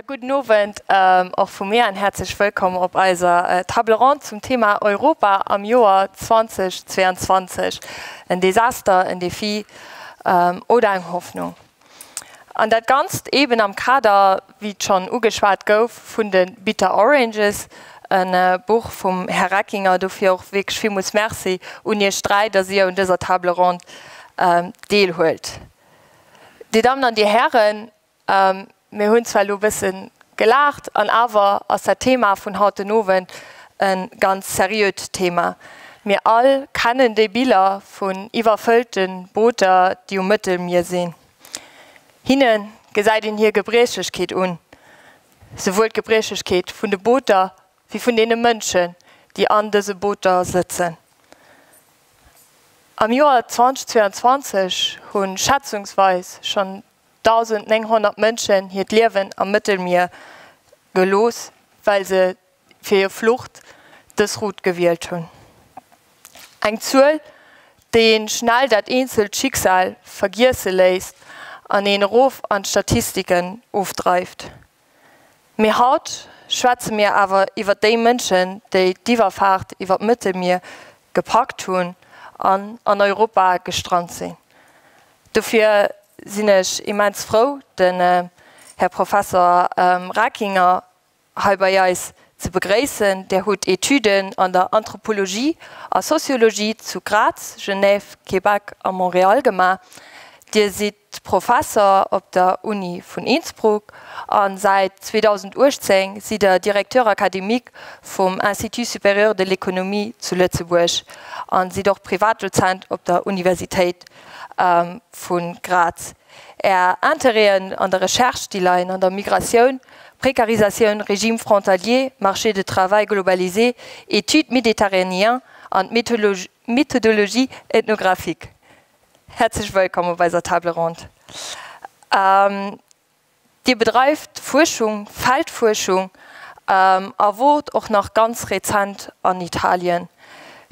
Da gudden Owend och vu mir an häerzlech wëllkomm op eiser Table ronde zum Thema Europa am Joer 2022, en Desaster, en Defi oder eng Hoffnung? An dat Ganzt eeben am Kader, wéi et schonn ugeschwat gouf, vun de Bitter Oranges, e Buch vum Här Reckinger. Dofir och wierklech villmools Merci un Iech 3, dass Dir un dëser Table ronde deelhuelt. Dir Dammen an Dir Hären, mir hunn zwar elo e bësse gelaacht, an awer ass dat Thema vun haut den Owend e ganz seriöt Thema. Mir all kennen déi Biller vun iwwerfëllte Booter, déi um Mëttelmier sinn. Hinne gesäit een hir Gebriechlechkeet un, souwuel d'Gebriechlechkeet vun de Booter wéi vun deene Mënschen, déi an dëse Booter sëtzen. Am Joer 2022 hu schätzungsweis schonn 1.900 Mënschen hiert Liewen am Mëttelmier gelooss, well se fir hir Flucht dës Route gewielt hunn. Eng Zuel, déi een schnell dat eenzelt Schicksal vergiesse léisst an een erof an d'Statistiken ofdreift. Mee haut schwätze mir awer iwwer déi Mënschen, déi d'Iwwerfaart iwwer d'Mëttelmier gepackt hunn an an Europa gestrant sinn. Dofir sinn ech immens frou, den Här Professer Reckinger hei bei eis ze begréissen. Där hutt Etüden an der Anthropologie a Soziologie zu Graz, Genève, Québec a Montréal gemaach. Dir sidd Professer op der Uni vun Innsbruck a säit 2018 sidd Der Directeur académique vum Institut supérieur de l'économie zu Lëtzebuerg a sidd och Privatdozent op der Universitéit vu Graz. Är Interêten an der Recherche, déi leien an der Migratioun, Précarisatioun, Régime frontalier, Marché de travail globalisé, Études méditerranéens an Méthodologie ethnographique. Häerzlech wëllkomm op eiser Table ronde. Dir bedreift Fuerschung, Feldfuerschung a wort och nach ganz rezent an Italien.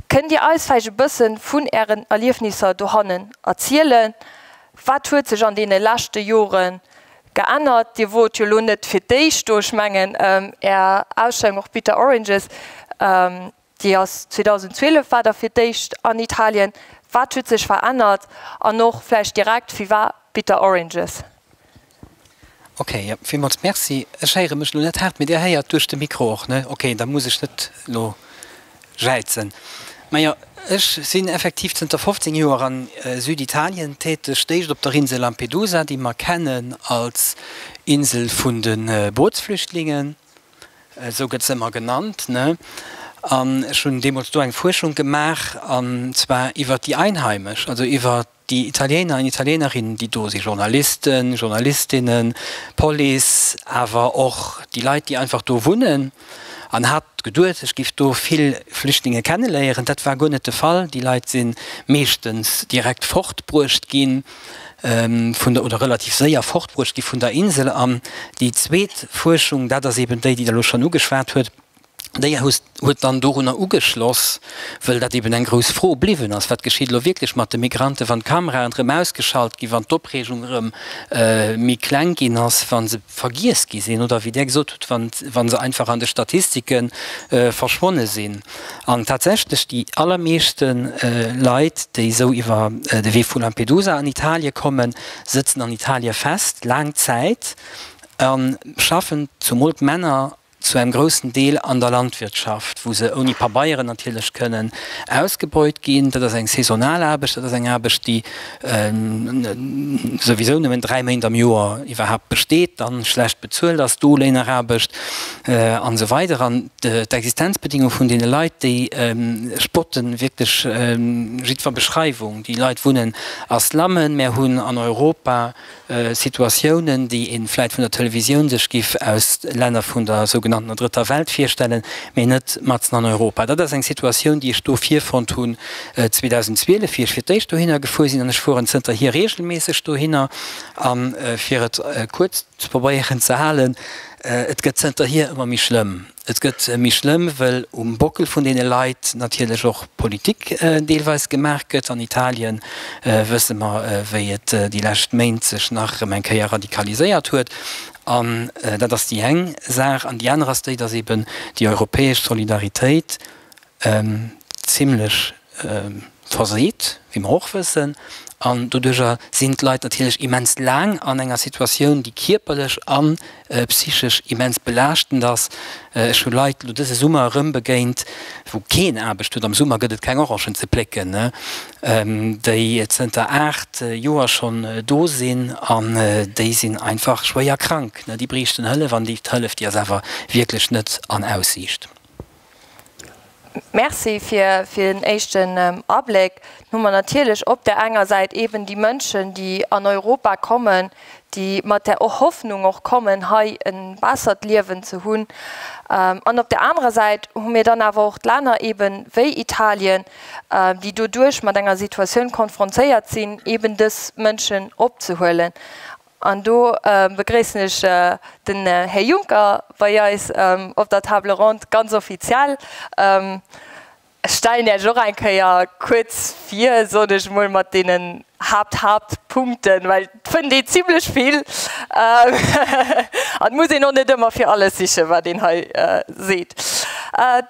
Kënnt Dir eis vläicht e bësse vun Ären Erliefnisser dohannen erzielen? Wat huet sech an deene leschte Jore geännert? Dir wort jo elo net fir d'éischt do. Ech mengen, Är Ausstellung och Bitter Oranges, Déi ass 2012 war der fir d'éischt an Italien. Wat huet sech verännert? An och vläicht direkt, Viva Bitter Oranges! Ok, jo, villmools Merci. Ech héiere mech elo net haart, mee Dir héiert duerch de Mikro och, ne? Ok, da muss ech net elo jäizen. Majo, ech sinn effektiv zënter 15 Joer a Süditalien täteg, d'éischt op der Insel Lampedusa, déi mer kennen als Insel vun de Bootsflüchtlingen. Esou gëtt se ëmmer genannt, ne? An ech hunn deemools do eng Fuerschung gemaach, an zwar iwwer déi Einheimesch, also iwwer déi Italiener an Italienerinnen, déi do sinn, Journalisten, Journalistinnen, Police, awer och déi Leit, déi einfach do wunnen. An hat geduet, ech géif do vill Flüchtlinge kenneléieren. Dat war guer net de Fall. Déi Leit si meeschtens direkt fortbruecht ginn. vun der, oder relativ séier fortbruecht gi vun der Insel. An déi zweet Fuerschung, dat ass eben déi, déi Der elo schonn ugeschwat huet, déi huet dann dorunner ugeschloss, wëll dat eben eng grouss Fro bliwwen ass, Wat geschitt elo wierklech mat de Migranten, wann d'Kameraen erëm ausgeschalt ginn, wann d'Opreegung erëm méi kleng ginn ass, wa se vergiess gi sinn oder, wéi Der gesot hutt, wa se einfach an de Statistike verschwonne sinn? An tatsächlech déi allermeeschte Leit, déi esou iwwer de Wee vu Lampedusa an Italie kommen, sëtzen an Italie fest, laang Zäit, a schaffen, zumol d'Männer, zu engem groussen Deel an der Landwirtschaft, wou se ouni Pabeieren natierlech kënnen ausgebeut ginn. Dat ass eng saisonal Aarbecht, dat ass eng Aarbecht, déi souwisou nëmmen 3 Méint am Joer iwwerhaapt besteet, dann schlecht bezuelt ass, Doléineraarbecht an esou weider. An d'Existenzbedingung vun deene Leit, déi spotten wierklech jiddwer Beschreiwung. Déi Leit wunnen a Slummen. Mär hunn an Europa Situatiounen, déi ee vläit vun der Televisioun sech giff aus Länner vun der sougenanntener Drëtter Welt virstellen, mee net matzen an Europa. Dat ass eng Situatioun, déi ech do virfonnt hunn 2012, wéi ech fir d'éischt dohinner gefuer sinn, an ech fueren zënterhier reegelméisseg dohinner. A fir et kuerz ze probéieren ze halen, Et gëtt zënterhier ëmmer méi schlëmm. Et gëtt méi schlëmm, wëll um Bockel vun deene Leit natierlech och Politik deelweis gemaach gëtt. An Italien wësse mer, wéi et déi lescht Méint sech nach erëm eng Kéier radikaliséiert huet. An dat ass déi eng Saach. An déi aner ass déi, dass eben déi europäesch Solidaritéit zimlech verseet, wéi mer och wëssen. An doduerjer sinn d'Leit natierlech immens laang an enger Situatioun, déi kierperlech a psychesch immens belaaschtend ass. Ech hu Leit elo dëse Summer erëm begéint, wou keen Aarbecht huet, am Summer gëtt et keng Orangen ze plécken, déi zënter 8 Joer schonn do sinn an déi sinn einfach schwéier krank. Déi bräichten Hëllef an déi Hëllef, déi ass awer wierklech net an Aussiicht. Merci fir den éischten Abléck. Dann hu mer natierlech op där enger Säit eeben déi Mënschen, déi an Europa kommen, déi mat der Hoffnung och kommen, hei e bessert Liewen ze hunn. An op där anerer Säit hu mir dann awer och d'Länner eebe wéi Italien, déi doduerch mat enger Situatioun konfrontéiert sinn, eeben dës Mënschen opzehuelen. An do begréissen ech den Här Juncker bei eis op der Table ronde ganz offiziell. Ech stellen Iech och eng Kéier kuerz vir, sot ech emol, mat deenen Haapt-Haaptpunkten, well et fënnt ee zimlech vill an et muss een och net ëmmer fir alles sichen, wat een hei seet.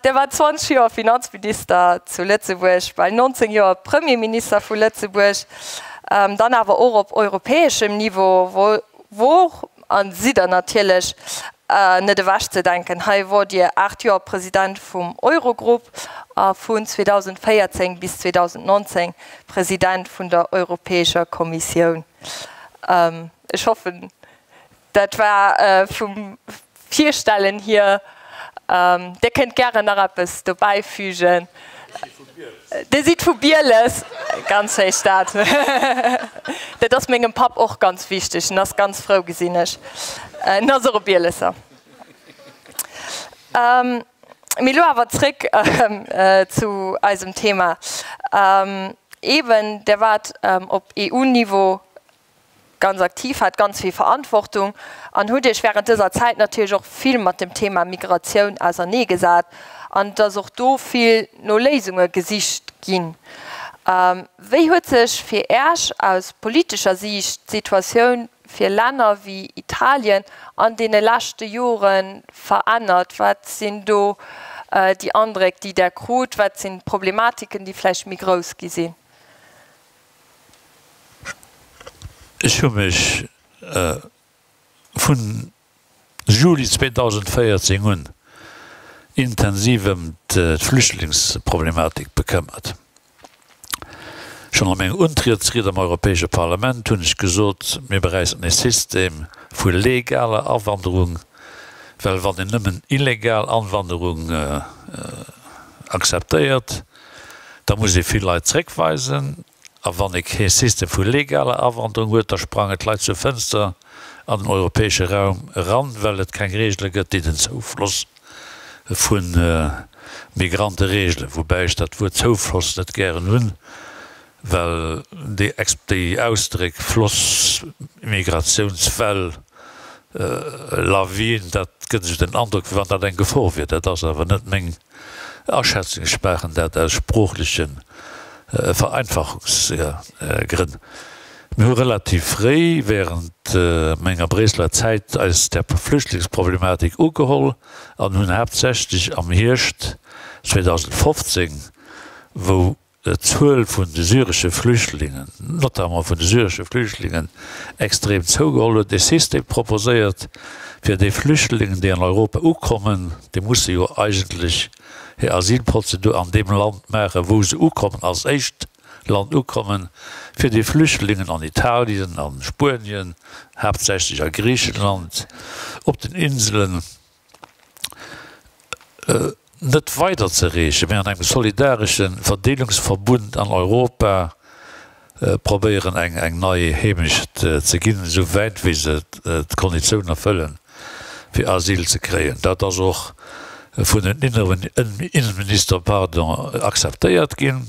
Dir waart 20 Joer Finanzminister zu Lëtzebuerg, bal 19 Joer Premierminister vu Lëtzebuerg. Dann awer och op europäeschem Niveau wor a sidd Der natierlech net ewechzedenken. Hei wor Dir 8 Joer President vum Eurogrupp a vun 2014 bis 2019 President vun der Europäescher Kommissioun. Ech hoffen, Dat war vum Virstellen hier. Dir kënnt gären nach eppes dobäifügen. Dir sidd vu Bieles, ganz schéi Stad. Dat ass mengem Papp och ganz wichteg. En ass ganz frou, gesinn ech. En ass och e Bielesser. Mee elo awer zréck zu eisem Thema. Eeben, Dir waart op EU-Niveau ganz aktiv, hat ganz vill Verantwortung an hutt Iech während dëser Zäit natierlech och vill mat dem Thema Migratioun auserneegesat an et ass och do vill no Léisunge gesicht ginn. Wéi huet sech fir Äech aus politescher Siicht d'Situatioun fir Länner wéi Italien an deene leschte Jore verännert? Wat sinn do déi Andréck, déi Der krut? Wat sinn d'Problematiken, déi vläicht méi grouss gi sinn? Ech hu mech vun Juli 2014 un intensiv ëm d'Flüchtlingsproblematik bekëmmert. Schonn a menger Untrietsried am Europäesche Parlament hunn ech gesot, mir bräichten e System vu legaler Awanderung, well wann een nëmmen illegal Anwanderung akzeptéiert, da muss ee vill Leit zréckweisen. A wann ee kee System vu legaler Awanderung huet, da sprangen d'Leit zur Fënster an den europäesche Raum eran, well et keng Reegele gëtt, déi den Zoufloss vu Migrante reegelen. Woubäi ech dat Wuert Zoufloss net gären hunn, well déi Ausdréck Floss, Migratiounswell, Lawin, dat gëtt esou den Androck, wéi wann dat eng Gefor wier. Dat ass awer net meng Aschätzung. Ech maachen dat aus sproochleche Vereinfachungsgrënn. Mir hu relativ fréi während menger Bréisseler Zäit eis der Flüchtlingsproblematik ugeholl an hunn haaptsächlech am Hierscht 2015, wou d'Zuel vun de syresche Flüchtlingen, notamment vun de syresche Flüchtlingen, extrem zougeholl huet, e System proposéiert, fir déi Flüchtlingen, déi an Europa ukommen, déi musse jo eigentlech hir Asylprozedur an deem Land maachen, wou se ukommen, als éischt Land ukommen, fir déi Flüchtlingen an Italien, a Spuenien, haaptsächlech a Griichenland, op den Inselen, net weiderzereechen, mä an engem solidaresche Verdeelungsverbund an Europa probéieren eng nei Heemecht ze ginn, esou wäit wéi se d'Konditiounen erfëllen, fir Asyl ze kréien. Dat ass och vun den Innenminister, pardon, akzeptéiert ginn,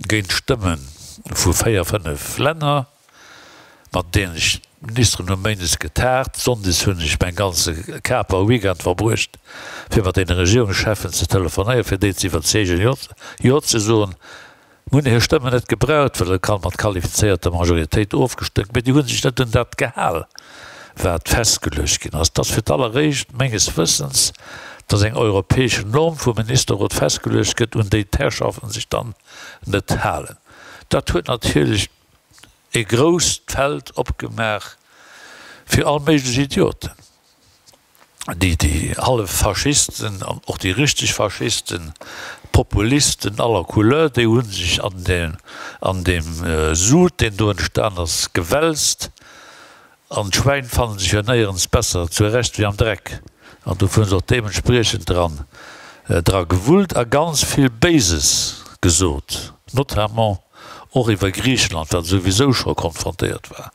géint d'Stëmme vu véier, fënnef Länner. mat deenen ech d'Ministeren hu méindes getagt. Sonndes hunn ech mäin ganze Caper Weekend verbruecht, fir mat deene Regierungscheffen ze telefonéieren, fir déi ze iwwerzeegen, Jo ze soen. Mir hunn hir Stëmmen net gebraucht, well et kann mat qualifizéierter Majoritéit ofgestëmmt, mee déi hu sech net un dat gehal. wat festgeluecht ginn ass. Et ass fir d'alleréischt menges Wëssens, dass eng europäesch Norm vum Ministerrot festgeluecht gëtt, un déi d'Herrschaften sech dann net halen. Dat huet natierlech e grousst Feld opgemaach fir all méiglech Idioten, déi déi hallef Faschisten an och déi richteg Faschisten, Populisten aller Couleur, déi hu sech an deem an deem Sud, deen do entstan ass, gewälzt. An d'Schwäin fannen sech jo néierens besser zurecht wéi am Dreck. An dofir hu se och deementspriechend dran dra gewullt a ganz vill Béises gesot, notamment och iwwer Griicheland, wat souwisou scho konfrontéiert war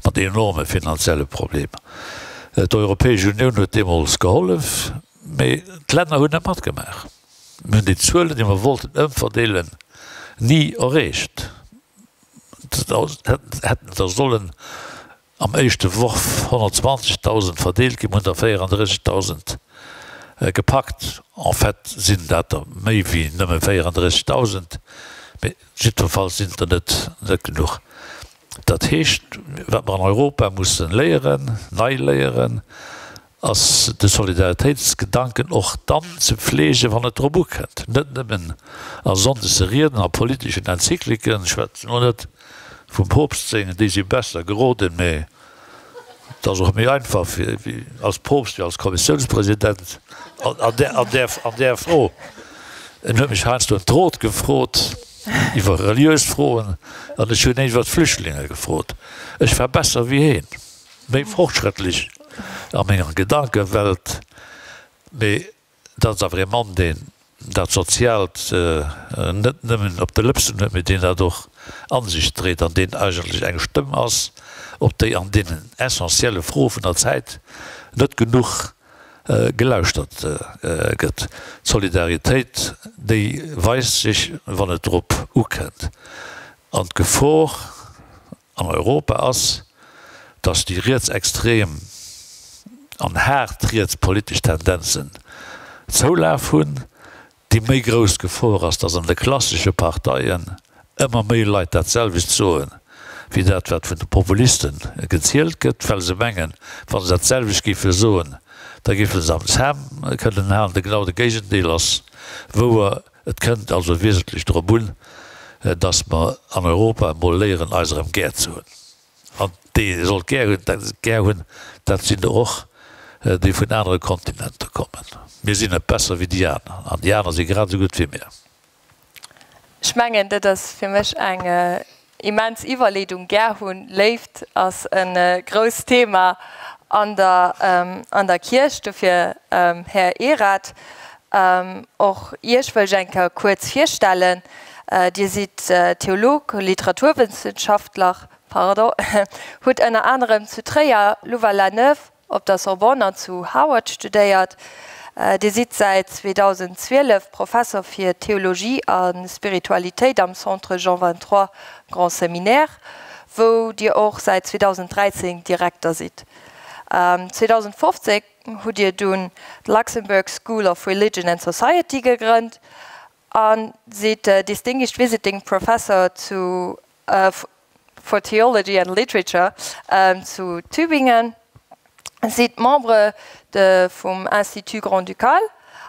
mat enorme finanzielle Problemer. D'Europäesch Unioun huet deemools gehollef, mee d'Länner hunn net matgemaach. Mir hunn déi Zuelen, déi mer wollten ëmverdeelen, ni erreecht. Et hätten der sollen am éischte Worf 120.000 verdeelt ginn, mir hunn der 34.000 gepackt. En fait sinn dat der méi wéi nëmme 34.000, mee jiddwerfalls sinn et der net net genuch. Dat heescht, wat mer an Europa mussen léieren, nei léieren, ass de Solidaritéitsgedanken och dann ze pflegen, wann et drop ukënnt, net nëmmen a sonndese Rieden a politeschen Enzykliken, ech schwätzen elo net vum Poopst sengen, déi si besser geroden, mä et ass och méi einfach fir als Poopst wéi als Kommissiounspresident an där Fro. En huet mech heiansdo ëm d'Rot gefrot iwwer reliös Froen an ech hunn en iwwer d'Flüchtlinge gefrot. Ech war besser wéi heen. méi fortschrëttlech a menger Gedankewelt, mee dat ass awer ee Mann, deen dat Soziaalt net nëmmen op de Lëpsen huet, mee deen dat och a sech dréit an deen eigentlech eng Stëmm ass, op déi an deenen essentielle Froe vun der Zäit net genuch gelauschtert gëtt. D'Solidaritéit, déi weist sech, wann et drop ukënnt. An d'Gefor, an Europa ass, datt déi rietsextrem an haart riets politesch Tendenzen Zoulaf hunn. Déi méi grouss Gefor ass, datt an de klassesche Parteien ëmmer méi Leit dat selwecht soen, wéi dat wat vun de Populiste gezielt gëtt, well se mengen, wa se dat selwecht géife soen, da géife se am Zam kënnen halen. De genau de Géigendeel ass wouer. Et kënnt also wiesentlech drop un, dass mer an Europa emol léieren, eis erëm gär ze hunn. An déi ee sollt gär hunn, gär hunn, dat sinn der och, déi vun anere Kontinenter kommen. Mir sinn net besser wéi déi aner, an déi aner si grad esou gutt wéi mir. Ech mengen, dat ass fir mech eng Immens Iwwerleedung. Gär hunn, Léift ass e grousst Thema an der an der Kierch. Dofir, Här Erath, och Iech wëll ech eng Kéier kuerz virstellen. Dir sidd Theolog, Literaturwëssenschaftler, pardon, hutt ënner anerem zu Tréier, Louvain-la-Neuve, Op der Sorbonne an zu Harvard studéiert. Dir sidd säit 2012 Professor fir Theologie a Spiritualitéit am Centre Jean 23 Grand Séminaire, wou Dir och säit 2013 Direkter sidd. 2015 hutt Dir dunn d'Luxembourg School of Religion and Society gegrënnt a sidd Distinguished Visiting Professor zu for Theology and Literature zu Tübingen, sidd Membre de vum Institut Grand-Ducal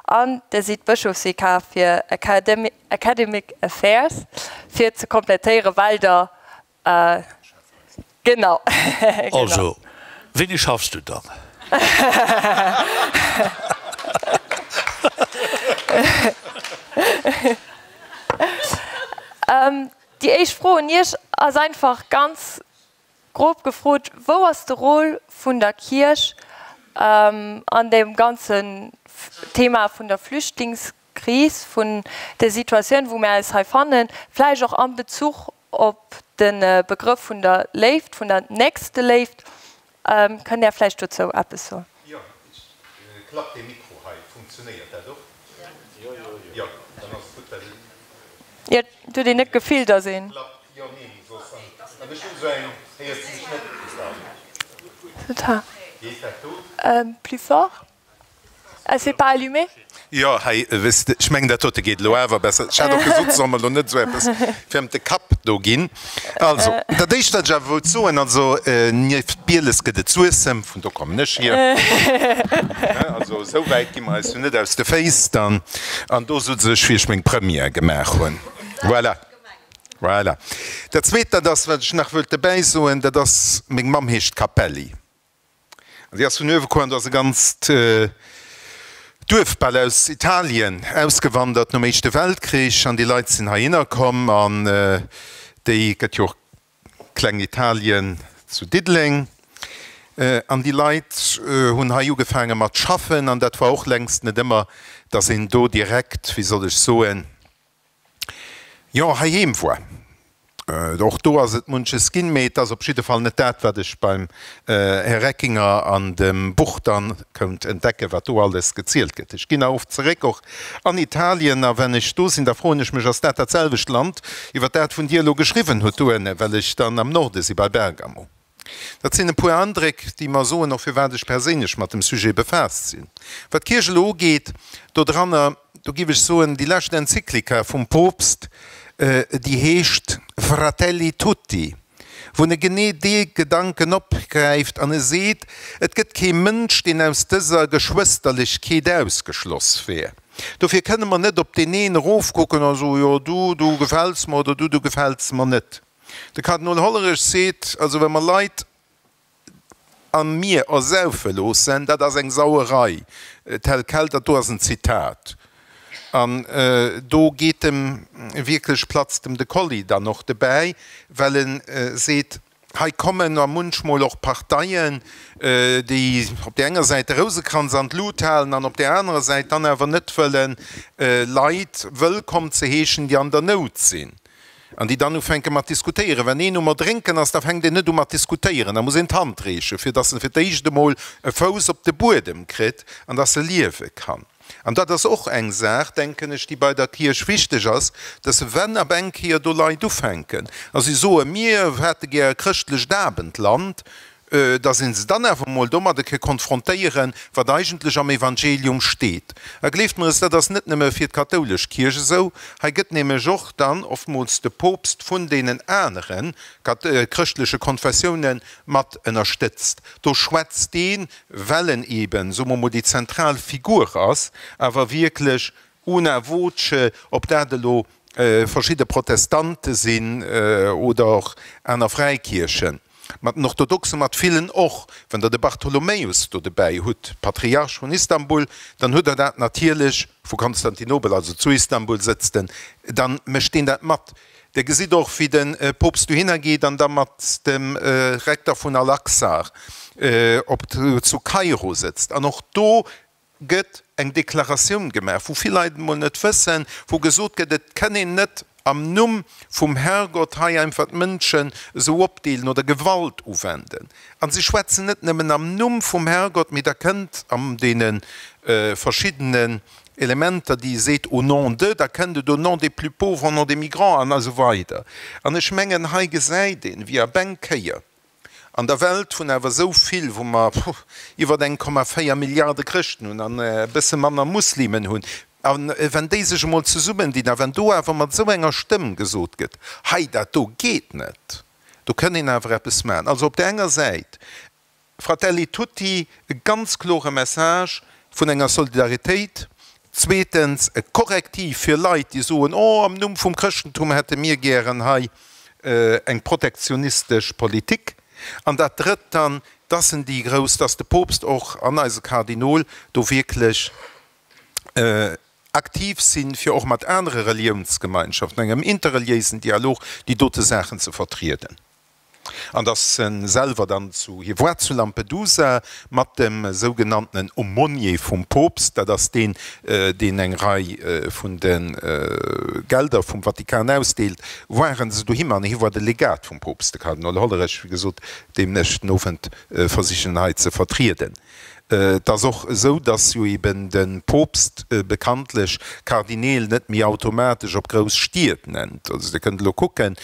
an Dir sidd Bëschofsvikar fir Academic Affairs, fir ze komplettéieren, well Der, genau. Also, wéini schaffs du dann? Déi éischt Fro un Iech ass einfach ganz grob gefrot, Wou ass de Rôle vun der Kierch an deem ganzen Thema vun der Flüchtlingskris, vun der Situatioun, wou mir eis hei fannen, vläicht och am Bezuch op de Begrëff vun der Léift, vun der Nächsteléift? Kënnt Där vläicht dozou eppes soen? Jo, et klappt dee Mikro hei. Funktionéiert dat och? Jo, dann ass et gutt, well et. Jo, et huet een net d'Gefill, datt een. Klappt, jo, neen, soss an an ech hunn esou eng. Héiers de mech net, Gustavo? Geet dat do? Plus fort? Ah, c'est pas allumé? Jo, hei, weess de, ech mengen, dat dote geet elo awer besser. Ech hat och gesot, se soll mer elo net esou eppes fir ëm de Kapp do ginn. Also, dat Éischt, wat ech awer wollt soen, also, nieft Bieles gëtt et Suessem, vun do kommen ech hier. Also, esou wäit gi mer eis jo net aus de Féiss dann. An do sot ech, wéi ech meng Première gemaach hunn. Voilà. Voilà. Dat Zweet, dat ass, wat ech nach wëllt dobäi soen, dat ass, meng Mamm heescht Capelli. An si ass vun uewe komm an do ass e ganzt Duerf bal aus Italien ausgewandert nom Éischte Weltkrich an déi Leit sinn heihinner komm an déi gëtt jo och Kleng Italien zu Diddeleng an déi Leit hunn hei ugefaange mat schaffen an dat war och längst net ëmmer, datt een do direkt, wéi soll ech soen, Jo, heiheem war. Och do ass et munches ginn, mee et ass op jidde Fall net dat, wat ech beim Här Reckinger an dem Buch dann kount entdecken, wat do alles gezielt gëtt. Ech ginn oft zeréck och an Italien, a wenn ech do sinn, da froen ech mech, Ass dat dat selwecht Land, iwwer dat vun Dir elo geschriwwen hutt doënne, well ech dann am Norde si bei Bergamo? Dat sinn e puer Andréck, déi mer soen, och firwat ech perséinlech mat dem Sujet befaasst sinn. Wat d'Kierch elo ugeet, dodranner, do giff ech soen, déi lescht Enzyklika vum Poopst, déi heescht Fratelli tutti, wou en genee dee Gedanken opgräift an e seet, et gëtt kee Mënsch, deen aus dëser Geschwësterlechkeet ausgeschloss wär. Dofir kënne mer net op deen een erofkucken a soen, jo du, du gefäls mer oder du, du gefäls mer net. De Kardinol Hollerich seet, Also wa mer Leit am Mier ersaufe loossen, dat ass eng Sauerei. Tel quel, dat do ass en Zitat. An do geet em wierklech, platzt em de Kolli dann och dobäi, well e seet, Hei kommen a munchmol och Parteien, déi op där enger Säit de Rousekranz an d'Lut halen an op där anerer Säit dann awer net wëllen Leit wëllkomm ze heeschen, déi an der Nout sinn. An déi dann ufänke mat diskutéieren. Wenn een um Erdrénken ass, da fänkt een net u mat diskutéieren, da muss een d'Hand reechen, fir datt en fir d'éischt emol e Fouss op de Buedem kritt an datt e liewe kann. An dat ass och eng Saach, denken ech, déi bei der Kierch wichteg ass, datt wenn ab eng Kéier do Leit ufänken a si soen, mir hätte gär e chrëschtlecht Abendland, dass ee se dann awer emol domadde ke konfrontéieren, wat eigentlech am Evangelium steet. A gleeft mer es, dat ass net nëmme fir d'kathoulesch Kierch esou, hei gëtt nämlech och dann oftmools de Poopst vun deenen anere chrëschtleche Konfessioune mat ënnerstëtzt. Do schwätzt deen, well en eben, soe mer emol, déi zentral Figur ass, awer wierklech Una voce, ob dat elo verschidde Protestante sinn oder och aner Fräikierchen, mat den Orthodoxen, mat villen och. Wann Der de Bartholomäus do dobäi hutt, Patriarch vun Istanbul, dann hutt Der dat natierlech, vu Konstantinopel, also zu Istanbul sëtzt en, da mécht deen dat mat. Der gesitt och, wéi de Poopst dohinner geet an da mat dem Rektor vun Al-Aqsar op zu Kairo sëtzt. An och do gëtt eng Deklaratioun gemaach, wou vill Leit emol net wëssen, wou gesot gëtt, et kënn een net am Numm vum Herrgott hei einfach d'Mënschen esou opdeelen oder Gewalt uwenden. A si schwätzen net nëmmen am Numm vum Herrgott, mee da kënnt an deene verschiddenen Elementer, déi e seet, au nom de, da kënnt et au nom des plus pauvres, au nom des migrants an esou weider. An ech mengen, hei gesäit een, wéi ab eng Kéier An der Welt vun awer esou vill, wou mer iwwer 1,4 Milliarde Chrëschten hunn an e bësse manner Muslimen hunn, a wenn déi sech emol zesummendinn a wenn do awer mat esou enger Stëmm gesot gëtt, hei dat do geet net, do kënn een awer eppes maachen. Also op där enger Säit Fratelli tutti, e ganz klore Message vun enger Solidaritéit, zweetens e Korrektiv fir Leit, déi soen, oh am Numm vum Chrëschtentum hätte mir gären hei eng protektionistesch Politik, an dat Drëtt dann, dass en déi grouss, dass de Poopst och an eise Kardinol do wierklech aktiv sinn, fir och mat anere Reliounsgemeinschaften, engem interreliéisen Dialog, déi dote Saachen ze vertrieden. An dass en selwer dann zu, hie war zu Lampedusa mat dem sougenanntenen Aumônier vum Poopst, dat ass deen, deen eng Rei vun de Gelder vum Vatikan ausdeelt, waren se dohimmer an hie war de Legat vum Poopst, de Kardinol Hollerich, wéi gesot, deem ech den Owend versichen hei ze vertrieden. Et ass och esou, dass jo eben de Poopst bekanntlech Kardineel net méi automatesch op grouss Stied nennt. Also Dir kënnt elo kucken,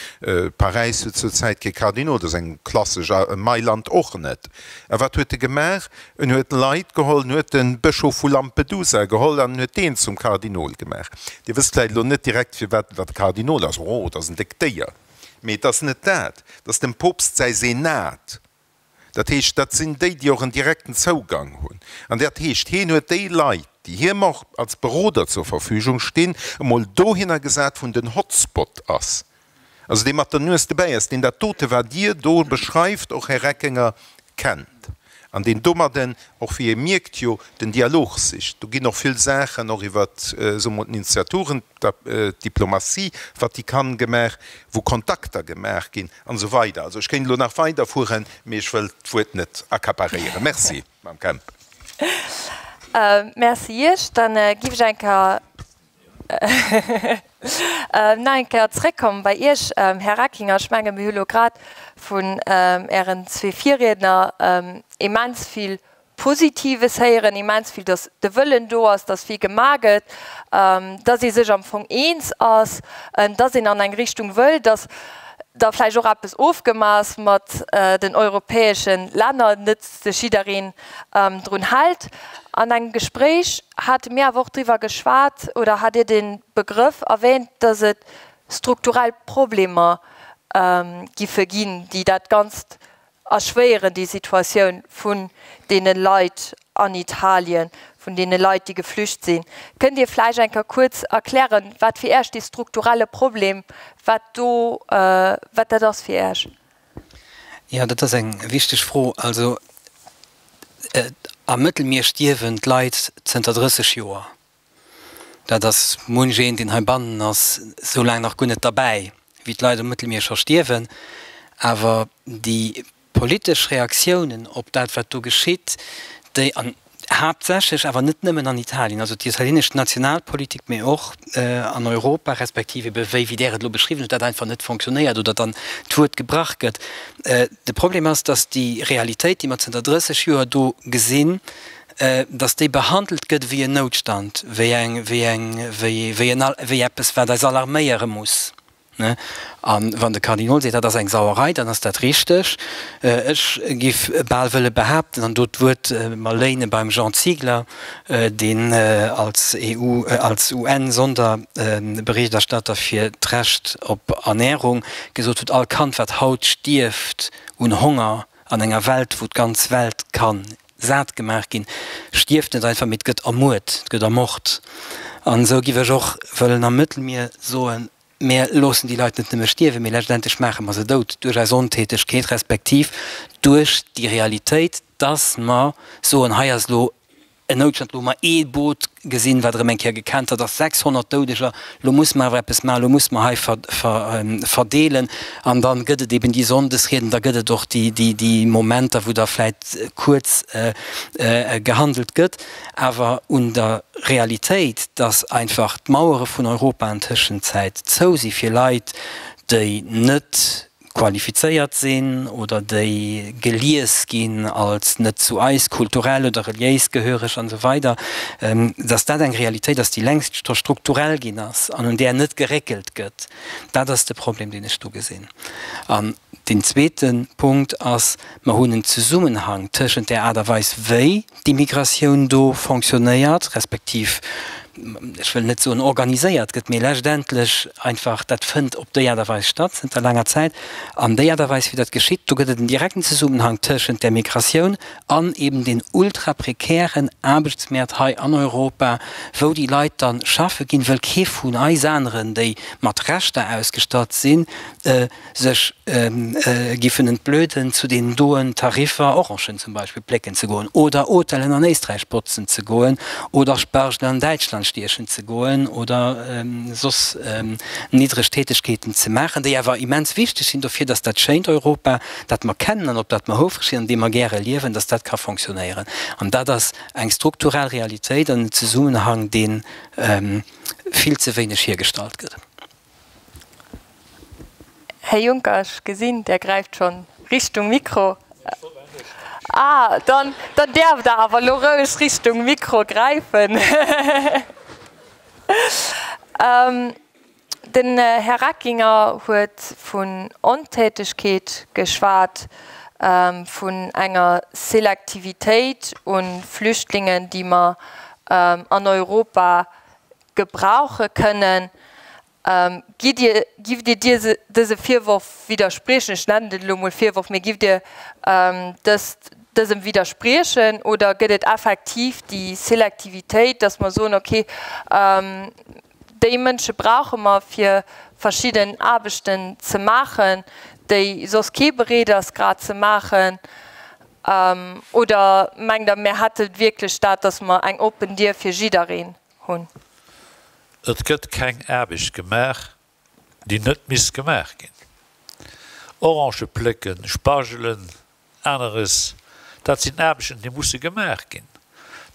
Paräis huet zur Zäit kee Kardinol, dat ass eng klassesch, a Mailand och net. A wat huet e gemaach? En huet Leit geholl, en huet de Bëschof vu Lampedusa geholl an en huet deen zum Kardinol gemaach. Dir wësst vläicht elo net direkt, firwat wat e Kardinol ass, oh, dat ass en déckt Déier. Mee et ass net dat, et ass dem Poopst säi Senat. Dat heescht, dat sinn déi, déi och en direkten Zougang hunn. An dat heescht, hien huet déi Leit, déi hiem och als Beroder zur Verfügung stinn, emol dohinner gesat, wou den Hotspot ass, also dee mat der Nues dobäi ass, deen dat dote, wat Dir do beschreift, och, Här Reckinger, kennt an deen domadden och, wéi ee mierkt jo, den Dialog sicht. Do ginn och vill Saachen och iwwer, soe mer, d'Initiaturen, d'Diplomatie Vatikan gemaach, wou Kontakter gemaach ginn an esou weider. Also ech kéint elo nach weiderfueren, mee ech wëll d'Wuert net accaparéieren. Merci, Mme Kemp. Merci Iech. Da giff ech eng Kéier nach eng Kéier zréckkommen bei Iech, Här Reckinger. Ech menge mir hu lo grad vun Ären zwee Virriedner immens vill Positives héieren, immens vill, datt de Wëllen do ass, datt vill gemaach gëtt, datt ee sech am Fong eens ass, datt een an eng Richtung wëll, datt da vläicht och eppes ofgemaach ass mat den europäesche Länner, net sech jiddereen drun hält. An engem Gespréich hate mir awer och driwwer geschwat, oder hat Dir de Begrëff erwähnt, datt et strukturell Problemer giffe ginn, déi dat Ganzt erschwéieren déi Situatioun vun deene Leit an Italien, vun deene Leit, déi geflücht sinn. Kënnt Dir vläicht eng Kéier kuerz erklären, wat fir Iech dee strukturelle Problem, wat do, wat dat ass fir Iech? Jo, dat ass eng wichteg Fro. Also am Mëttelmier stierwen d'Leit zënter 30 Joer. Dat ass munch een, deen heibannen ass, esou laang nach guer net derbäi, wéi d'Leit am Mëttelmier scho stierwen. Awer déi politesch Reaktiounen op dat, wat do geschitt, déi, an haaptsächlech awer net nëmmen an Italien, also déi italienesch Nationalpolitik, mee och an Europa, respektiv ebe wéi, wéi Der et elo beschriwwen hutt, dat einfach net fonctionnéiert oder dann d'Wuert gebrach gëtt. De Problem ass, datt déi Realitéit, déi mer zënter 30 Joer do gesinn, dass déi behandelt gëtt wéi en Noutstand, wéi eng, wéi eng, wéi, wéi en, wéi eppes, wat eis alarméiere muss. Ne? A wann de Kardinol seet, dat ass eng Sauerei, dann ass dat richteg. Ech giff bal wëlle behaapten, an do d'Wuert mer léine beim Jean Ziegler, deen als EU, als UN-Sonderberichterstatter fir d'Recht op Ernährung gesot huet, all Kand, wat haut stierft un Honger an enger Welt, wou d'ganz Welt kann sat gemaach ginn, stierft net einfach, mee et gëtt ermuert, et gëtt ermort. An esou giff ech och wëllen am Mëttelmier soen, Mir loossen déi Leit net nëmme stierwen, mee letztendlech maache mer se dout duerch eis Ontätegkeet, respektiv duerch déi Realitéit, dass mer soen, hei ass elo en Noutstand, elo hu mer ee Boot gesinn, wat erëm eng Kéier gekentert ass, 600 Doudeger, elo musse mer awer eppes maachen, elo musse mer hei verdeelen. An da gëtt et eben déi Sonndesrieden, da gëtt et och déi Momenter, wou da vläicht kuerz gehandelt gëtt. Awer un der Realitéit, dass einfach d'Mauere vun Europa an Tëschenzäit zou si fir Leit, déi net qualifizéiert sinn oder déi gelies ginn als net zu eis kulturell oder reliéis gehöreg an esou weider, dass dat eng Realitéit ass, déi längst scho strukturell ginn ass an un där net geréckelt gëtt, dat ass de Problem, deen ech do gesinn. An deen zweete Punkt ass, Mer hunn en Zesummenhang tëschent där Aart a Weis, wéi d'Immigratioun do fonctionnéiert, respektiv, ech wëll net soen organiséiert gëtt, mee leschtendlech einfach dat fënnt op déi Aart a Weis statt zënter laanger Zäit. An déi Aart a Weis, wéi dat geschitt, do gëtt et en direkten Zesummenhang tëschent där Migratioun an eben den ultraprekären Aarbechtsmäert hei an Europa, wou déi Leit da schaffe ginn, wëll kee vun eis aneren, déi mat Rechter ausgestatt sinn, sech giffen entblöden zu deenen doen Tariffer Orangen zum Beispill plécken ze goen oder Hotelen an Éisträich botzen ze goen oder Spargelen an Däitschland stiechen ze goen oder soss niddreg Tätegkeeten ze maachen, déi awer immens wichteg sinn dofir, dass dat schéint Europa, dat mer kennen an op dat mer houfreg sinn, an deem mer gäre liewen, dass dat ka fonctionnéieren. An dat ass eng strukturell Realitéit an en Zesummenhang, dee vill ze wéineg hiergestallt gëtt. Här Juncker, ech gesinn, Der gräift schonn Richtung Mikro. Ah, dann, dann däerft Der awer elo roueg Richtung Mikro gräifen. Den Här Reckinger huet vun Ontätegkeet geschwat, vun enger Selektivitéit u Flüchtlingen, déi mer an Europa gebrauche kënnen. Gitt Dir, giff Dir dëse Virworf widderspriechen? Ech nennen et elo emol Virworf, mee giff Dir dëst, dësem widderspriechen oder gëtt et effektiv déi Selektivitéit, datt mer soen, okay, déi Mënsche brauche mer fir verschidden Aarbechten ze maachen, déi soss kee bereet ass grad ze maachen? Oder mengt Der, mir hätte wierklech dat, datt mer eng oppen Dier fir jiddereen hunn? Et gëtt keng Aarbecht gemaach, déi net misst gemaach ginn. Orangë plécken, Spargelen, aneres, dat sinn Aarbechten, déi musse gemaach ginn.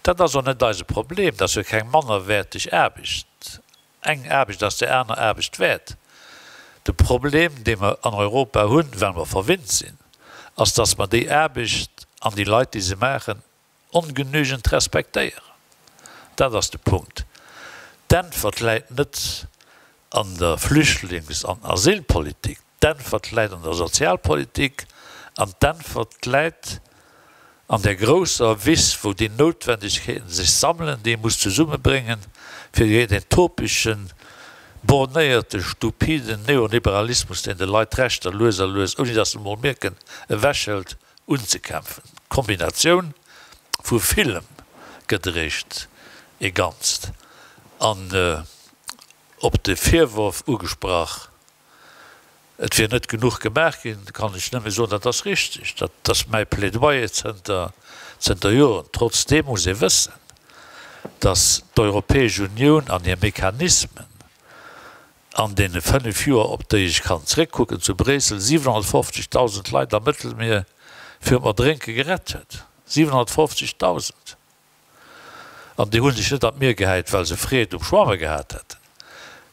Dat ass och net eise Problem, dat ass jo keng mannerwäerteg Aarbecht. Eng Aarbecht ass där aner Aarbecht wäert. De Problem, dee mer an Europa hunn, well mer verwinnt sinn, ass, dass mer déi Aarbecht an déi Leit, déi se maachen, ongenügend respektéieren. Dat ass de Punkt. D'Äntwert läit net an der Flüchtlings an Asylpolitik, d'Äntwert läit an der Sozialpolitik an d'Äntwert läit an där grousser Wiss, wou déi Noutwendegkeeten sech sammelen, déi ee muss zesummebréngen, fir géint deen topeschen, bornéierte, stupiden Neoliberalismus, deen de Leit d'Rechter lues a lues, ouni datt se et emol mierken, ewechhëlt, unzekämpfen. D'Kombinatioun vu villem gëtt eréischt ee Ganzt. An op de Virworf ugesprach, et wier net genuch gemaach ginn, kann ech nëmme soen, dat ass richteg. Dat ass mäi Plädoyer zënter, zënter Joren. Trotzdeem muss ee wëssen, datt d'Europäesch Unioun an hir Mechanismen an deene 5 Joer, op déi ech kann zréckkucken, zu Bréissel 750.000 Leit am Mëttelmier virum Erdrénke gerett huet. 750.000! An déi hu sech net an d'Mier gehäit, well se Freed um Schwamme gehat hätten.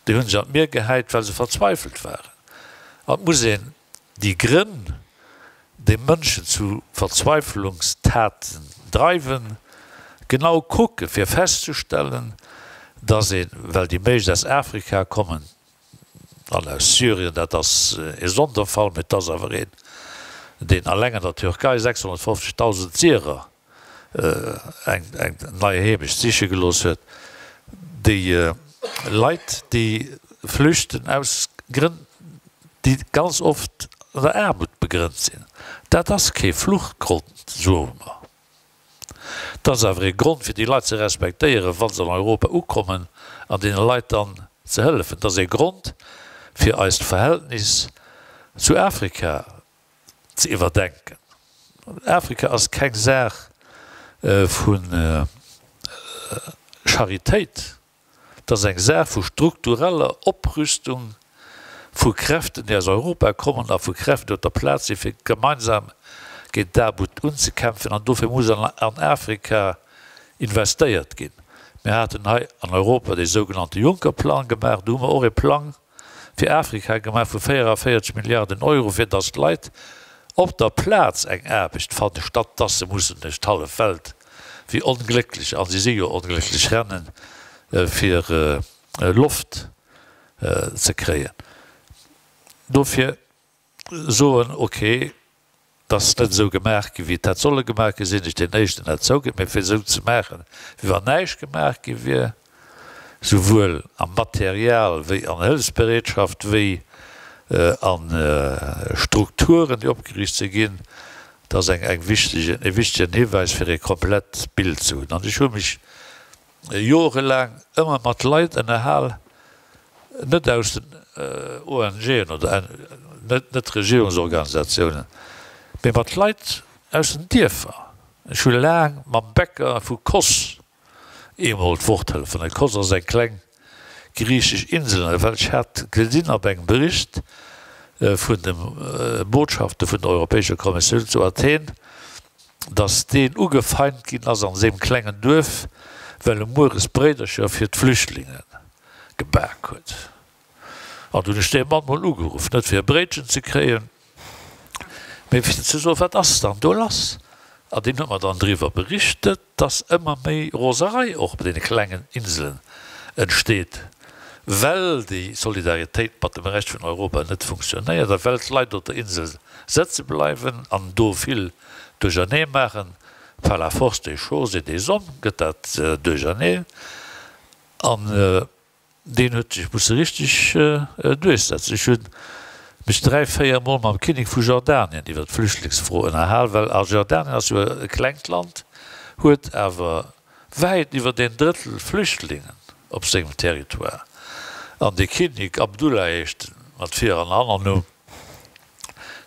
Déi hu sech an d'Mier gehäit, well se verzweifelt waren. An et muss een déi Grënn, déi Mënschen zu Verzweifelungstaten dreiwen, genau kucken, fir festzestellen, dass een, well déi meescht aus Afrika kommen an aus Syrien, dat ass ee Sonderfall, mee et ass awer een, deen alleng an der Türkei 650.000 Syrer eng nei Heemecht siche gelooss huet. Déi Leit, déi flüchten aus Grënn, déi ganz oft an der Aarmut begrënnt sinn, dat ass kee Fluchtgrond, soe mer. Dat ass awer ee Grond, fir déi Leit ze respektéieren, wa se an Europa ukommen, an deene Leit dann ze hëllefen. Dat ass ee Grond, fir eist Verhältnis zu Afrika ze iwwerdenken. Afrika ass keng Saach vu Charitéit, et ass eng Saach vu struktureller Oprüstung vu Kräften, déi aus Europa kommen a vu Kräften, déi op der Plaz sinn, fir gemeinsam géint d'Aarmut unzekämpfen. An dofir muss an Afrika investéiert ginn. Mir haten hei an Europa dee sougenannte Juncker-Plan gemaach. Do hu mer och ee Plang fir Afrika gemaach vu 44 Milliarden Euro, fir datt d'Leit op der Plaz eng Aarbecht fannen, statt datt se mussen duerch d'hallef Welt wéi Onglécklech, a si si jo onglécklech, rennen, fir Loft ze kréien. Dofir soen, ok, et ass net esou gemaach gi wéi et hätt solle gemaach gi sinn ech deen éischten deen dat zougëtt, mä fir esou ze maachen, wéi wann näischt gemaach gi wier, souwuel am Material wéi an Hëllefsbereetschaft wéi a Strukturen, déi opgeriicht si ginn, dat ass eng wichtege, e wichtegen Hiwäis fir e komplett Bild ze hunn. An ech hu mech jorelaang ëmmer mat Leit ënnerhal, net aus den ONGen oder Net-Regierungsorganisatiounen, mee mat Leit aus den Dierfer. Ech hu laang mam Bäcker vu Kos eemol d'Woch telefonéiert. Kos ass eng kleng griichesch Insel, well ech hat gesinn op engem Bericht vun dem Botschafter vun der Europäescher Kommissioun zu Athen, datt deen ugefeint ginn ass an sengem klengen Duerf, well e mueres Bréidercher fir d'Flüchtlinge gebak huet. An du hunn ech dee Mann mol ugeruff, net fir e Bréitchen ze kréien, mee fir ze soen, Wat ass dann do lass? An deen huet mer dann driwwer berichtet, dass ëmmer méi Roserei och op deene klengen Inselen entsteet, well déi Solidaritéit mat dem Rescht vun Europa net funktionéiert a well d'Leit op der Insel sëtze bleiwen an do vill Duerchernee maachen. Par la force des choses et des hommes gëtt dat duercherneen. An Deen huet sech musse richteg duerchsetzen. Ech hu mech 3, 4 Mol mam Kinnek vu Jordanien iwwer d'Flüchtlingsfro ënnerhal, well a Jordanien ass jo e klengt Land, huet awer wäit iwwer een Drëttel Flüchtlingen op sengem Territoire. An dee Kinnek, Abdullah heescht en mat Vir an Hannernumm,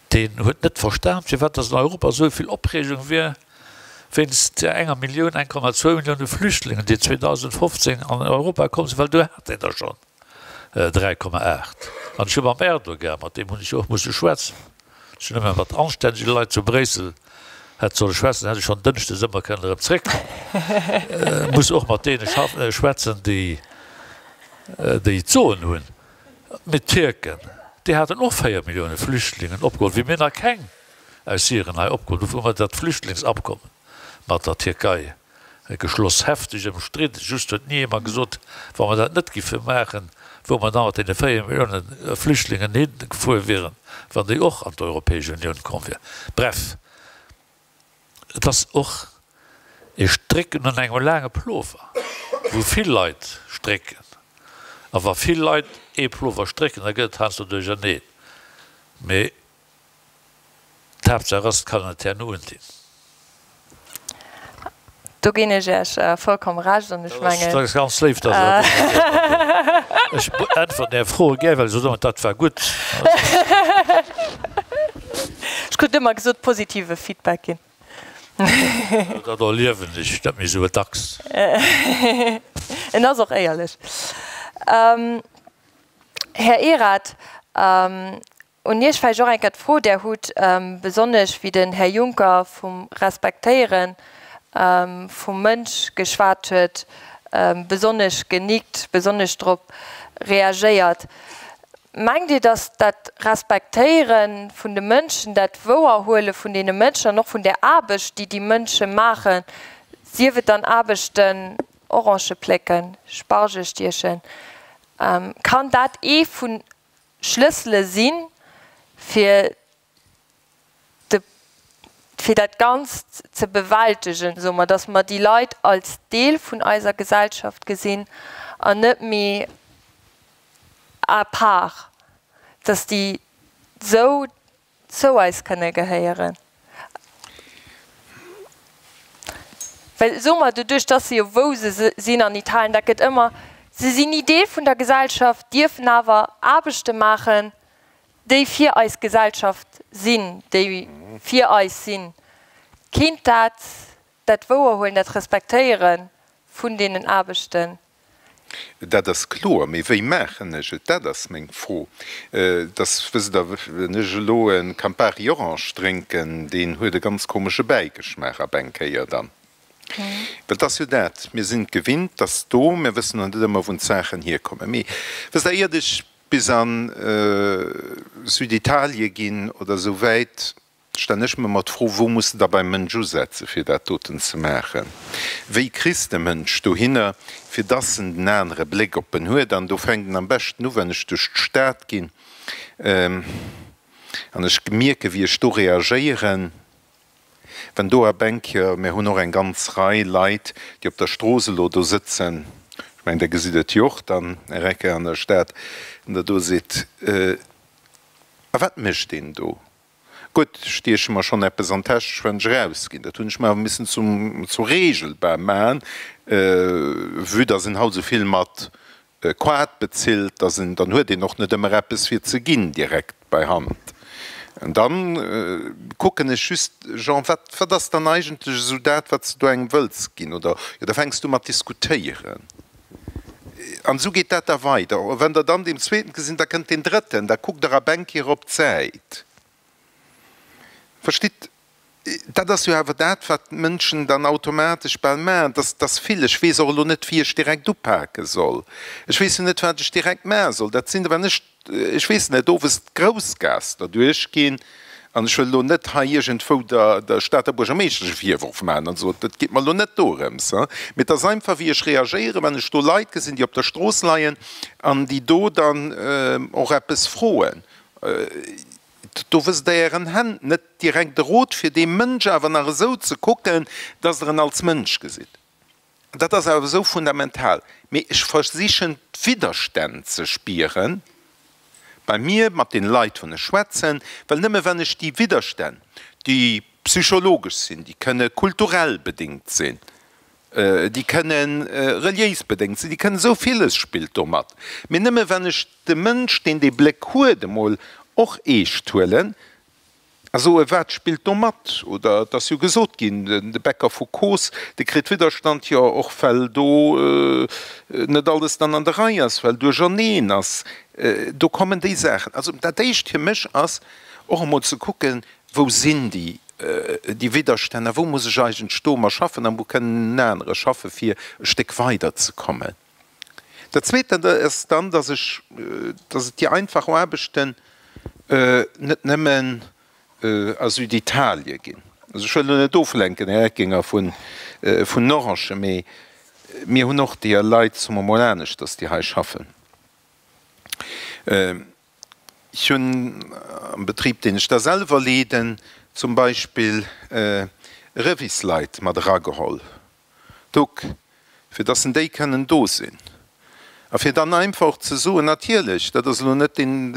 Deen huet net verstan, firwat dass an Europa esou vill Opreegung wier wéinst där enger Millioun, 1,2 Millioune Flüchtlingen, déi 2015 an Europa komm sinn, well do hat een der schonn 3,8. An ech hu mam Erdogan, mat deem hunn ech jo och musse schwätzen, ech hunn nëmme mat anstännege Leit zu Bréissel hätt solle schwätzen, hätt ech schonn dënschdes ëmmer kënnen erëm zréckkommen, muss och mat deene schwätzen, déi déi d'Soen hunn. Mee d'Tierken, déi haten och 4 Millioune Flüchtlingen opgeholl, wéi mir nach keng aus Syrien hei opgeholl hunn. Dofir hu mer dat Flüchtlingsabkommen mat der Tierkei geschloss. Hefteg ëmstridden. Just huet ni ee mer gesot, wa mer dat net giffe maachen, wou mer da mat deene 4 Millioune Flüchtlingen higefuer wieren, wann déi och an d'Europäesch Unioun komm wier. Bref. Et ass och e Strécken un engem laange Plover, wou vill Leit strécken. A wa vill Leit ee Plover strécken, da gëtt et heiansdo duercherneen. Mee d'Haaptsaach ass, et kann een et herno undinn. Do ginn ech Iech vollkomm Recht an ech mengen. Dat ass ganz léif, dass Der dat ëmmer gesot hutt. Ech äntwerten Är Froe gär, well ech soen ëmmer, dat war gutt. Ech krut ëmmer gesot, positive Feedback ginn. Dat erliewen ech net méi esou dacks. En ass och éierlech. Här Erath, un Iech vläicht och eng Kéier d'Fro, Där hutt besonnesch, wéi den Här Juncker vum Respektéiere vum Mënsch geschwat huet, besonnesch genickt, besonnesch drop reagéiert. Mengt Dir, datt dat Respektéiere vun de Mënschen, dat Wouerhuele vun deene Mënschen an och vun där Aarbecht, déi déi Mënsche maachen, sief et dann Aarbechten, Orangë plécken, Spargel stiechen, kann dat ee vun Schlëssele sinn, fir de, fir dat Ganzt ze bewältegen, soe mer, datt mer déi Leit als Deel vun eiser Gesellschaft gesinn an net méi à part, datt déi sou zou eis kënne gehéieren. Well, soe mer, doduerch datt se jo wou se sinn an Italien, dat gëtt ëmmer, se sinn ni Deel vun der Gesellschaft, dierfen awer Aarbechte maachen, déi fir eis Gesellschaft sinn, déi fir eis sinn, kéint dat dat Wouerhuelen, dat Respektéiere vun deenen Aarbechten. Dat ass kloer, mee wéi maachen ech et? Dat ass meng Fro. Et ass, wësst Der, wenn ech elo e Campari Orange drénken, deen huet e ganz komesche Bäigeschmaach ab eng Kéier dann. Well et ass jo dat, mir sinn et gewinnt, dass do, mir wëssen och net ëmmer, wou d'Saachen hierkommen, mee wësst Der, iert ech bis a Süditalie ginn oder esou wäit, stellen ech mir emmer d'Fro, Wou muss de da beim Mënsch usetzen, fir dat doten ze maachen? Wéi kriss de Mënsch dohinner, fir dass en den anere Bléck op en huet? An do fänkt en am beschten u, wann ech duerch d'Stad ginn an ech mierken, wéi ech do reagéieren. Wenn do ab eng Kéier, mir hunn och eng ganz Rei Leit, déi op der Strooss elo do sëtzen, ech mengen, Der gesitt et jo och dann, Här Recke, an der Stad, wann Der do sidd, a wat mécht een do? Gutt, ech stieche mer schonn eppes an d'Täsch, wann ech erausginn. Dat hunn ech mer awer missen zum, zur Regel bal maachen, vue dass een haut esou vill mat Quart bezilt, dass een, dann huet een och net ëmmer eppes fir ze ginn direkt bei Hand. An dann kucken ech just, Jean, wat, wat ass dann eigentlech esou dat, wat s de do engem wëlls ginn? Oder, jo, da fänks du mat diskutéieren. An esou geet dat da weider. Wenn der dann deem zweeten gesinn, da kënnt deen drëtten, da kuckt der ab eng Kéier op d'Säit. Verstitt? Dat ass jo awer dat, wat d'Mënschen dann automatesch bal maachen. Dat ass vill. Ech weess och elo net, wéi ech direkt upake soll. Ech weess jo net, wat ech direkt maache soll. Dat sinn, wann ech, ech weess net, owes d'Groussgaass derduerch ginn. An ech wëll elo net hei iergendwou der der Stater Buergermeeschtesch e Virworf maachen an esou, dat geet mer elo net dorëms, mee et ass einfach wéi ech reagéieren, wann ech do Leit gesinn, déi op der Strooss leien an déi do dann och eppes froen. Do wësst Der Ären Hänn net direkt e Rot, fir dee Mënsch awer nach esou ze kucken, dass Der en als Mënsch gesitt. Dat ass awer esou fundamental. Mee ech versichen d'Widderstänn ze spieren, bei mir, mat den Leit wou ech schwätzen, well nëmme wann ech déi Widderstänn, déi psychologesch sinn, déi kënne kulturell bedéngt sinn, déi kënne reliéis bedéngt sinn, déi kënne esou villes spillt do mat, mee nëmme wann ech de Mënsch, deen dee Bléck huet, emol och eescht huelen, A soe wat spillt do mat? Oder et ass jo gesot ginn, de Bäcker vu Kos, dee kritt Widderstand, jo och well do net alles dann an der Rei ass, well duercherneen ass. Do kommen déi Saachen. Also dat Éischt fir mech ass och emol ze kucken, wou sinn déi déi Widderstänn a wou muss ech eigentlech do mer schaffen a wou kënnen en anere schaffe fir e Stéck weiderzekommen. Dat Zweet ass dann, dass ech, dass et déi einfach Aarbechten net nëmmen a Süditalie ginn. Also ech wëll elo net oflenken, Här Reckinger, vun den Orangen, mee mir hunn och déi Leit, soe mer emol aneschters, déi hei schaffen. Ech hunn am Betrib, deen ech da selwer leeden, zum Beispill Revisleit mat erageholl. Duck, fir dass en déi kënnen do sinn. A fir dann einfach och ze soen, natierlech, dat ass elo net deen,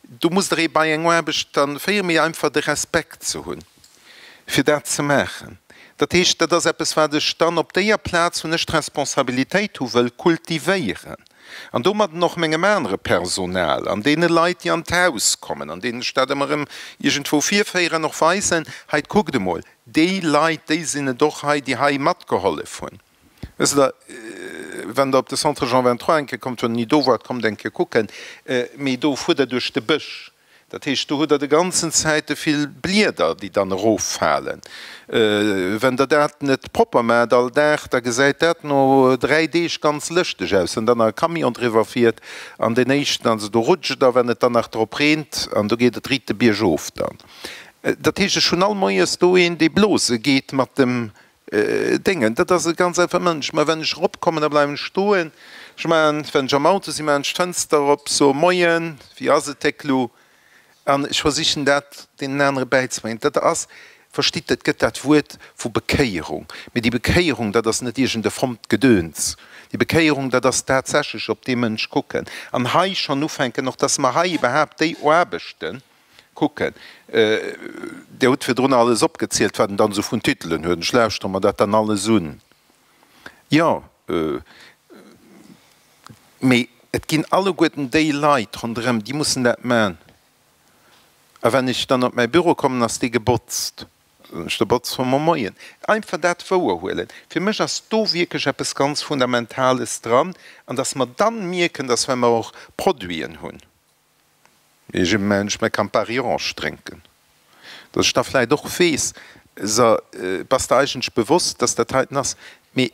do musst Der ee bei eng Aarbecht dann féieren, mee einfach de Respekt ze hunn, fir dat ze maachen. Dat heescht, dat ass eppes, wat ech dann op déier Plaz, wou ech d'Responsabilitéit hu wëll, kultivéieren an domadden och mengem anere Personal an deene Leit, déi an d'Haus kommen, an deenen ech dat ëmmer erëm iergendwou virféieren, och weisen, Hei, kuckt emol, Déi Leit, déi sinn et och hei, déi hei matgehollef hunn. Wësst Der, wann Der op de Centre Jean 23 eng Kéier kommt, wann Der ni do waart, kommt eng Kéier kucken, mee do fuert Der duerch de Bësch. Dat heescht, do hutt Der de ganzen Zäite vill Blieder, déi dann eroffalen. Wenn Der dat net propper maacht all Dag, da gesäit dat no 3 Deeg ganz lëschteg aus, wenn dann nach e Camion driwwer fiert an deen éischten, also do rutscht et a wenn et dann nach drop reent an do geet et riit de Bierg of dann. Dat heescht, ech hunn all Moies do een, dee blose geet mat dem Déngen. Dat ass e ganz einfach Mënsch. Mä wenn ech eropkommen, da bleiwen ech stoen. Ech maachen, wenn ech am Auto sinn, maachen ech d'Fënster erop, soe Moien, wéi ass et, Téclu? An ech versichen dat deenen anere bäizebréngen. Dat ass, verstitt, et gëtt dat Wuert vu Bekéierung. Mee déi Bekéierung, dat ass net iergend e frommt Gedöns. Déi Bekéierung, dat ass tatsächlech op dee Mënsch kucken. An hei schonn ufänken, och dass mer hei iwwerhaapt déi Aarbechten, Kucken. Dir hutt virdrun alles opgezielt, wat en dann esou vun Titelen huet. Ech lauschtere mer dat dann alles un. Jo, mee et ginn alleguerten déi Leit ronderëm, déi mussen dat man. A wenn ech dann op mäi Büro kommen, ass dee gebotzt. Dann ech de Botz vum Moien. Einfach dat wouerhuelen. Fir mech ass do wierklech eppes ganz Fundamentales dran. An dass mer dann mierken, dass wa mer och Produiten hunn, Ech mengen, ech Campari Orange drénken, dass ech da vläit och weess, so, bass der eigentlech bewosst, dass dat heiten ass? Mee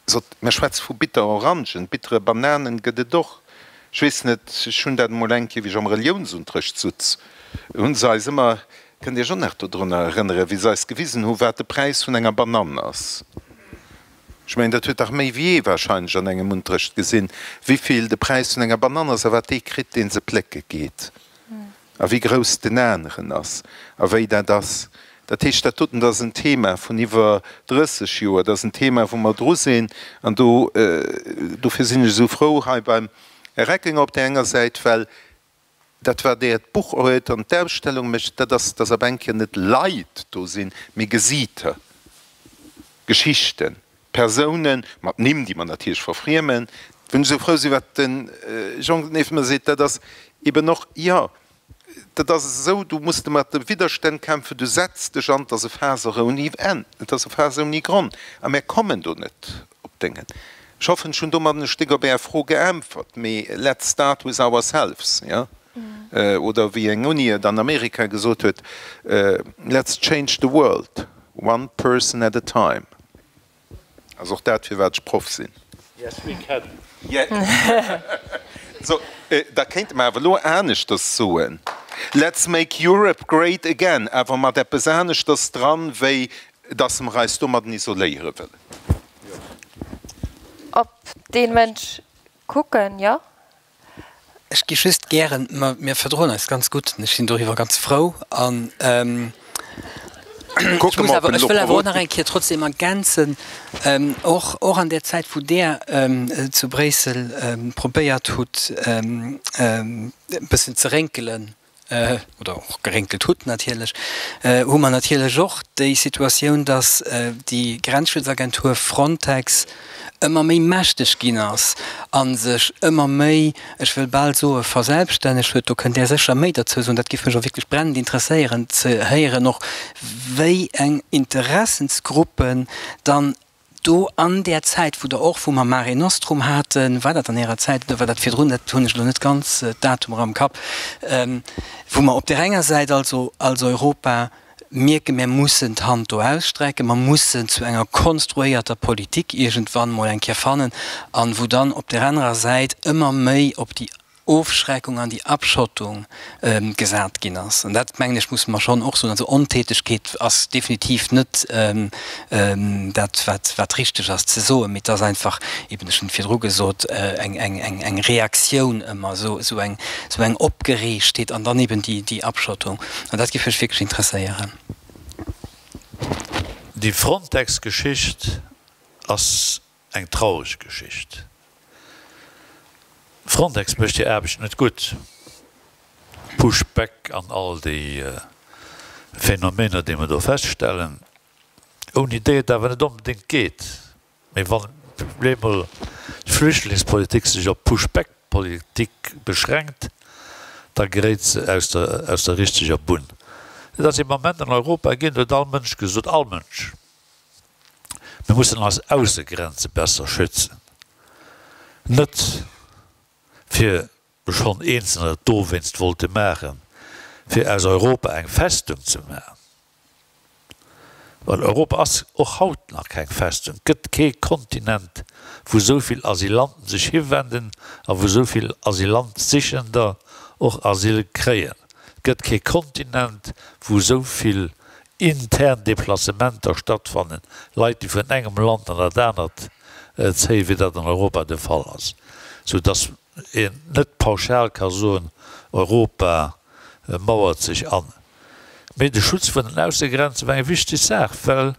sot, mer schwätze vu bitter Orangen, bittere Bananen gëtt et och. Ech weess net, ech hunn dat emol eng Kéier, wéi ech am Reliounsunterrecht sutz, hu se eis ëmmer, kënnt Iech och nach dodrunner erënneren, wéi se eis gewisen hu wat de Präis vun enger Banann ass. Ech mengen, dat huet dach méi wéi ee wahrscheinlech an engem Unterrecht gesinn, wéivill de Präis vun enger Banann ass a wat dee kritt, dee se plécke geet, a wéi grouss den aneren ass a wéi dat ass. Dat heescht, dat doten, dat ass en Thema vun iwwer 30 Joer, dat ass en Thema, wou mer dru sinn. An do, dofir sinn ech esou frou hei beim Här Reckinger op där enger Säit, well Dat wat Äert Buch huet an d'Ausstellung mécht, dat ass, dass ab eng Kéier net Leit do sinn, mee Gesiiter, Geschichten, Persounen mat Nimm, déi mer natierlech verfriemen. Wou ech esou frou sinn, wat de Jean nieft mer seet, dat ass eben och, jo, dat ass esou, du muss de mat de Widderstänn kämpfen, du setz dech an, et ass e Faass ouni Enn, et ass e Faass ouni Gronn a mär kommen do net op Déngen. Ech hoffen, ech hunn domadden e Stéck op Är Fro geäntwert, mee let's start with ourselves, jo? Oder wéi eng Uni et an Amerika gesot huet, Let's change the world, one person at a time. Ass och dat, firwat ech Proff sinn. Yes, we can. So, da kéinte mer awer elo aneschters soen. Let's make Europe great again, awer mat eppes aneschters dran, wéi dass mer eis domadden isoléiere wëllen. Op dee Mënsch kucken, jo. Ech gi just gären, mer, mir verdroen eis ganz gutt an ech sinn doriwwer ganz frou an ech muss awer, ech wëll awer och nach eng Kéier trotzdem ergänzen, och, och an där Zäit wou Der zu Bréissel probéiert hutt e bëssen ze rénkelen, oder och gerénkelt hutt natierlech, hu mer natierlech och déi Situatioun, dass déi Grenzschutzagentur Frontex ëmmer méi mächteg ginn ass a sech ëmmer méi, ech wëll bal soe verselbststännegt huet. Do kënnt Där sécher méi derzou soen. Dat géif mech och wierklech brennend interesséieren ze héieren och, wéi eng Interessensgruppen dann Do an där Zäit, wou Der och, wou mer Mare Nostrum haten, war dat an Ärer Zäit oder war dat virdrun, dat hunn ech elo net ganz d'Datumer am Kapp, wou mer op där enger Säit also als Europa mierken, mir mussen d'Hand do ausstrecken, mer mussen zu enger konstruéierter Politik iergendwann emol eng Kéier fannen, an wou dann op där anerer Säit ëmmer méi op déi Ofschreckung an déi Abschottung gesat ginn ass. An dat, mengen ech, musse mer schonn och soen. Also Ontätegkeet ass definitiv net dat, wat, wat richteg ass ze soen, mee et ass einfach eben, ech hunn et virdru gesot, eng, eng, eng, eng Reaktioun ëmmer, esou, esou eng, esou eng Opgereegtheet an dann eben déi, déi Abschottung. An dat géif mech wierklech interesséieren. Déi Frontex-Geschicht ass Eng traureg Geschicht. Frontex mécht hir Aarbecht net gutt. Push back an all déi Phänomener, déi mer do feststellen, ouni déi et awer net onbedéngt geet. Mee wann op eemol d'Flüchtlingspolitik sech op Push back Politik beschränkt, da geréit se aus der aus der richteger Bunn. Et ass ee Moment an Europa ginn, do huet all Mënsch gesot, all Mënsch, Mir mussen eis Aussegrenze besser schützen, net fir schonn Eenzelner et dowéinst wollte maachen, fir aus Europa eng Festung ze maachen, well Europa ass och haut nach keng Festung. Et gëtt kee Kontinent, wou esou vill Asylanten sech hiwenden a wou esou vill Asylantsichender och Asyl kréien. Et gëtt kee Kontinent, wou esou vill intern Deplacementer stattfannen, Leit, déi vun engem Land an dat anert zéien, wéi dat an Europa de Fall ass, sou dass een net pauschal ka soen, Europa mauert sech an. Mee de Schutz vun den Aussegrenze war eng wichteg Saach, well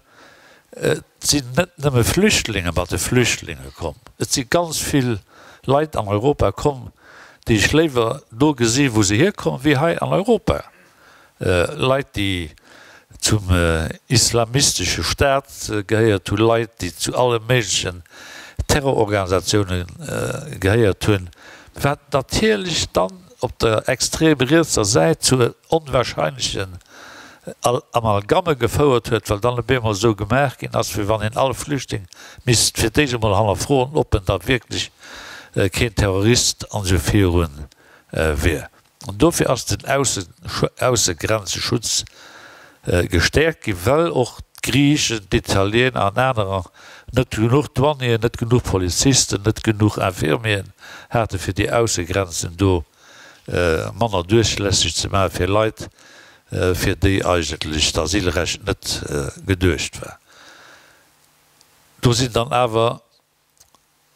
et sinn net nëmme Flüchtlinge mat de Flüchtlinge komm, et si ganz vill Leit an Europa komm, déi ech léiwer do gesi wou se hierkommen, wéi hei an Europa. Leit, déi zum islamistesche Staat gehéiert hunn, Leit, déi zu alle méiglechen Terrororganisatioune gehéiert hunn, wat natierlech dann op der extrem rietser Säit zu onwahrscheinlechen Amalgamme gefouert huet, well dann op eemol esou gemaach ginn ass, wéi wann een all Flüchtling misst fir d'éischt emol hannerfroen, ob en da wierklech keen Terrorist an esou virun wier. An dofir ass den Aussegrenzeschutz gestäerkt ginn, well och d'Griichen, d'Italiener an anerer net genuch Douanieren, net genuch Polizisten, net genuch Infirmieren haten, fir déi Aussegrenzen do manner duerchlässeg ze maachen fir Leit, fir déi eigentlech d'Asylrecht net geduecht war. Do sinn dann awer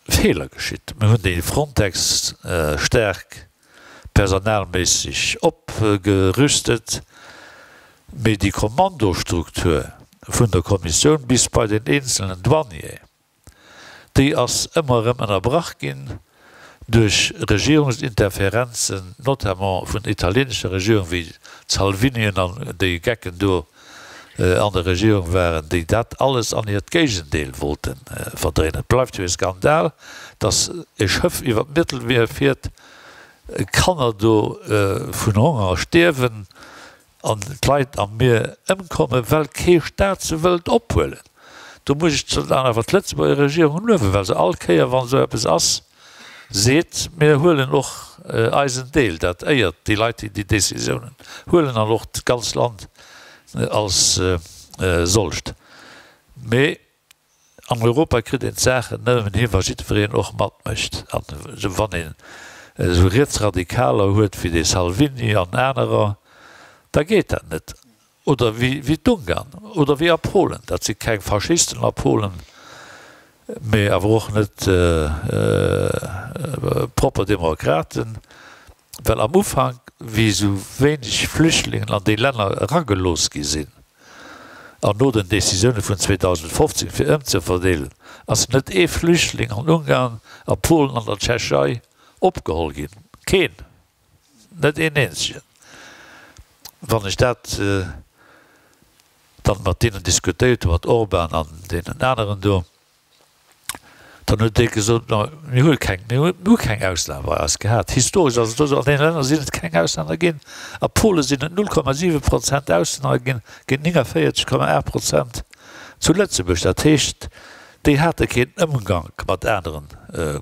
Feeler geschitt. Mir hunn déi Frontex staark personalméisseg opgerüstet, mee déi Kommandostruktur vun der Kommissioun bis bei den eenzelnen Douanier, déi ass ëmmer erëm ënnerbrach ginn duerch Regierungsinterferenzen, notamment vun der italienescher Regierung, wéi d'Salvinien an déi Gecken do an der Regierung waren, déi dat alles an hiert Géigendeel wollte verdréinen. Et bleift jo e Skandal, datt e Schëff iwwer d'Mëttelmier fiert, Kanner do vun Honger stierwen an d'Leit am Mier ëmkommen, well kee Staat se wëllt ophuelen. Do muss ech dann awer d'Lëtzebuerger Regierung luewen, well se all Kéier, wann esou eppes ass, seet, mir huelen och eisen Deel, dat éiert déi Leit, déi déi Décisiounen huelen an och d'ganz Land als solcht. Mee an Europa kritt een d'Saachen nëmmen hin, wa jiddwereen och matmécht. An wann een. Esou Rietsradikaler huet wéi dee Salvini an anerer, da geet dat net. Oder wéi d'Ungarn oder wéi a Polen. Dat si keng Faschisten a Polen, mee awer och net propper Demokraten. Well am Ufank, wéi esou wéineg Flüchtlingen an déi Länner eragelooss gi sinn, an no den Decisioune vun 2015 fir ëmzeverdeelen, ass net ee Flüchtling an Ungarn, a Polen an der Tschechei opgeholl ginn. Keen! Net een eenzegen. Wann ech dat dann mat deenen diskutéiert hunn, mat Orban an deenen aneren do, dann huet dee gesot, Ma mir hu keng, mir hu keng Auslänner bei eis gehat. Historesch ass et esou, an deene Länner sinn et keng Auslänner ginn. A Pole sinn et 0,7 Prozent Auslänner ginn, géint 49,8 Prozent zu Lëtzebuerg. Dat heescht, déi hate keen Ëmgank mat anere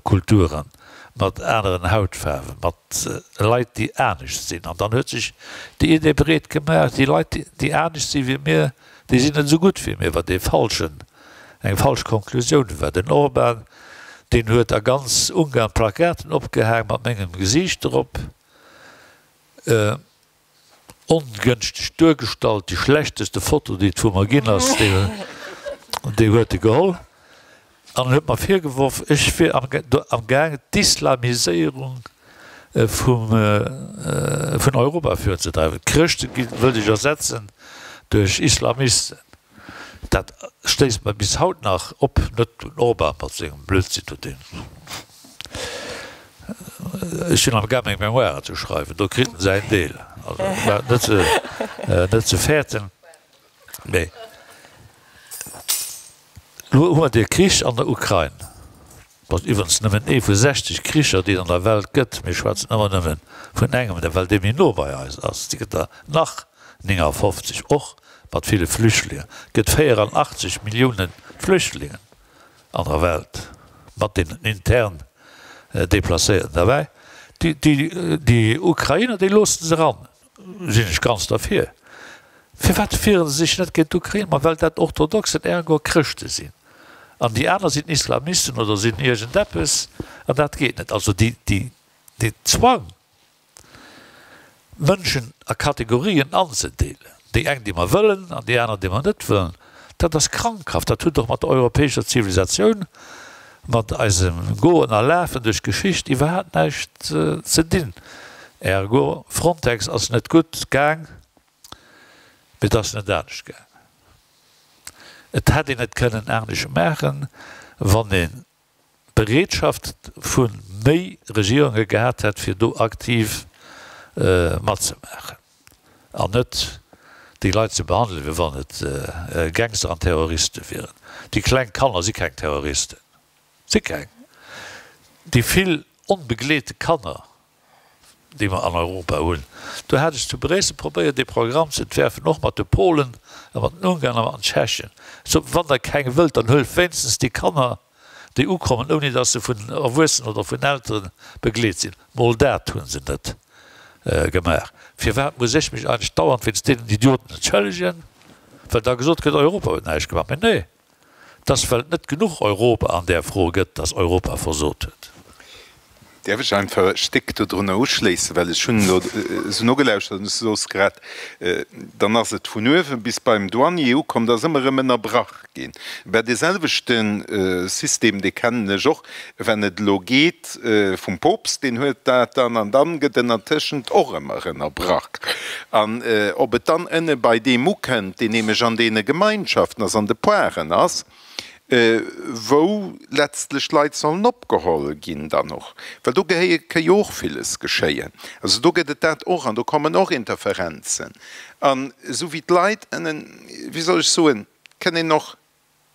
Kulturen, mat aneren Hautfaarwen, mat Leit, déi anescht sinn. An dann huet sech déi Idee breet gemaach, déi Leit, déi anescht si wéi mir, déi sinn net esou gutt wéi mir, wat ee falschen Eng falsch Konklusioun war. Den Orban, deen huet a ganz Ungarn Plakaten opgehaang mat mengem Gesiicht drop, ongënschteg duergestallt, déi schlechteste Foto, déi et vu mer ginn ass, déi huet e geholl an huet mer virgeworf, ech wier am Gaang d'Islamiséierung vum vun Europa virunzedreiwen. D'Chrëschte wëllt ech ersetzen duerch Islamisten. Dat stéisst mer bis haut nach op, net den Orban mat sengem Blödsinn do, deen, ech sinn am gaang meng Memoiren ze schreiwen, do kritt en säin Deel, also net ze, net ze fäerten. Mee elo hu mer dee Krich an der Ukrain, wat iwwerens nëmmen ee vu 60 Kricher, déi et an der Welt gëtt, mir schwätzen ëmmer nëmme vun engem, well dee méi no bei eis ass, et gëtt der nach 59, och mat ville Flüchtlingen, et gëtt 84 Millioune Flüchtlingen an der Welt, mat deenen intern Deplacéierten derbäi. Déi Ukrainer, déi loosse se eran, sinn ech ganz derfir. Firwat wiere se sech net géint d'Ukrainer? Ma well dat Orthodoxen, ergo Chrëschte sinn, an déi aner sinn Islamisten oder sinn iergendeppes, an dat geet net. Also dee Zwang, Mënschen a Kategorien anzedeelen, déi eng, déi mer wëllen, an déi aner, déi mer net wëllen, dat ass krankhaft. Dat huet och mat der europäescher Zivilisatioun, mat eisem Goen a Lafen duerch d'Geschicht iwwerhaapt näischt ze dinn. Ergo, Frontex ass net gutt gaang, mee et ass net anescht gaang. Et hätt een et kënnen anescht maachen, wann ee Bereetschaft vu méi Regierunge gehat hätt, fir do aktiv matzemaachen an net déi Leit ze behandelen, wéi wann et Gangster an Terroriste wieren. Déi kleng Kanner si keng Terroristen, si keng. Déi vill onbegleete Kanner déi mer an Europa hunn. Do hat ech zu Bréissel probéiert, ee Programm ze entwerfen, och mat de Polen a mat den Ungarn a mat den Tschechen. Ech sot, Wann Der keng wëllt, dann huelt wéinstens déi Kanner, déi ukommen, ouni datt se vun Erwuessenen oder vun Eltere begleet sinn. Mol dat hu se net gemaach. Firwat muss ech mech eigentlech dauernd wéinst deenen Idioten entschëllegen, well da gesot gëtt, Europa huet näischt gemaach? Mä nee! Et ass, well et net genuch Europa an där Fro gëtt, dass Europa versot huet. Däerf ech einfach e Stéck dodrunner uschléissen, well ech hunn elo esou nogelauschtert an du soos grad, dann ass et vun uewe bis beim Douanier ukomm, da ass ëmmer erëm ënnerbrach ginn. Ben, dee selwechte System, dee kennen ech och, wenn et elo geet vum Poopst, deen huet dat dann, an dann gëtt ënnertëschent och ëmmer ënnerbrach. An ob et dann ënne bei deem ukënnt, deen nämlech an deene Gemeinschaften ass, an de Poaren ass, wou letztlech d'Leit sollen opgeholl ginn dann och, well do gehéie ka jo och villes geschéien. Also do gëtt et dat och an do kommen och Interferenzen. An esou wéi d'Leit ënnen, wéi soll ech soen, kënn een och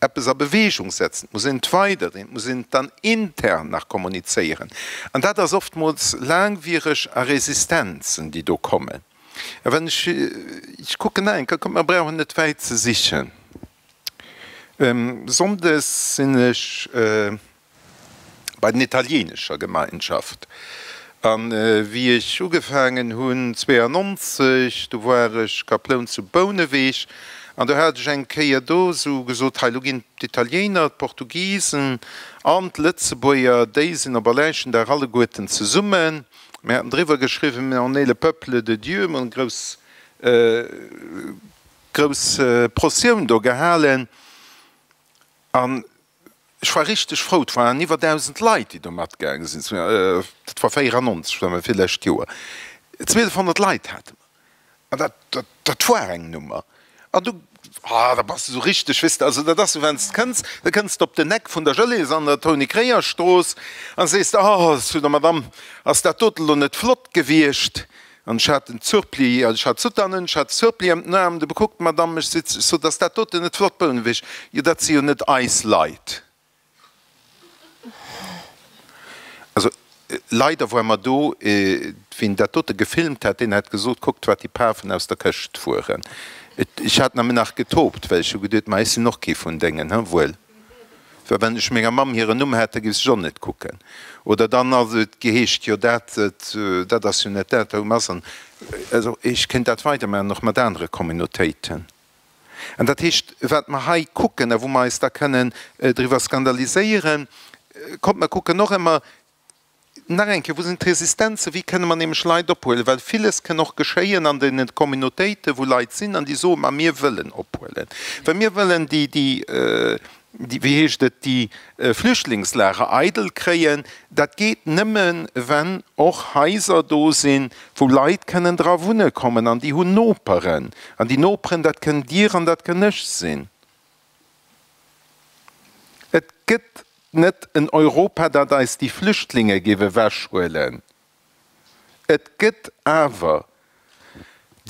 eppes a Bewegung setzen, et muss een et weiderdrinn, et muss een et dann intern nach kommunizéieren. An dat ass oftmools laangwiereg a Resistenzen, déi do kommen. A wann ech, ech kucken nach eng Kéier, kommt, mer brauchen net wäit ze sichen, Sonndes sinn ech, bei den italienescher Gemeinschaft. An wéi ech ugefaangen hunn, 92, du war ech Kaploun zu Bouneweg. An do hat ech eng Kéier do esou gesot, hei elo ginn d'Italiener, d'Portugisen an d'Lëtzebuerger, déi sinn op Allerleeschtendag alleguerten zesummen. Mir haten driwwer geschriwwen, On est le peuple de Dieu, mir hunn eng grouss, grouss Prozessioun do gehalen. An ech war richteg frou, et waren iwwer 1.000 Leit, déi do matgaange sinn. Dat war 94, dat war virlescht Joer. 1.200 Leit hate mer. An dat, dat, dat war eng Nummer. An du, ah, da bass de esou richteg, weess de, also dat ass esou, wann s de kënns, da kënns de op den Eck vun der Gelees an der Tony Kreyer Strooss a sees de, oh, zu der Madame, ass dat doten elo net flott gewiescht? An ech hat den Zurpli, ech hat d'Soutane un, ech hat de Zurpli ëm den Aarm, du bekuckt d'Madame mech, seet, ech sot, ass dat doten net flott, Bouneweg? Jo, dat si jo net eis Leit. Also leider woar mer do, wien dat dote gefilmt hat, deen hat gesot, kuckt wat déi Pafen aus der Këscht fueren. Ech hat nëmmen nach getoobt, well ech hu geduet, ma ech sinn och kee vun dengen, he wuel? Well wann ech menger Mamm hiren Numm hätt, da géif ech och net kucken. Oder dann ass et geheescht, jo dat, dat ass jo net dat, wou ass. An also ech kéint dat weidermaachen, och mat anere Communautéiten. An dat heescht, wat mer hei kucken a wou mer eis da kënnen driwwer skandaliséieren, kommt mer kucken och ëmmer nach eng Kéier, wou sinn d'Resistenzen, wéi kënne mer nämlech Leit ophuelen, well villes kënn och geschéien an deene Communautéiten, wou Leit sinn an déi soen, ma mir wëllen ophuelen, well mir wëllen déi, déi, wéi heescht et, déi Flüchtlingslager eidel kréien. Dat geet nëmme wenn och Haiser do sinn, wou Leit kënnen dra wunne kommen an déi hunn Noperen. An déi Noperen, dat kënnt Dir an dat kënn ech sinn. Et gëtt net en Europa, dat eis déi Flüchtlinge géif ewechhuelen. Et gëtt awer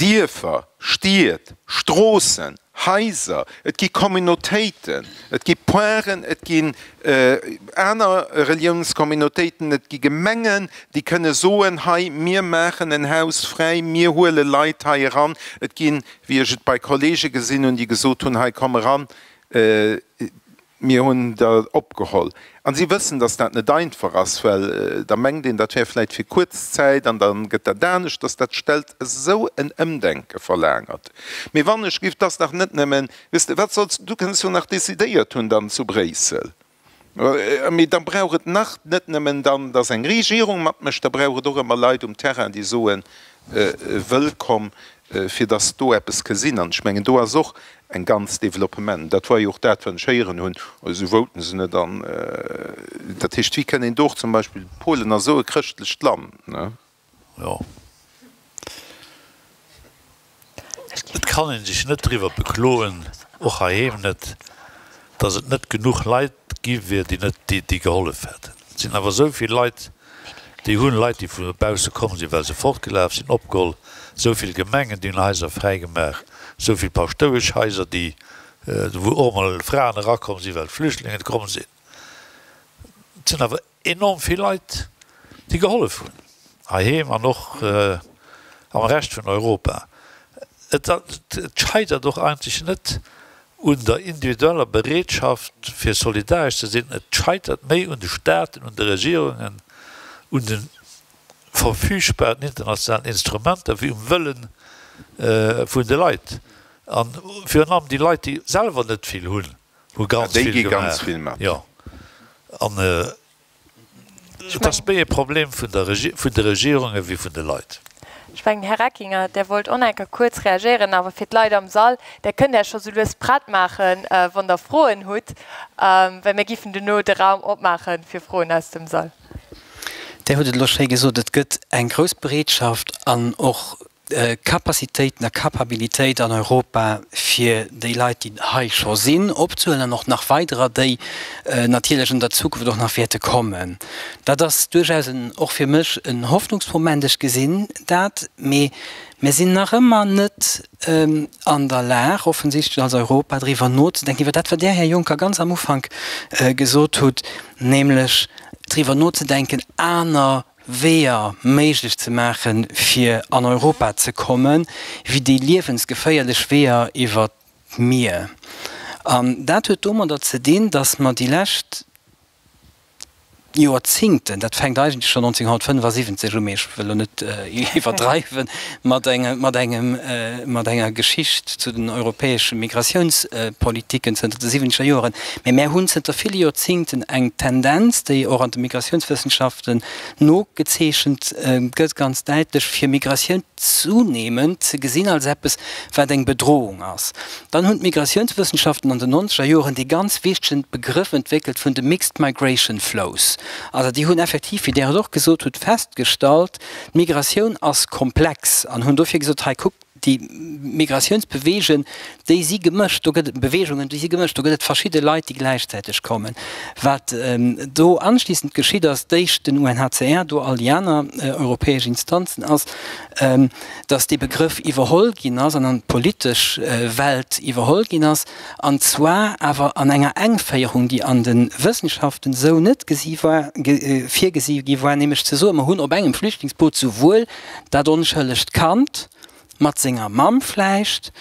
Dierfer, Stied, Stroossen, Haiser, et gi Communautéiten, et gi Poiren, et ginn aner Reliounscommunautéiten, et gi Gemengen, déi kënne soen, hei, mir maachen en Haus fräi, mir huele Leit hei eran. Et ginn, wéi ech et bei Kollege gesinn hunn, déi gesot hunn, hei, komm eran, Mir hunn der opgeholl. A si wëssen, datt dat net einfach ass, well da mengt een, dat wär vläicht fir kuerz Zäit an da gëtt dat aneschters. Dat stellt esou en Ëmdenke verlaangert. Mee wann ech giff, 't ass dach net nëmmen, weess de, wat solls, du kënns jo nach decidéiert hunn dann zu Bréissel. Mee da brauch et nach net nëmmen dann, datt eng Regierung matmécht, da brauch et och ëmmer Leit um Terrain, déi soen, wëllkomm, fir datt do eppes ke sinn. An ech mengen, do ass och eng ganz Développement. Dat war jo och dat, wat ech héieren hunn, esou wouten se net. An dat heescht, wéi kënn een do och zum Beispill, Polen ass esou e chrëschtlecht Land, ne? Jo. Et kann ee sech net driwwer bekloen, och heiheem net, datt et net genuch Leit gi wier, déi net, déi gehollef hätten. Et sinn awer esou vill Leit, déi hunn Leit, déi vu bausse komm sinn, well se fortgelaf sinn, opgeholl, esou vill Gemengen, déi hunn Haiser fräigemaach, esou vill Paschtoueschhaiser, déi, wou och emol Fraen erakomm sinn, well Flüchtlingen komm sinn. Et sinn awer enorm vill Leit, déi gehollef hunn, heiheem an och am Rescht vun Europa. Et scheitert och eigentlech net un der individueller Bereetschaft, fir solidaresch ze sinn. Et scheitert méi un de Staaten, un de Regierungen, un de verfügbaren internationalen Instrumenter wéi um Wëlle vun de Leit. A virun allem déi Leit, déi selwer net vill hunn. Hu ganz vill gemaach, jo. An et ass méi e Problem vun der vun de Regierunge wéi vun de Leit. Ech mengen, Här Reckinger, Der wollt och nach eng Kéier kuerz reagéieren. Awer fir d'Leit am Sall, Der kënnt Iech scho sou lues prett maachen, wann Der Froen hutt, well mir giffen duerno de Raum opmaache fir Froen aus dem Sall. Der hutt et elo schéi gesot, et gëtt eng grouss Bereetschaft an och Capacitéiten a Capabilitéit an Europa, fir déi Leit, déi hei scho sinn, opzehuelen an och nach weiderer, déi natierlech an der Zukunft och nach wäerte kommen. Dat ass duerchaus en, och fir mech en Hoffnungsmoment. Ech gesinn dat. Mee mir sinn nach ëmmer net an der Lag, offensichtlech als Europa, driwwer nozedenken, iwwer dat, wat Där, Här Juncker, ganz am Ufank gesot hutt, nämlech driwwer nozedenken, aner Weeër méiglech ze maachen, fir an Europa ze kommen, wéi déi liewensgeféierlech Weeër iwwer d'Mier. An dat huet domadder ze dinn, datt mer déi lescht. Joerzingten, dat fänkt eigentlech schonn 1975 u, mee ech wëll elo net iwwerdreiwen, mat engem, mat engem, mat enger Geschicht zu den europäesche Migratiounspolitiken zënter de siwwenzeger Joeren. Mee mär hunn zënter ville Joerzingten eng Tendenz, déi och an de Migratiounswëssenschaften nogezeechent gëtt, ganz däitlech, fir Migratioun zunehmend ze gesinn als eppes, wat eng Bedrohung ass. Dann hunn d'Migratiounswëssenschaften an den nonzeger Joren dee ganz wichtegen Begrëff entwéckelt vun de mixed migration flows. Also déi hunn effektiv, wéi Der et och gesot hutt, festgestallt, d'Migratioun ass komplex an hunn dofir gesot, hei kuckt, déi Migratiounsbeweegen, déi si gemëscht, do gëtt et Beweegungen, déi si gemëscht, do gëtt et verschidde Leit, déi gläichzäiteg kommen. Wat do anschließend geschitt ass, d'éischt den UNHCR, do all déi aner europäesch Instanzen, ass, dass dee Begrëff iwwerholl ginn ass an an d'politesch Welt iwwerholl ginn ass, an zwar awer an enger Engféierung, déi an de Wëssenschaften esou net gesi war, virgesi gi war, nämlech ze soen, mer hunn op engem Flüchtlingsboot souwuel dat onschëllegt Kand mat senger Mamm vläicht,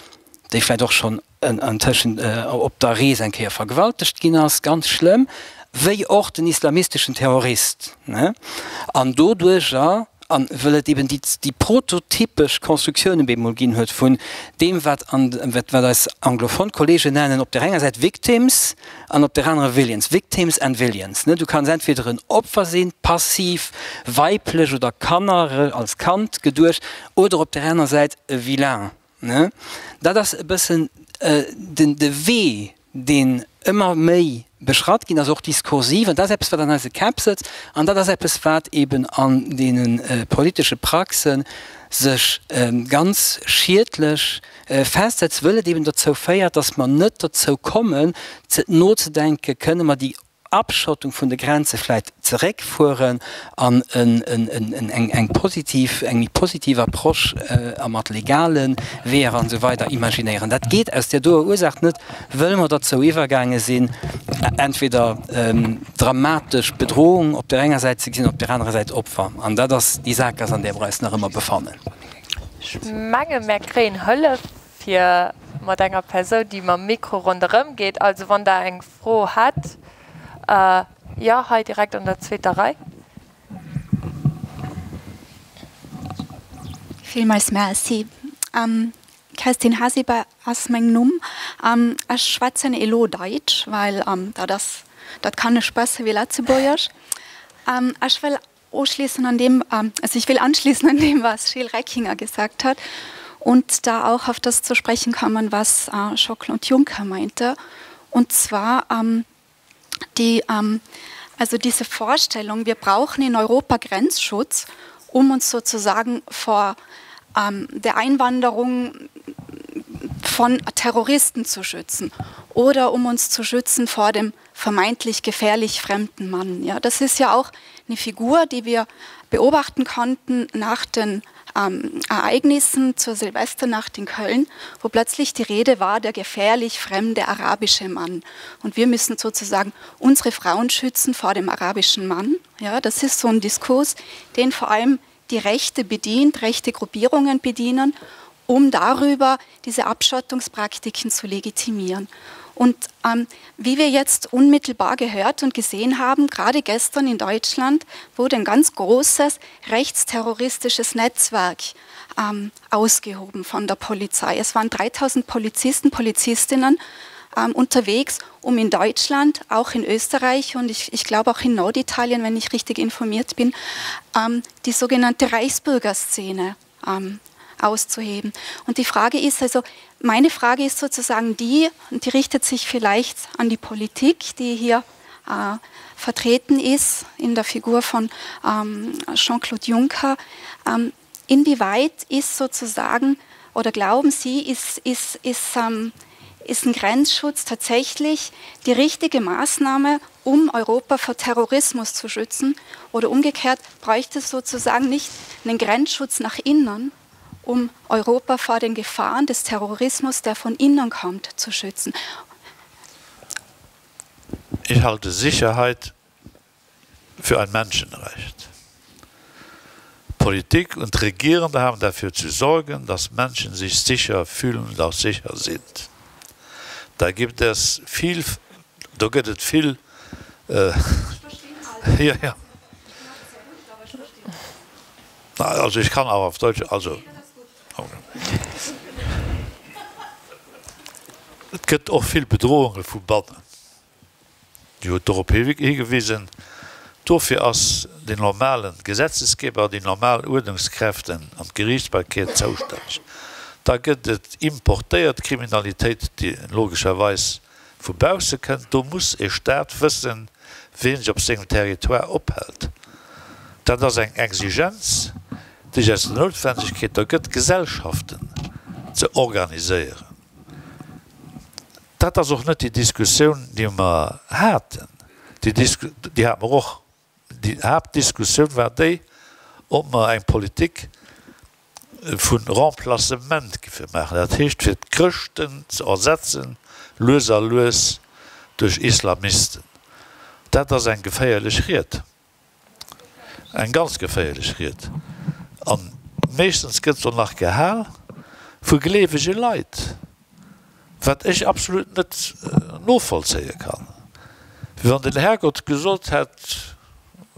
déi vläicht och schonn antëschent op der Rees eng Kéier vergewaltegt ginn ass, ganz schlëmm, wéi och den islamisteschen Terrorist. An doduerjer, a wëll et eben déi prototypesch Constructioun op eemol ginn huet vun deem, wat an, wat eis anglophon Kollegen nennen, op där enger Säit Victims an op där anerer Villains, Victims and Villains. Du kanns entweder en Opfer sinn, passiv, weiblech oder Kanner, als Kand geduecht, oder op där aner Säit e Vilain. Ne? Dat ass e bëssen den de Wee, deen ëmmer méi beschratt ginn ass, och diskursiv. An dat ass eppes, wat an eise Käpp sëtzt. An dat ass eppes, wat eben an deene politesche Praxe sech ganz schiedlech festsetzt, wëll et eben dozou féiert, dass mer net dozou kommen, ze nozedenken, Kënne mer déi Abschottung vun de Grenze vläit zeréckfueren an eng positiv, eng méi positiv Approche a mat legale Weeër an esou weider imaginéieren. Dat geet aus där doer Ursaach net, wëll mer derzou iwwergaange sinn, entweder dramatesch Bedrohung op där enger Säit ze gesinn, op där anerer Säit Opfer. An dat ass déi Sakgaass, an där mer eis nach ëmmer befannen. Ech menge mär kréien Hëllef fir mat enger Persoun, déi mam Mikro ronderëm geet. Also wann Der eng Fro hätt, jo, hei direkt an der zweeter Rei. Villmools Merci. Kerstin Hasiba ass meng Numm. Ech schwätzen elo Daitsch, well dat ass, dat kann ech besser wéi Letzebuergesch. Ech wëll Anschließen an dem, also ich will anschließen an dem, was Gilles Reckinger gesagt hat und da auch auf das zu sprechen kommen, was Jean-Claude Juncker meinte. Und zwar die, also diese Vorstellung, wir brauchen in Europa Grenzschutz, um uns sozusagen vor der Einwanderung von Terroristen zu schützen oder um uns zu schützen vor dem vermeintlich gefährlich fremden Mann. Ja, das ist ja auch eine Figur, die wir beobachten konnten nach den ähm, Ereignissen zur Silvesternacht in Köln, wo plötzlich die Rede war, der gefährlich fremde arabische Mann. Und wir müssen sozusagen unsere Frauen schützen vor dem arabischen Mann. Ja, das ist so ein Diskurs, den vor allem die Rechte bedient, rechte Gruppierungen bedienen, um darüber diese Abschottungspraktiken zu legitimieren. Und ähm, wie wir jetzt unmittelbar gehört und gesehen haben, gerade gestern in Deutschland wurde ein ganz großes rechtsterroristisches Netzwerk ähm, ausgehoben von der Polizei. Es waren 3000 Polizisten, Polizistinnen ähm, unterwegs, um in Deutschland, auch in Österreich und ich, ich glaube auch in Norditalien, wenn ich richtig informiert bin, ähm, die sogenannte Reichsbürgerszene ähm, auszuheben. Und die Frage ist also, meine Frage ist sozusagen die, und die richtet sich vielleicht an die Politik, die hier äh, vertreten ist in der Figur von ähm, Jean-Claude Juncker. Ähm, inwieweit ist sozusagen oder glauben Sie, ist, ist, ist, ähm, ist ein Grenzschutz tatsächlich die richtige Maßnahme, um Europa vor Terrorismus zu schützen? Oder umgekehrt bräuchte es sozusagen nicht einen Grenzschutz nach innen, um Europa vor den Gefahren des Terrorismus, der von innen kommt, zu schützen? Ich halte Sicherheit für ein Menschenrecht. Politik und Regierende haben dafür zu sorgen, dass Menschen sich sicher fühlen und auch sicher sind. Da gibt es viel, da gëtt et vill. Jo, jo. Also ich kann auch auf Deutsch, also. Et gëtt och vill Bedrohunge vu bannen. Dir hutt dorop higewisen. Dofir ass den normale Gesetzesgeber, déi normal Uerdnungskräften an d'Geriichtsbarkeet zoustänneg. Da gëtt et importéiert Kriminalitéit, déi logescherweis vu bausse kënnt. Do muss e Staat wëssen, wien sech op sengem Territoire ophält. Dat ass eng Exigenz, déi sech aus der Noutwendegkeet ergëtt, Gesellschaften ze organiséieren. Dat ass och net déi Diskussioun, déi mer haten. Déi déi hate mer och. Déi Haaptdiskussioun war déi, ob mer eng Politik vu Remplacement giffe maachen, dat heescht fir d'Chrëschten ze ersetzen, lues a lues duerch Islamisten. Dat ass eng geféierlech Ried. Eng ganz geféierlech Ried. A meeschtens gëtt se och nach gehal vu gleewege Leit, wat ech absolut net novollzéie kann. Wéi wann den Herrgott gesot hätt,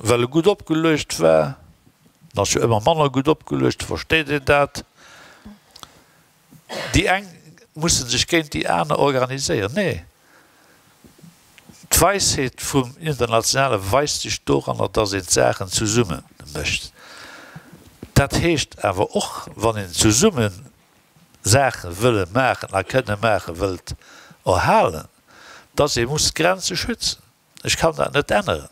well e gutt opgeluecht war, en ass jo ëmmer manner gutt opgeluecht, versteet een dat, Déi eng musse sech géint déi aner organiséieren. Nee, d'Weisheet vum Internationale weist sech doranner, datt een d'Saachen zesumme mécht. Dat heescht awer och, wann een zesumme Saache wëlle maachen a kënne maache wëllt erhalen, datt ee muss d'Grenze schützen. Ech kann dat net änneren.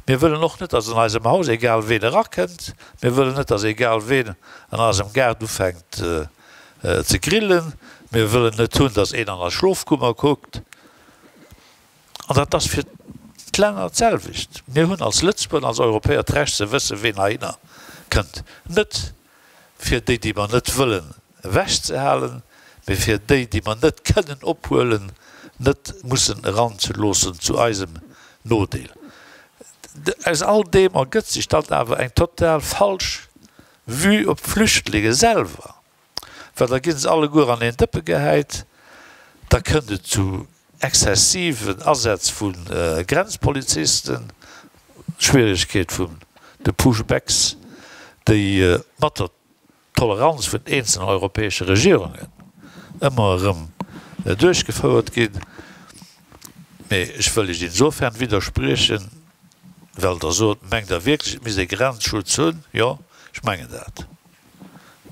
Mir wëllen och net, dass an eisem Haus egal ween erakënnt. Mir wëllen net, dass egal ween an eisem Gaart ufänkt ze grillen. Mir wëllen net hunn, dass een an eis Schlofkummer kuckt. An dat ass fir d'Länner d'selwecht. Mir hunn als Lëtzebuerger an als Europäer d'Recht ze wëssen, ween heihinner kënnt. Net fir déi, déi mer net wëllen ewechzehalen, mee fir déi, déi mer net kënnen ophuelen, net mussen eranzeloossen zu eisem Nodeel. Aus all deem ergëtt sech dann awer eng total falsch Vue op d'Flüchtlinge selwer, well da gi se alleguer an een Dëppe gehäit, da kënnt et zu exzessiven Asätz vu Grenzpolizisten, Schwieregkeet vun de Pushbacks, déi mat der Toleranz vun eenzelen europäesche Regierungen ëmmer erëm duerchgefouert ginn. Mee ech wëll Iech insofern widderspriechen, well Der sot, Mengt Der wierklech, et misst ee Grenzschutz hunn? Jo, ech mengen dat.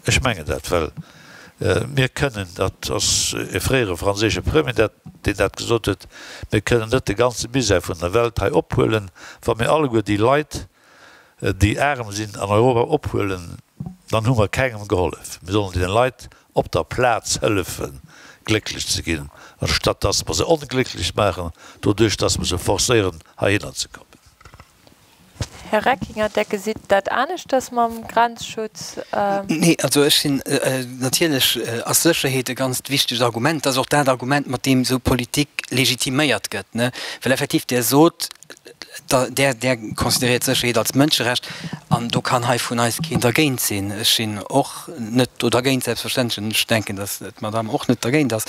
Ech mengen dat, well mir kënnen, dat ass e fréiere franséische Premier, dat, deen dat gesot huet, mir kënnen net de ganze Misär vun der Welt hei ophuelen, wa mir alleguer déi Leit, déi aarm sinn an Europa ophuelen, dann hu mer kengem gehollef. Mir sollen deene Leit op der Plaz hëllefen, glécklech ze ginn, anstatt dass mer se onglécklech maachen, doduerch dass mer se forcéieren, heihinner ze kommen. Här Reckinger, Der gesitt dat aneschters mam Grenzschutz? Nee, also ech sinn, natierlech ass Sécherheet e ganzt wichtegt Argument. Dat ass och dat Argument, mat deem esou Politik legitiméiert gëtt, ne? Well effektiv Der sot, Der, Der consideréiert Sécherheet als Mënscherecht an do kann hei vun eis keen dergéint sinn. Ech sinn och net do dergéint, selbstverständlech, an ech denken, datt d'Madame och net dergéint ass.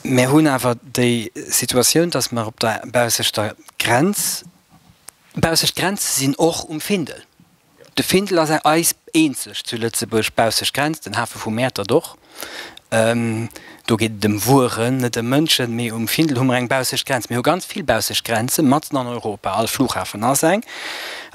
Mir hunn awer déi Situatioun, dass mer op der baussechter Grenz, baussecht Grenze sinn och um Findel. De Findel ass eis eenzeg zu Lëtzebuerg baussecht Grenz, den Hafe vu Mäertert och. Do geet et ëm Wueren, net ëm Mënschen. Mee um Findel hu mer eng baussecht Grenz. Mir hu ganz vill baussecht Grenze matzen an Europa. All Flughafen ass eng.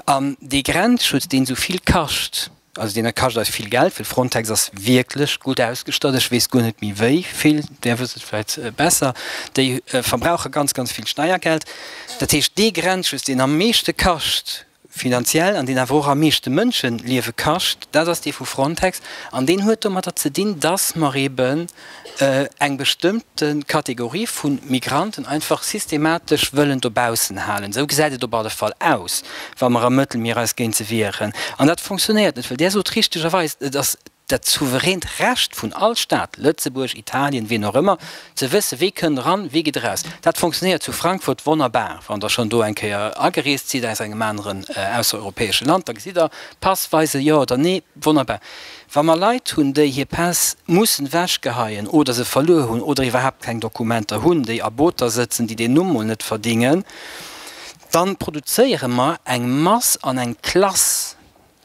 An dee Grenzschutz, deen esou vill kascht, Also deen kascht eis vill Geld, well Frontex ass wierklech gutt ausgestatt. Ech weess guer net méi wéi vill, Där wësst et vläicht besser. Déi verbrauche ganz, ganz vill Steiergeld. Dat heescht, dee Grenzschutz, deen am meeschte kascht finanziell an deen awer och am meeschte Mënschenliewe kascht, dat ass dee vu Frontex. An deen huet domatter ze dinn, dass mer eeben eng bestëmmte Kategorie vu Migranten einfach systematesch wëllen dobaussen halen. Esou gesäit et op alle Fall aus, wa mer am Mëttelmier eis géint se wieren. An dat fonctionnéiert net, well Där sot richtegerweis, et ass. dat souveränt Recht vun all Staat, Lëtzebuerg, Italien, wien och ëmmer, ze wësse wee kënnt eran, wee geet eraus. Dat fonctionnéiert zu Frankfurt wonnerbar. Wann Der schonn do eng Kéier agereest sidd aus engem aneren aussereuropäesche Land, da gesitt Der, Pass weisen, jo oder nee, wonnerbar. Wa mer Leit hunn, déi hir Päss mussen ewechgeheien oder se verluer hunn oder iwwerhaapt keng Dokumenter hunn, déi a Booter sëtzen, déi deen Numm mol net verdingen, dann produzéiere mer eng Mass an eng Klass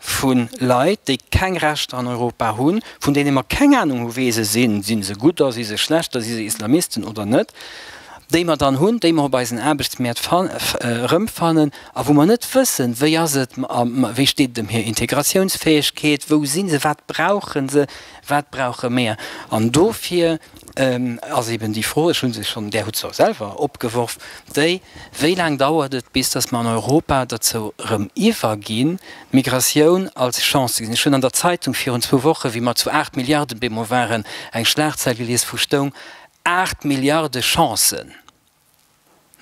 vu Leit, déi keng Rechter an Europa hunn, vun deene mer keng Anung hu wee se sinn, si se gudder, si se schlechter, si se Islamisten oder net, déi mer dann hunn, déi mer op eisen Aarbechtsmäert erëmfannen a wou mer net wëssen, wéi ass et, wéi steet et ëm hir Integratiounsfäegkeet, wou si se, wat brauche se, wat brauche mer. An dofir ass eben déi Fro, ech hu se schonn, Där hutt se och selwer opgeworf, déi, Wéi laang dauert et, bis datt mer an Europa derzou erëm iwwerginn, d'Migratioun als Chance ze gesinn? Ech hunn an der Zeitung virun zwou Wochen, wéi mer zu 8 Milliarden bemol waren, eng Schlagzeil gelies, wou stoung, 8 Milliarde Chancen,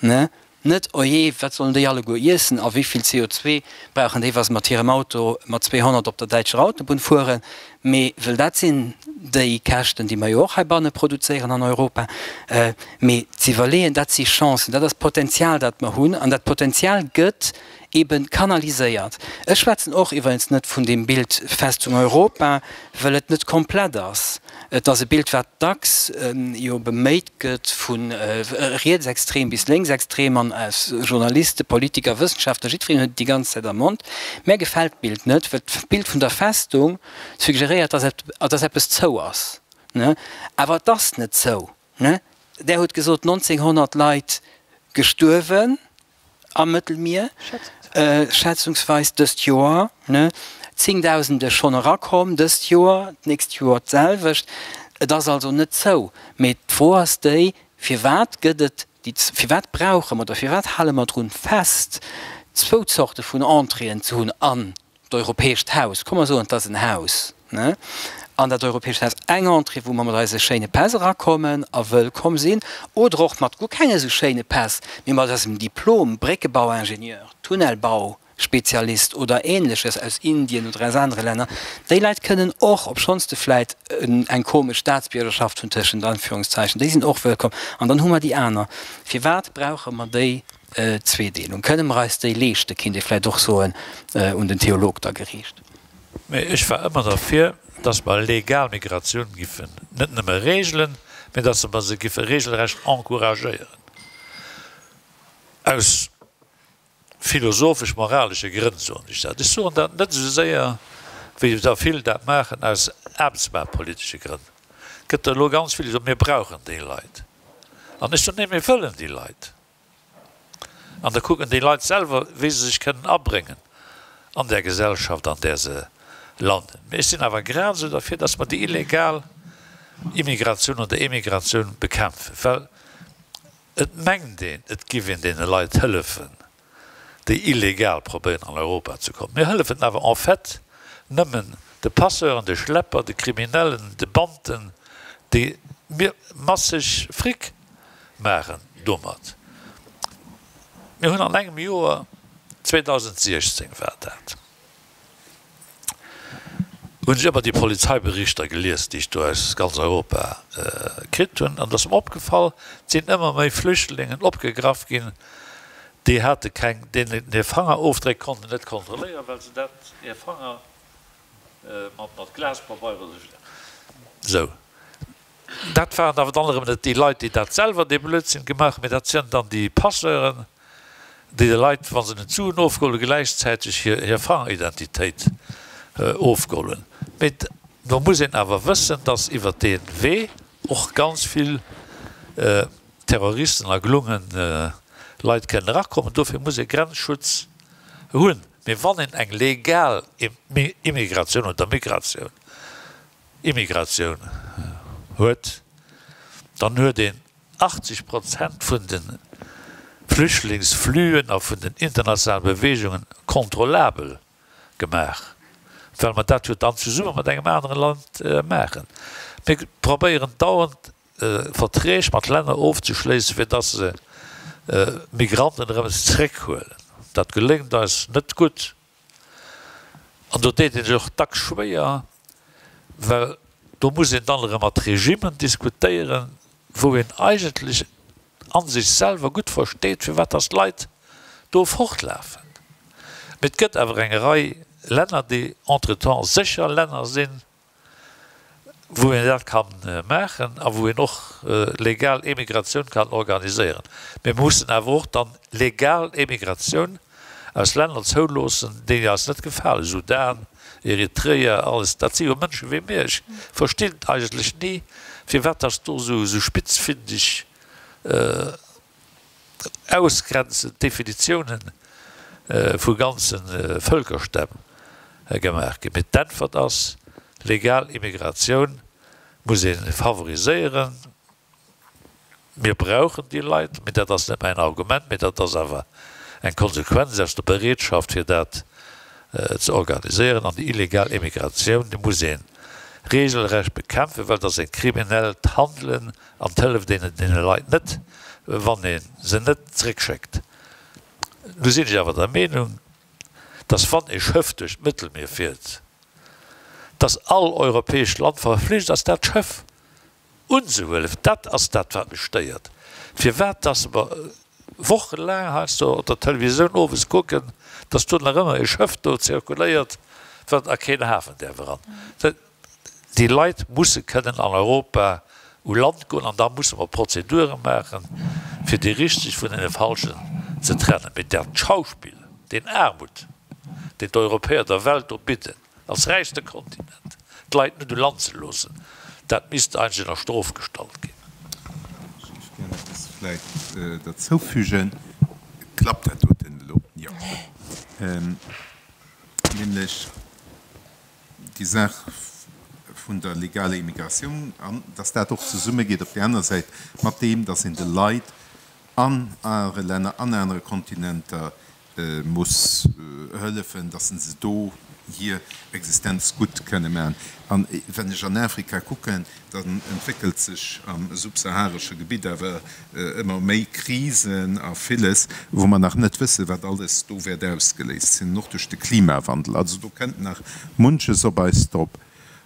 ne? Net, Ojee, wat sollen déi alleguer iessen a wéi vill CO2 brauchen déi, wa se mat hirem Auto mat 200 op der däitscher Autobunn fueren, mee, wëll dat sinn déi Käschten, déi mer jo och heibanne produzéieren an Europa, mee z'iwwerleeën, dat si Chancen, dat ass Potenzial, dat mer hunn an dat Potenzial gëtt eben kanaliséiert. Ech schwätzen och iwweregens net vun deem Bild Festung Europa, wëll et net komplett ass. Et ass e Bild, wat dacks jo beméit gëtt vu rietsextrem bis lénksextrem an aus Journalisten, Politiker, Wëssenschaftler, jiddwereen huet et déi ganz Zäit am Mond. Mär gefält d'Bild net, well d'Bild vun der Festung suggeréiert, dass eppes zou ass. Awer et ass net zou. Där hutt gesot, 1900 Leit gestuerwen. Am Mëttelmier, schätzungsweis dëst Joer, Zéngdausende schonn erakomm dëst Joer, d'nächst Joer d'selwecht. Et ass also net zou. Mee d'Fro ass déi, Firwat gëtt et déi, firwat brauche mer oder firwat hale mer drun fest, zwou Zorte vun Entréeën ze hunn an d'Europäescht Haus, komm mer soen, et ass en Haus, ne, an dat Europäescht Haus, eng Entrée, wou mer mat eise schéine Päss erakommen a wëllkomm sinn, oder och mat guer kenge sou schéine Päss, mee mat eisem Diplom, Bréckebauingenieur, Tunnelbauspezialist oder Ähnleches aus Indien oder aus anere Länner. Déi Leit kënnen och, obschonns de vläit eng komesch Staatsbiergerschaft hunn, tëschent Anführungszeichen, déi sinn och wëllkomm. An dann hu mer déi aner. Firwat brauche mer déi Zweedeelung? Kënne mer eis déi leeschten, kinnt ee vläicht och soen, un den Theolog da geriicht. Mee ech war ëmmer derfir, dass mer legal Migratioun giffen net nëmme regelen, mee dass mer se giffe regelrecht encouragéieren, aus philosophesch-moralesche Grënn soen ech dat. Ech soen dat net esou séier, wéi der vill dat maachen, aus aarbechtsmaartpolitesche Grënn. Et gëtt der elo ganz vill, déi soen, mir brauchen déi Leit. An ech soen, nee, mir wëllen déi Leit. An da kucken déi Leit selwer, wéi se sech kënnen abréngen an där Gesellschaft, an där se landen. Mee ech sinn awer grad esou derfir, dass mer déi illegal Immigratioun oder Emigratioun bekämpfen, well et mengt een, et giff een deene Leit hëllefen, déi illegal probéieren an Europa ze kommen. Mir hëllefen awer en fait nëmmen de Passeuren, de Schlepper, de Kriminellen, de Banden, déi mir masseg Fric maachen domat. Mir hunn an engem Joer, 2016 war dat, hunn ech ëmmer déi Polizeiberichter gelies, déi ech do aus ganz Europa kritt hunn, an et ass mer opgefall, et sinn ëmmer méi Flüchtlingen opgegraff ginn, déi hate keng, deenen hir Fangerofdréck konnt een net kontrolléieren, well se dat, hir Fanger mat Glaspabeier oder esou. Dat waren awer dann erëm net déi Leit, déi dat selwer, dee Blödsinn gemaach hunn, mee dat sinn dann déi Passeuren, déi de Leit, wa se net Suen ofgeholl hunn, gläichzäiteg hir Fangeridentitéit ofgeholl hunn. Mee do muss een awer wëssen, dass iwwert dee Wee och ganz vill Terroristen a gelungen Leit kënnen erakommen. Dofir muss ee Grenzschutz hunn. Mee wann een eng legal Immigratioun oder Migratioun Immigratioun huet, dann huet een 80 Prozent vun de Flüchtlingsflüen a vun den internationale Beweegungen kontrollabel gemaach, well mer dat jo dann zesumme mat engem anere Land maachen. Mir probéieren dauernd Verträg mat Länner ofzeschléissen, fir dass se Migranten erëm zeréckhuelen. Dat geléngt eis net gutt. An do deet ee sech och dacks schwéier. Well do muss een dann erëm mat Regimmen diskutéieren, wou een eigentlech a sech selwer gutt versteet, firwat dass d'Leit do fortlafen. Mee et gëtt awer eng Rei Länner, déi entretemps sécher Länner sinn, wou een dat ka maachen a wou een och legal Emigratioun kann organiséieren. Mee mir mussen awer och dann legal Emigratioun aus Länner zouloossen, déi eis net gefalen, Sudan, Eritrea, alles. Dat si jo Mënsche wéi mir. Ech verstinn eigentlech ni, firwat dass do esou spitzfindig ausgrenzend Definitiounen vu ganze Vëlkerstämm gemaach ginn. Mee d'Äntwert ass, legal Immigratioun muss ee favoriséieren. Mir brauchen déi Leit, mee dat ass net mäin Argument, mee dat ass awer eng Konsequenz aus der Bereetschaft, fir dat ze organiséieren. An déi illegal Immigratioun, déi muss ee regelrecht bekämpfen, well dat ass e kriminellt Handelen an et hëlleft een deene Leit net, wann ee se net zréckschéckt. Nu sinn ech awer der Meenung, dass wann e Schëff duerch d'Mëttelmier fiert, dass all europäescht Land verflicht ass, dat Schëff unzehuelen. Dat ass dat, wat mech stéiert, firwat dass mer wochelaang heiansdo op der Televisioun owes kucken, dass do nach ëmmer e Schëff do zirkuléiert, wat a keen Hafen däerf eran. Déi Leit musse kënnen an Europa u Land goen an da musse mer Prozedure maachen, fir déi richteg vun deene falschen ze trennen. Mee dat Schauspill, deen Aarmut, deen d'Europäer der Welt do bidden, als räichste Kontinent, d'Leit net u Land ze loossen, dat misst eigentlech ënner Strof gestallt ginn. Ech géif gär eppes vläicht derzoufügen. Klappt dat doten elo? Jo. Nämlech déi Saach vun der legaler Immigratioun an dass dat och zesummegeet op där aner Säit mat deem, dass een de Leit an anere Länner, an anere Kontinenter muss hëllefen, dass se do hir Existenz gutt kënne maachen. An wann ech an Afrika kucken, dann entwéckelt sech am subsaharesche Gebitt awer ëmmer méi Krisen a villes, wou mer nach net wëssen, wat alles do wäert ausgeléist sinn, och duerch de Klimawandel. Also do kënnt nach munches op eis drop.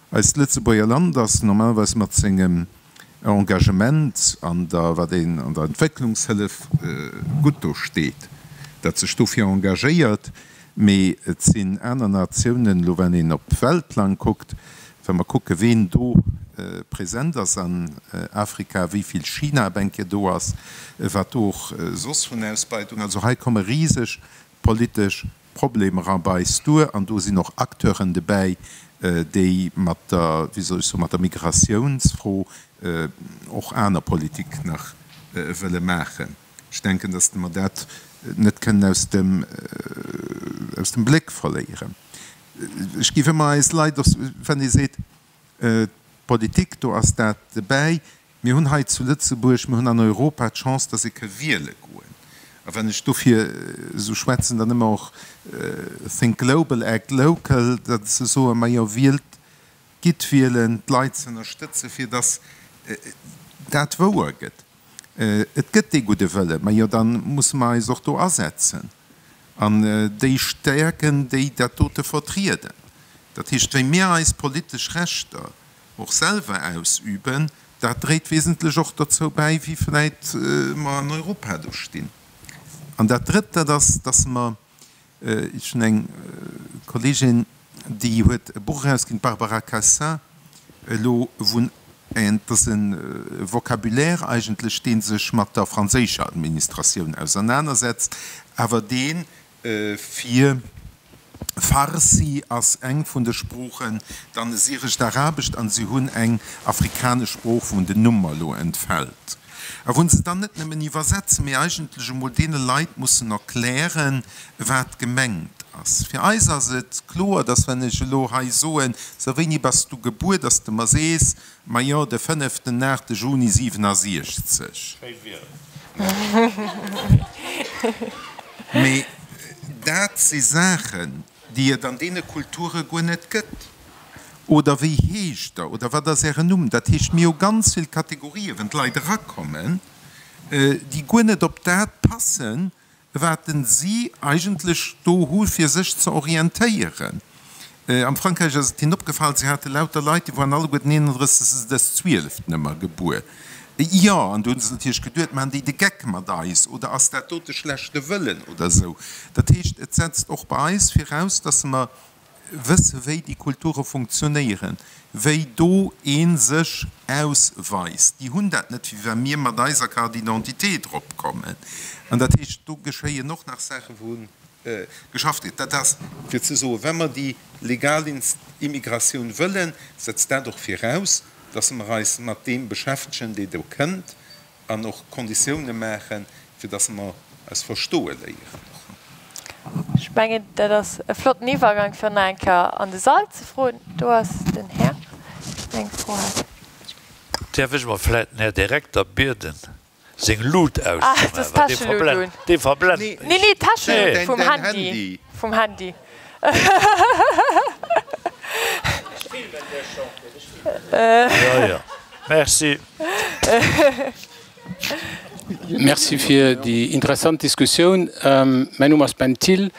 Eist Lëtzebuerger Land ass normalerweis mat sengem Engagement an der, wat een an der Entwécklungshëllef gutt do steet, dat sech dofir engagéiert, mee et sinn aner Natiounen, elo wann een op Weltplang kuckt, wa mer kucke ween do present ass an Afrika, wéi vill China op eng Kéier do ass, wat do och soss vun Ausbeutung, also hei komme riseg politesch Problemer a bei eis duer an do sinn och Acteuren debäi, déi mat der, wéi soll ech soen, mat der Migratiounsfro och aner Politik nach wëlle maachen. Ech denken, datt mer dat net kënnen aus dem, aus dem Bléck verléieren. Ech géif ëmmer eis Leit och, wann ee seet, d'Politik, do ass dat debäi, Mir hunn hei zu Lëtzebuerg, mir hunn an Europa d'Chance, dass ee ka wiele goen. A wann ech dofir esou schwätzen, dann ëmmer och Think global, act local, datt se soen, majo wielt, gitt wielen, d'Leit ze ënnerstëtzen, fir dass dat wouer gëtt. Et gëtt dee gudde Wëlle, majo da musse mer eis och do asetzen an déi stäerken, déi dat dote vertrieden. Dat heescht, wéi mir eis politesch Rechter och selwer ausüben, dat dréit wesentlech och dozou bäi, wéi vläit mer an Europa do stinn. An dat Drëtt, dat ass, dass mer, ech hunn eng Kollegin, déi huet e Buch erausginn, d'Barbara Cassin, elo wou en, dat ass e Vocabulaire eigentlech, dee sech mat der franséischer Administratioun ausernanersetzt, awer dee Fir Farsi ass eng vun de Sproochen, dann e syrescht Arabescht an si hunn eng afrikanesch Sprooch, wou den Numm mer elo entfält. A wou se dann net nëmmen iwwersetzen, mee eigentlech emol deene Leit mussen erklären, wat gemengt ass. Fir eis ass et kloer, dass wann ech elo hei soen, So, wéini bass du gebuer, dass de mer sees, Majo, de fënneften aachte Juni 67. Schéi Wieder. Mee dat si Saachen, déi et an deene Kulture guer net gëtt. Oder wéi heescht Der? Oder wat ass Ären Numm? Dat heescht, mir hu ganz vill Kategorien, wenn d'Leit erakommen, déi guer net op dat passen, wat si eigentlech do hu fir sech ze orientéieren. Am Frankräich ass et hinnen opgefall, si hate lauter Leit, déi waren alleguerten 31 des 12 nëmmer gebuer. Jo, an do hu se natierlech geduet, maachen déi de Geck mat eis oder ass dat dote schlechte Wëllen oder esou. Dat heescht, et setzt och bei eis viraus, dass mer wësse wéi déi Kulture funktionéieren, wéi do ee sech ausweist. Déi hunn dat net, wéi wa mir mat eiser Carte d'identité drop kommen. An dat heescht, do geschéien och nach Saachen, wou geschafft gëtt. Dat ass fir ze soen, wa mer déi legal Immigratioun wëllen, setzt dat och viraus, dass mer eis mat deem beschäftegen, dee do kënnt, an och Konditioune maachen, fir dass mer eis verstoe léieren och. Ech mengen, dat ass e flotten Iwwergang, fir nach eng Kéier an de Sall ze froen. Do ass den Här, deen eng Fro hat. Däerf ech mer vläit den Här Direkter bieden, seng Lut auszemaachen, well dee verblennt mech. Nee, nee, d'Täschelut vum Handy. Vum Handy. Ech filmen dech, Jean-Claude, ech filmen dech. Jo, jo, merci. Merci fir déi interessant Diskussioun. Mäin Numm ass Ben Thill.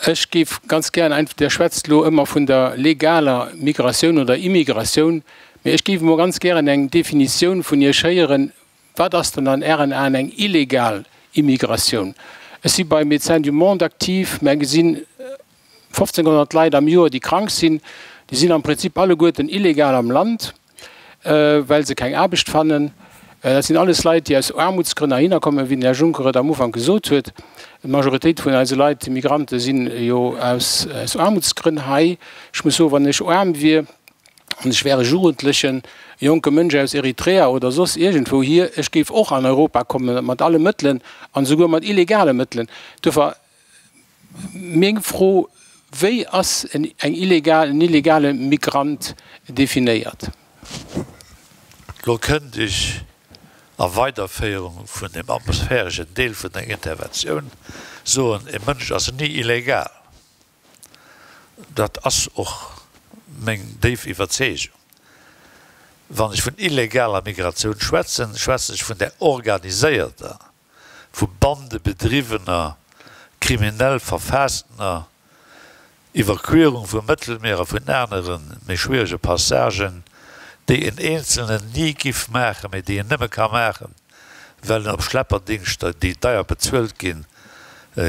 Ech géif ganz gären einfach, Dir schwätzt elo ëmmer vun der legaler Migratioun oder Immigratioun, mee ech géif emol ganz gären eng Definitioun vun Iech héieren, Wat ass dann an Ären Aen eng illegal Immigratioun? Ech si bei Médecins du Monde aktiv. Mär gesinn 1.500 Leit am Joer, déi krank sinn. Déi sinn am Prinzip alleguerten illegal am Land. well se keng Aarbecht fannen. Dat sinn alles Leit, déi aus Aarmutsgrënn heihinner kommen, wéi den Här Juncker et am Ufank gesot huet. D'Majoritéit vun eise Leit, de Migrante, sinn jo aus Aarmutsgrënn hei. Ech muss soen, wann ech aarm wier an ech wär e Jugendlechen, e jonke Mënsch aus Eritrea oder soss iergendwou hier, ech géif och an Europa kommen, mat alle Mëttelen an esouguer mat illegale Mëttelen. Duerfir Meng Fro, Wéi ass en eng illegal, en illegale Migrant definéiert? Lo kënnt ech a Weiderféierung vun dem atmosphäreschen Deel vun der Interventioun soen, e Mënsch ass ni illegal. Dat ass och meng déif Iwwerzeegung. Wann ech vun illegaler Migratioun schwätzen, schwätzen ech vun där organiséierter vu Bande bedriwwener, kriminell verfaasstener Evakuierung vum Mëttelmier a vun anere méi schwierege Passagen, déi en Eenzelnen ni giff maachen, mee déi en nëmme ka maachen, well en op Schlepperdingschter, déi deier bezuelt ginn,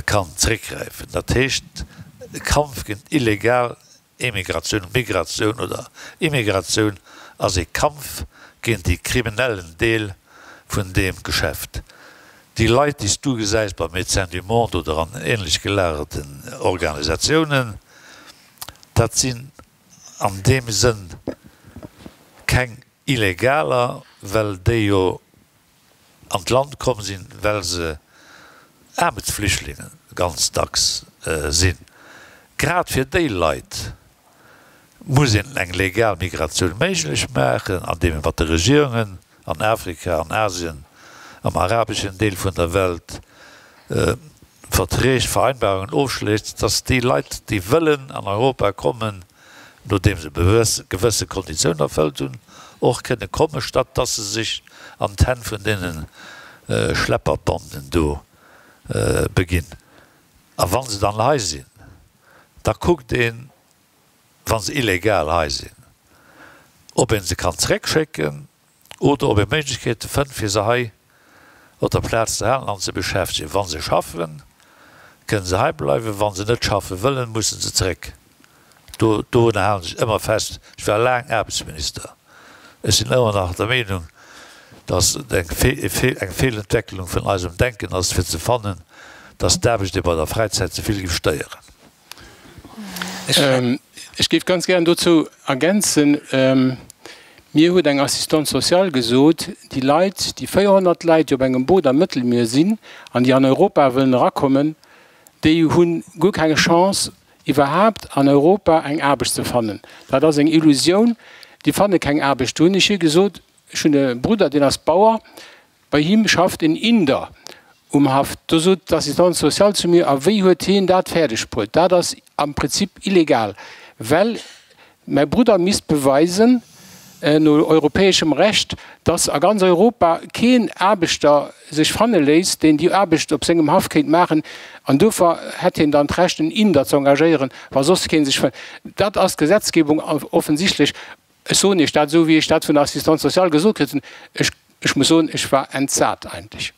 kann zréckgräifen. Dat heescht, e Kampf géint illegal Emigratioun, Migratioun oder Immigratioun ass ee Kampf géint déi kriminellen Deel vun deem Geschäft. Déi Leit, déi s du gesäis bei Médecins du Monde oder an ähnlech gelagerten Organisatiounen, dat sinn an deem Sënn keng Illegaler, well déi jo an d'Land komm sinn, well se Aarmutsflüchtlinge ganz dacks sinn. Grad fir déi Leit muss een eng legal Migratioun méiglech maachen, andeem ee mat de Regierungen an Afrika, an Asien, am arabeschen Deel vun der Welt Verträg, Vereinbarungen ofschléisst, dass déi Leit, déi wëllen an Europa kommen, nodeem se gewësse Konditiounen erfëllt hunn, och kënne kommen, statt dass se sech an d'Hänn vun deene Schlepperbanden do beginn. A wa se dann hei sinn, da kuckt een, wa se illegal hei sinn, ob ee se kann zeréckschécken oder ob ee Méiglechkeete fënnt, fir se hei op der Plaz ze halen an ze beschäftegen. Wa se schaffen, kënne se hei bleiwen. Wa se net schaffe wëllen, musse se zeréck. Do, dorunner halen ech ëmmer fest. Ech war laang Aarbechtsminister. Ech sinn ëmmer nach der Meenung, datt et eng eng Feelentwecklung vun eisem Denken ass, fir ze fannen, datt d'Aarbecht ee bei der Fräizäit ze vill géif stéieren. Ech géif ganz gären dozou ergänzen, Mir huet eng Assistante sociale gesot, déi Leit, déi 400 Leit, déi op engem Boot am Mëttelmier sinn an déi an Europa wëllen erakommen, déi hu guer keng Chance iwwerhaapt an Europa eng Aarbecht ze fannen. Dat ass eng Illusioun, déi fanne keng Aarbecht. Do hunn ech hir gesot, ech hunn e Brudder, deen ass Bauer, Bei him schafft en Inder um Haff. Do sot d'Assistante sociale zu mir, A wéi huet hien dat fäerdeg bruet? Dat ass am Prinzip illegal, well mäi Brudder misst beweisen, no europäeschem Recht, dass a ganz Europa keen Aarbechter sech fanne léisst, deen déi Aarbecht op sengem Haff kéint maachen, an dofir hätt hien dann d'Recht en Inder ze engagéieren, wa soss kee sech fënnt. Dat ass d'Gesetzgebung offensichtlech. Ech soen Iech dat esou, wéi ech dat vun der Assistante sociale gesot kritt hunn. Ech, ech muss soen, ech war entsat eigentlech.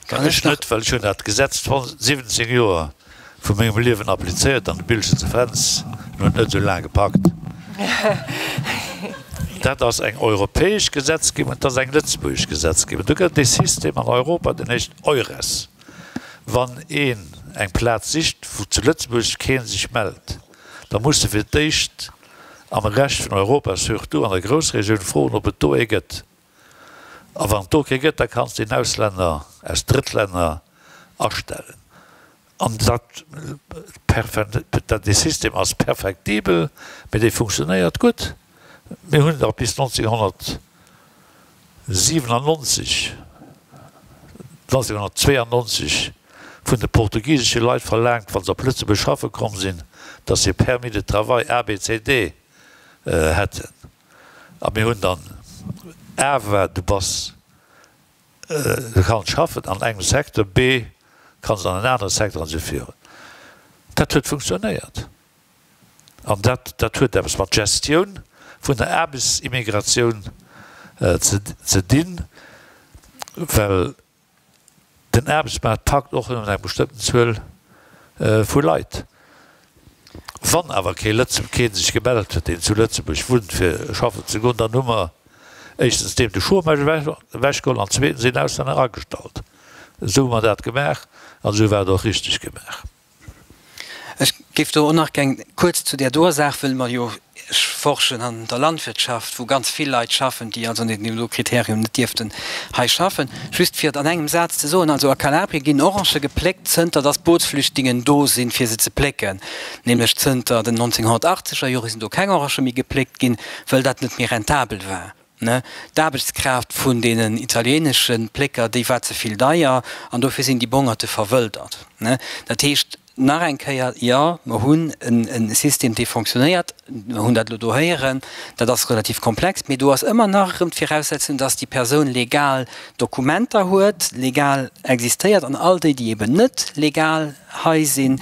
Kann ech net, well ech hunn dat Gesetz 17 Joer vu mengem Liewen applizéiert an de Billchen ze Fränz en huet net esou laang gepackt. Dat ass eng europäesch Gesetzgebung, dat ass eng lëtzebuergesch Gesetzgebung. Do gëtt et ee System an Europa, deen heescht EURES. Wann een eng Plaz sicht, wou zu Lëtzebuerg kee sech mellt, da muss e fir d'éischt am Rescht vun Europa, surtout an der Groussregioun, froen, ob et do ee gëtt. A wann et do kee gëtt, da kanns de een Auslänner aus Drëttlänner astellen. An dat, dat dee System ass perfektibel, mee dee funktionéiert gutt. Mir hunn dach bis 1997, 1992 vun de portugisesche Leit verlaangt, wa se op Lëtzebuerg schaffe komm sinn, datt se e Permis de travail A, B, C, D hätten. A mir hunn dann A war, du bass, du kanns schaffen an engem Secteur, B kanns an en anere Secteur an esou virun. Dat huet funktionéiert. An dat, dat huet eppes mat Gestioun vun der Aarbechtsimmigratioun ze, ze dinn, well Den Aarbechtsmaart packt och nëmmen eng bestëmmten Zuel vu Leit. Wann awer kee Lëtze kee sech gemellt huet, deen zu Lëtzebuerg wunnt, fir schaffen ze goen, dann hu mer éischtens deem de Chômage ewechgeholl an zweetens een Auslänner agestallt. Esou hu mer dat gemaach an esou war et och richteg gemaach. Ech géif do och nach geng kuerz zu där doer Saach, wëll mer jo forschen an der Landwirtschaft, wou ganz vill Leit schaffen, déi also no deem do Kriterium net dierften hei schaffen. Just fir et an engem Saz ze soen, also a Kalabrien ginn Orangë gepléckt, zënter datt Bootsflüchtlingen do sinn, fir se ze plécken. Nämlech zënter den 1980er Jore sinn do keng Orangë méi gepléckt ginn, wëll dat net méi rentabel war. D'Aarbechtskraaft vun deenen italieenesche Plécker, déi war ze vill deier an dofir sinn déi Bongerte verwëldert. Dat heescht, nach eng Kéier, jo, mer hunn e System, dee fonctionnéiert, mer hunn dat elo do héieren, dat ass relativ komplex, mee do ass ëmmer nach erëm d'Viraussetzung, dass déi Persoun legal Dokumenter huet, legal existéiert an all déi, déi eben net legal hei sinn,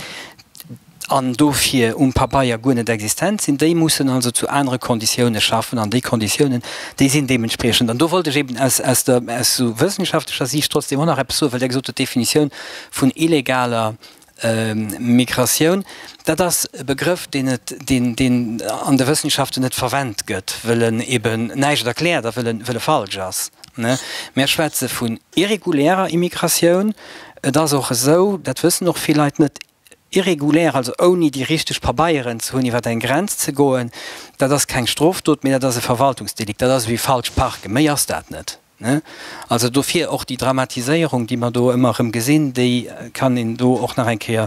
an dofir um Pabeier guer net existent sinn, déi mussen also zu anere Konditioune schaffen an déi Konditiounen, déi sinn deementspriechend. An do wollt ech eben aus, aus der, aus esou wëssenschaftlecher Siicht trotzdem och nach eppes soen, well Der gesot hutt, d'Definitioun vun illegaler Migratioun, dat ass e Begrëff, deen et, deen, deen an de Wëssenschaften net verwennt gëtt, wëll en eben näischt erkläert a wëll en, wëll e falsch ass. Mär schwätze vun irregulärer Immigratioun. Et ass och esou, dat wëssen och vill Leit net, Irregulär, also ouni déi richteg Pabeieren ze hunn, iwwer eng Grenz ze goen, dat ass keng Strofdot, mee dat ass e Verwaltungsdelikt. Dat ass ewéi falsch parken, méi ass dat net. Also dofir och déi Dramatiséierung, déi mer do ëmmer erëm gesinn, déi kann een do och nach eng Kéier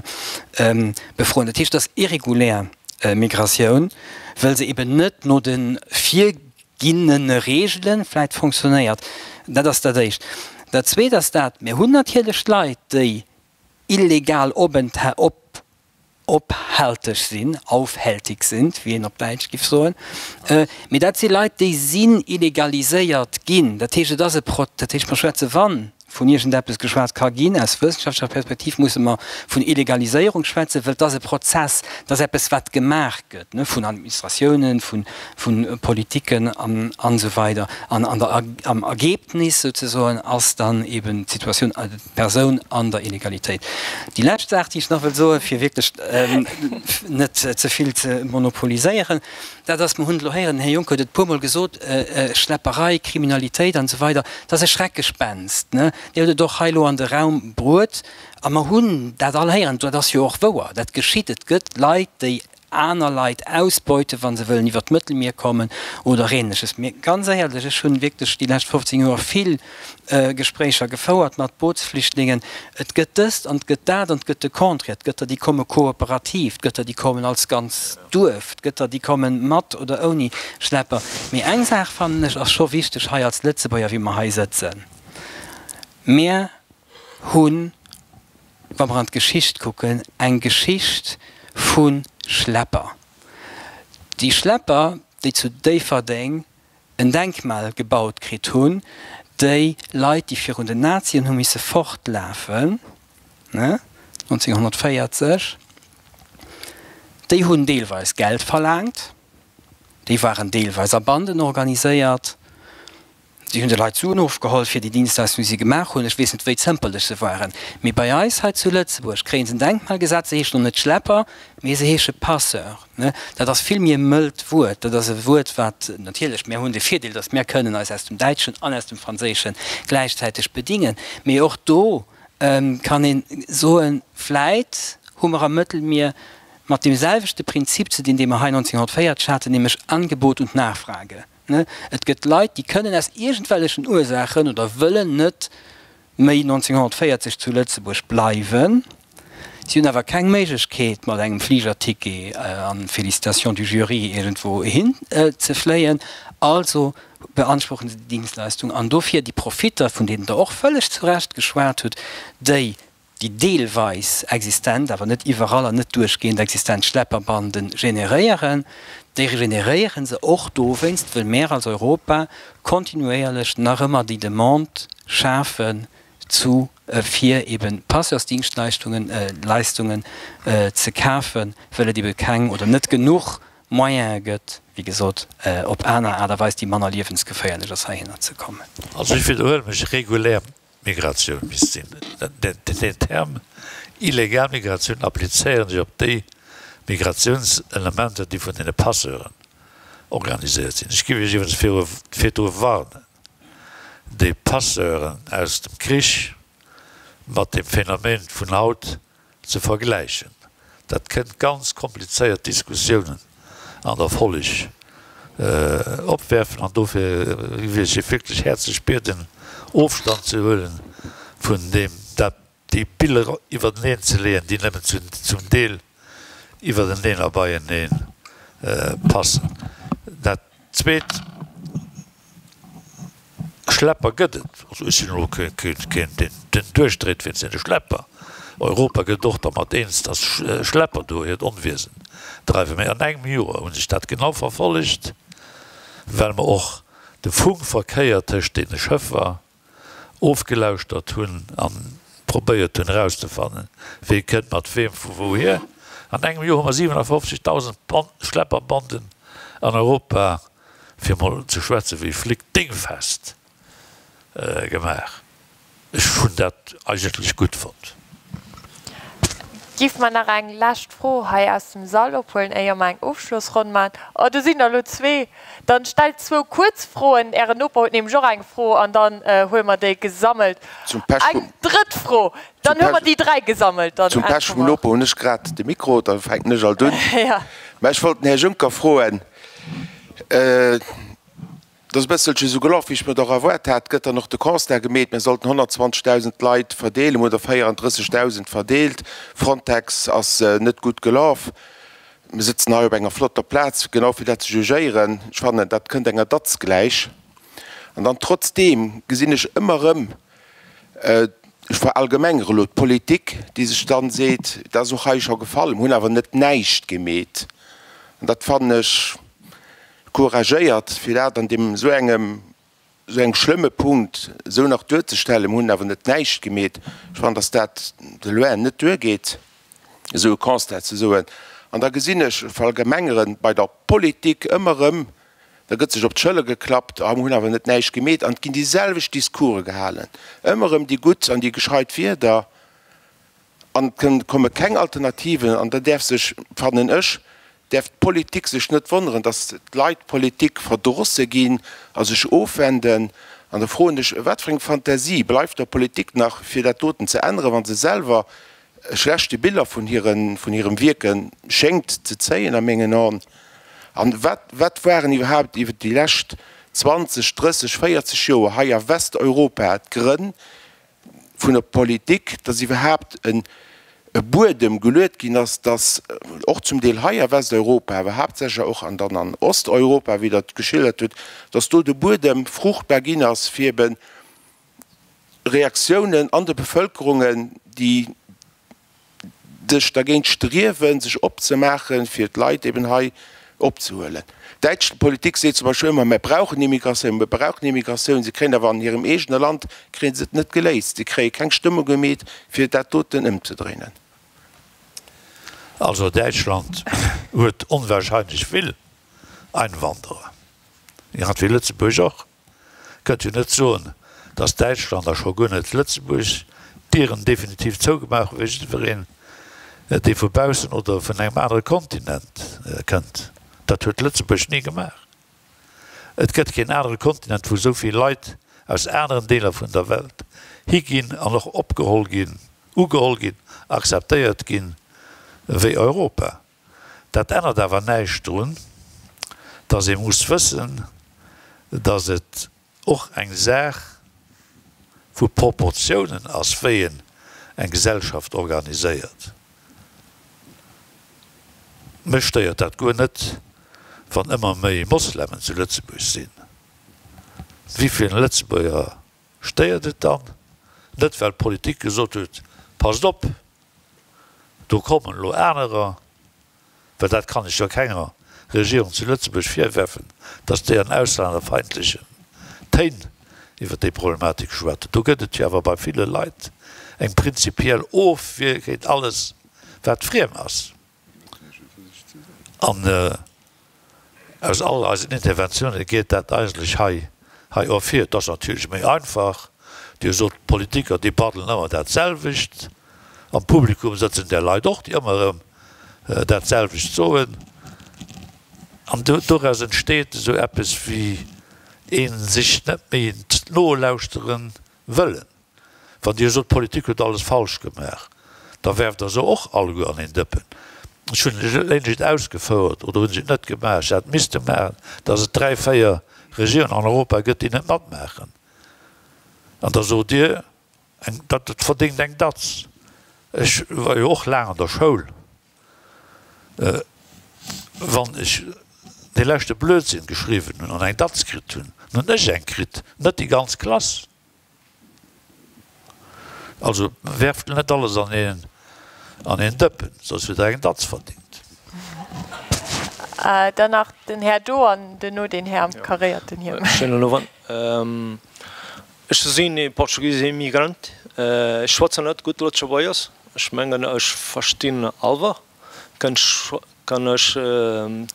befroen. Dat heescht, et ass irregulär Migratioun, wëll se eben net no de virginnene Reegele vläicht fonctionnéiert. Dat ass dat Éischt. Dat Zweet ass dat, mir hunn natierlech Leit, déi illegal ophälteg sinn, aufhältig sind, wéi een op Däitsch giff soen, mee dat si Leit, déi sinn illegaliséiert ginn. Dat heescht, et ass e Pro, dat heescht, mer schwätze wann vun iergendeppes geschwat ka ginn, aus wëssenschaftlecher Perspektiv musse mer vun Illegaliséierung schwätzen, wëll et ass e Prozess, et ass eppes wat gemaach gëtt, ne, vun Administratiounen, vu vu Politiken an an esou weider. An an der am Ergebnis souzesoen ass dann eben d'Situatioun, Persoun an der Illegalitéit. Déi lescht Saach, déi ech nach wëll soen, fir wierklech net ze vill ze monopoliséieren, dat ass, mer hunn et elo héieren, den Här Juncker huet et e puermol gesot, Schlepperei, Kriminalitéit an esou weider, dat ass e Schreckgespenst. Dir hutt et och hei elo an de Raum bruet a mer hunn dat all héieren. Dat ass jo och wouer, dat geschitt. Et gëtt Leit, déi aner Leit ausbeuten, wa se wëllen iwwert d'Mëttelmier kommen oder Ähnleches. Mee ganz éierlech, ech hunn wierklech déi lescht 15 Joer vill Gespréicher gefouert mat Bootsflüchtlingen. Et gëtt dëst an et gëtt dat an et gëtt de Contraire. Et gëtt der, déi komme kooperativ, et gëtt der, déi kommen als ganz Duerf, et gëtt der, déi komme mat oder ouni Schlepper. Mee eng Saach, fannen ech, ass scho wichteg hei als Lëtzebuerger, wéi mer hei sëtzen, Mir hunn, wa mer an d'Geschicht kucken, eng Geschicht vu Schlepper. Déi Schlepper, déi zu Déifferdeng. en Denkmal gebaut kritt hunn, déi Leit, déi virun den Nazien hu misse fortlafen, 1940, déi hunn deelweis Geld verlaangt, déi waren deelweis a Banden organiséiert, Si hunn de Leit Suen ofgeholl fir déi Dienstleistung, déi si gemaach hunn. Ech weess net, wéi zëmperlech se waren. Mee bei eis hei zu Lëtzebuerg kréie se en Denkmal gesat. Se heeschen och net Schlepper, mee se heesche Passeur. Dat ass vill méi e mëllt Wuert. Dat ass e Wuert, wat natierlech, mär hunn de Virdeel, datt mär kënnen eis aus dem Däitschen an aus dem Franséische gläichzäiteg bedingen. Mee och do kann ee soen, vläit hu mer am Mëttelmier mat deem selwechte Prinzip ze dinn, dee mer hei 1940 haten, nämlech Angebot und Nachfrage. Et gëtt Leit, déi kënnen aus iergendwellechen Ursaachen oder wëllen net méi 1940 zu Lëtzebuerg bleiwen. Si hunn awer keng Méiglechkeet, mat engem Fligerticket an Félicitations du jury iergendwou hin ze fléien. Also beanspruchen se déi Dingsleistung. An dofir déi Profitter, vun deenen Der och vëlleg zu Recht geschwat hutt, déi déi deelweis existent, awer net iwwerall an net duerchgehend existent Schlepperbande generéieren, déi generéiere se och dowéinst, wëll mär als Europa kontinuéierlech nach ëmmer déi Demande schafen zu fir ebe Passeursdingschtleischtungen, Leistungen ze kafen, wëll et ebe keng oder net genuch Moyene gëtt, wéi gesot, op aner Aart a Weis, déi manner liewensgeféierlech ass, heihinner ze kommen. Also ech widderhuele mech, regulär Migratioun misst sinn. Den Term illegal Migratioun applizéieren ech op déi Migratiounselementer, déi vun deene Passeuren organiséiert sinn. Ech géif Iech iwwregens virdru warnen, déi Passeuren aus dem Krich mat dem Phänomen vun haut ze vergläichen. Dat kënnt ganz komplizéiert Diskussiounen an der Folleg opwerfen an dofir wéll ech Iech wierklech häerzlech bieden, Ofstand ze huelen vun deem, dat déi Biller iwwerteneen ze leeën, déi nëmmen zum Deel iwwerteneen a beienee passen. Dat Zweet, Schlepper gëtt et. Also ech sinn elo keen, deen duerchdréit wéinst deene Schlepper. Europa gëtt och dermat eens, datt Schlepper do hiert Onwiesen dreiwen. Mä an engem Joer hunn ech dat genau verfollegt, well mer och de Funkverkéier tëscht deene Schëffer ofgelauschtert hunn a probéiert hunn erauszefannen, wee kënnt mat weem vu wouhier. An engem Joer hu mer 57.000 Schlepperbanden an Europa, fir mol ze schwätze wéi Flick, dingfest gemaach. Ech hunn dat eigentlech gutt fonnt. Giff mer nach eng lescht Fro hei aus dem Sall ophuelen, éier mer eng Ofschlossronn maachen? Oh, do sinn der elo zwee. Dann stellt zwou kuerz Froen. Ären Noper huet nämlech och eng Fro an dann huele mer déi gesammelt. Zum Pech Eng vum. Drëtt Fro. Dann hu mer déi dräi gesammelt. Dann Zum Pech äntwere vum mer. Noper hunn ech grad de Mikro, da fänken ech alt un. Jo. Mä ech wollt den Här Juncker froen, Et ass e bësselche esou gelaf, wéi ech mir et och erwaart hat. Et gëtt dann och de Constat gemeet, mir sollten 120.000 Leit verdeelen, mir hunn der 34.000 verdeelt. Frontex ass net gutt gelaf. Mir sëtzen hei op enger flotter Plaz, genau fir dat ze jugéieren. Ech fannen, dat kënnt enger Datz gläich. An dann trotzdeem gesinn ech ëmmer erëm, ech verallgemengere elo, d'Politik, déi sech dann seet, dat ass och hei scho gefall, mir hunn awer net näischt gemeet. An dat fannen ech couragéiert, fir dat an deem esou engem, esou engem schlëmme Punkt esou nach duerzestellen, mir hunn awer net näischt gemeet. Ech fannen, datt dat de loin net duergeet, esou e Constat ze soen. An da gesinn ech, verallgemengeren, bei der Politik ëmmer erëm, da gëtt sech op d'Schëller geklappt, ah, mir hunn awer net näischt gemeet. An et ginn déi selwecht Discourse gehalen, ëmmer erëm déi gutt an déi gescheit Wierder. An et komme keng Alternativen. An da däerf sech, fannen ech, däerf d'Politik sech net wonneren, datt d'Leit Politik verdrosse ginn a sech ofwenden. An da froen ech, Wat fir eng Fantasie bleift der Politik nach, fir dat doten ze änneren, wa se selwer schlechte Biller vun hirem Wierke schéngt ze zéien, a mengen Aen? An wat, wat waren iwwerhaapt iwwer déi lescht 20, 30, 40 Joer hei a Westeuropa d'Grënn, vun der Politik, dass iwwerhaapt e Buedem geluet ginn ass, dass och zum Deel hei a Westeuropa, awer haaptsächlech och an dann an Osteuropa, wéi Der et geschildert hutt, dass do de Buedem fruchtbar ginn ass fir ebe Reaktiounen an de Bevölkerungen, déi sech dergéint striewen, sech opzemaachen, fir d'Leit eben hei. opzehuelen. D'däitsch Politik seet zum Beispill ëmmer, Mir brauchen Immigratioun, mir brauchen Immigratioun. Se kréien awer an hirem eegene Land kréie se et net geléist. Se kréie keng Stëmmung gemeet, fir dat doten ëmzedréinen. Also Däitschland huet onwahrscheinlech vill Einwanderer, grad wéi Lëtzebuerg och. Kënnt jo net soen, datt Däitschland a scho guer net Lëtzebuerg d'Dieren definitiv zougemaach hu fir jiddwereen, dee vu baussen oder vun engem anere Kontinent kënnt. Dat huet Lëtzebuerg ni gemaach. Et gëtt keen anere Kontinent, wou esou vill Leit aus aneren Deeler vun der Welt higinn an och opgeholl ginn, ugeholl ginn, akzeptéiert ginn, wéi Europa. Dat ännert awer näischt drun, datt ee muss wëssen, datt et och eng Saach vu Proportiounen ass, wéi een eng Gesellschaft organiséiert. Mech stéiert dat guer net, wann ëmmer méi Moslemen zu Lëtzebuerg sinn. Wéi vill Lëtzebuerger stéiert et dann? Net well d'Politik gesot huet, Passt op, do kommen elo anerer, well dat kann ech jo kenger Regierung zu Lëtzebuerg virwerfen, datt déi an auslännerfeindlechen Téin iwwer déi Problematik schwätzt. Do gëtt et jo awer bei ville Leit eng prinzipiell Ofwier géint alles, wat friem ass. An aus all eisen Interventiounen geet dat eigentlech hei hei ervir. Et ass natierlech méi einfach, Dir sot, d'Politiker, déi braddelen ëmmer dat selwecht. Am Publikum sëtzen där Leit och, déi ëmmer erëm dat selwecht soen. An doraus entsteet esou eppes wéi ee sech net méi nolauschtere wëllen. Wann Dir sot, d'Politik huet alles falsch gemaach, da werft Der se och alleguer an een Dëppen. Ech hunn lech et ausgefouert, oder hunn ech et net gemaach, ech hätt et misste maachen, datt et dräi, véier Regiounen an Europa gëtt, déi net matmaachen. An da sot Dir, dat verdéngt eng Datz. Ech war jo och laang an der Schoul. Wann ech dee leschte Blödsinn geschriwwen hunn an eng Datz kritt hunn, dann hunn ech eng kritt, net déi ganz Klass. Also werft net alles an een an een Dëppen, soss hutt der eng Datz verdingt. Dann nach den Här do an duerno deen Här am karéierten Hiem. Schéinen Owend. Ech sinn ee portugisesch Immigrant. Ech schwätzen net gutt Lëtzebuergesch. Ech mengen ech verstinn hallwer. Kann ech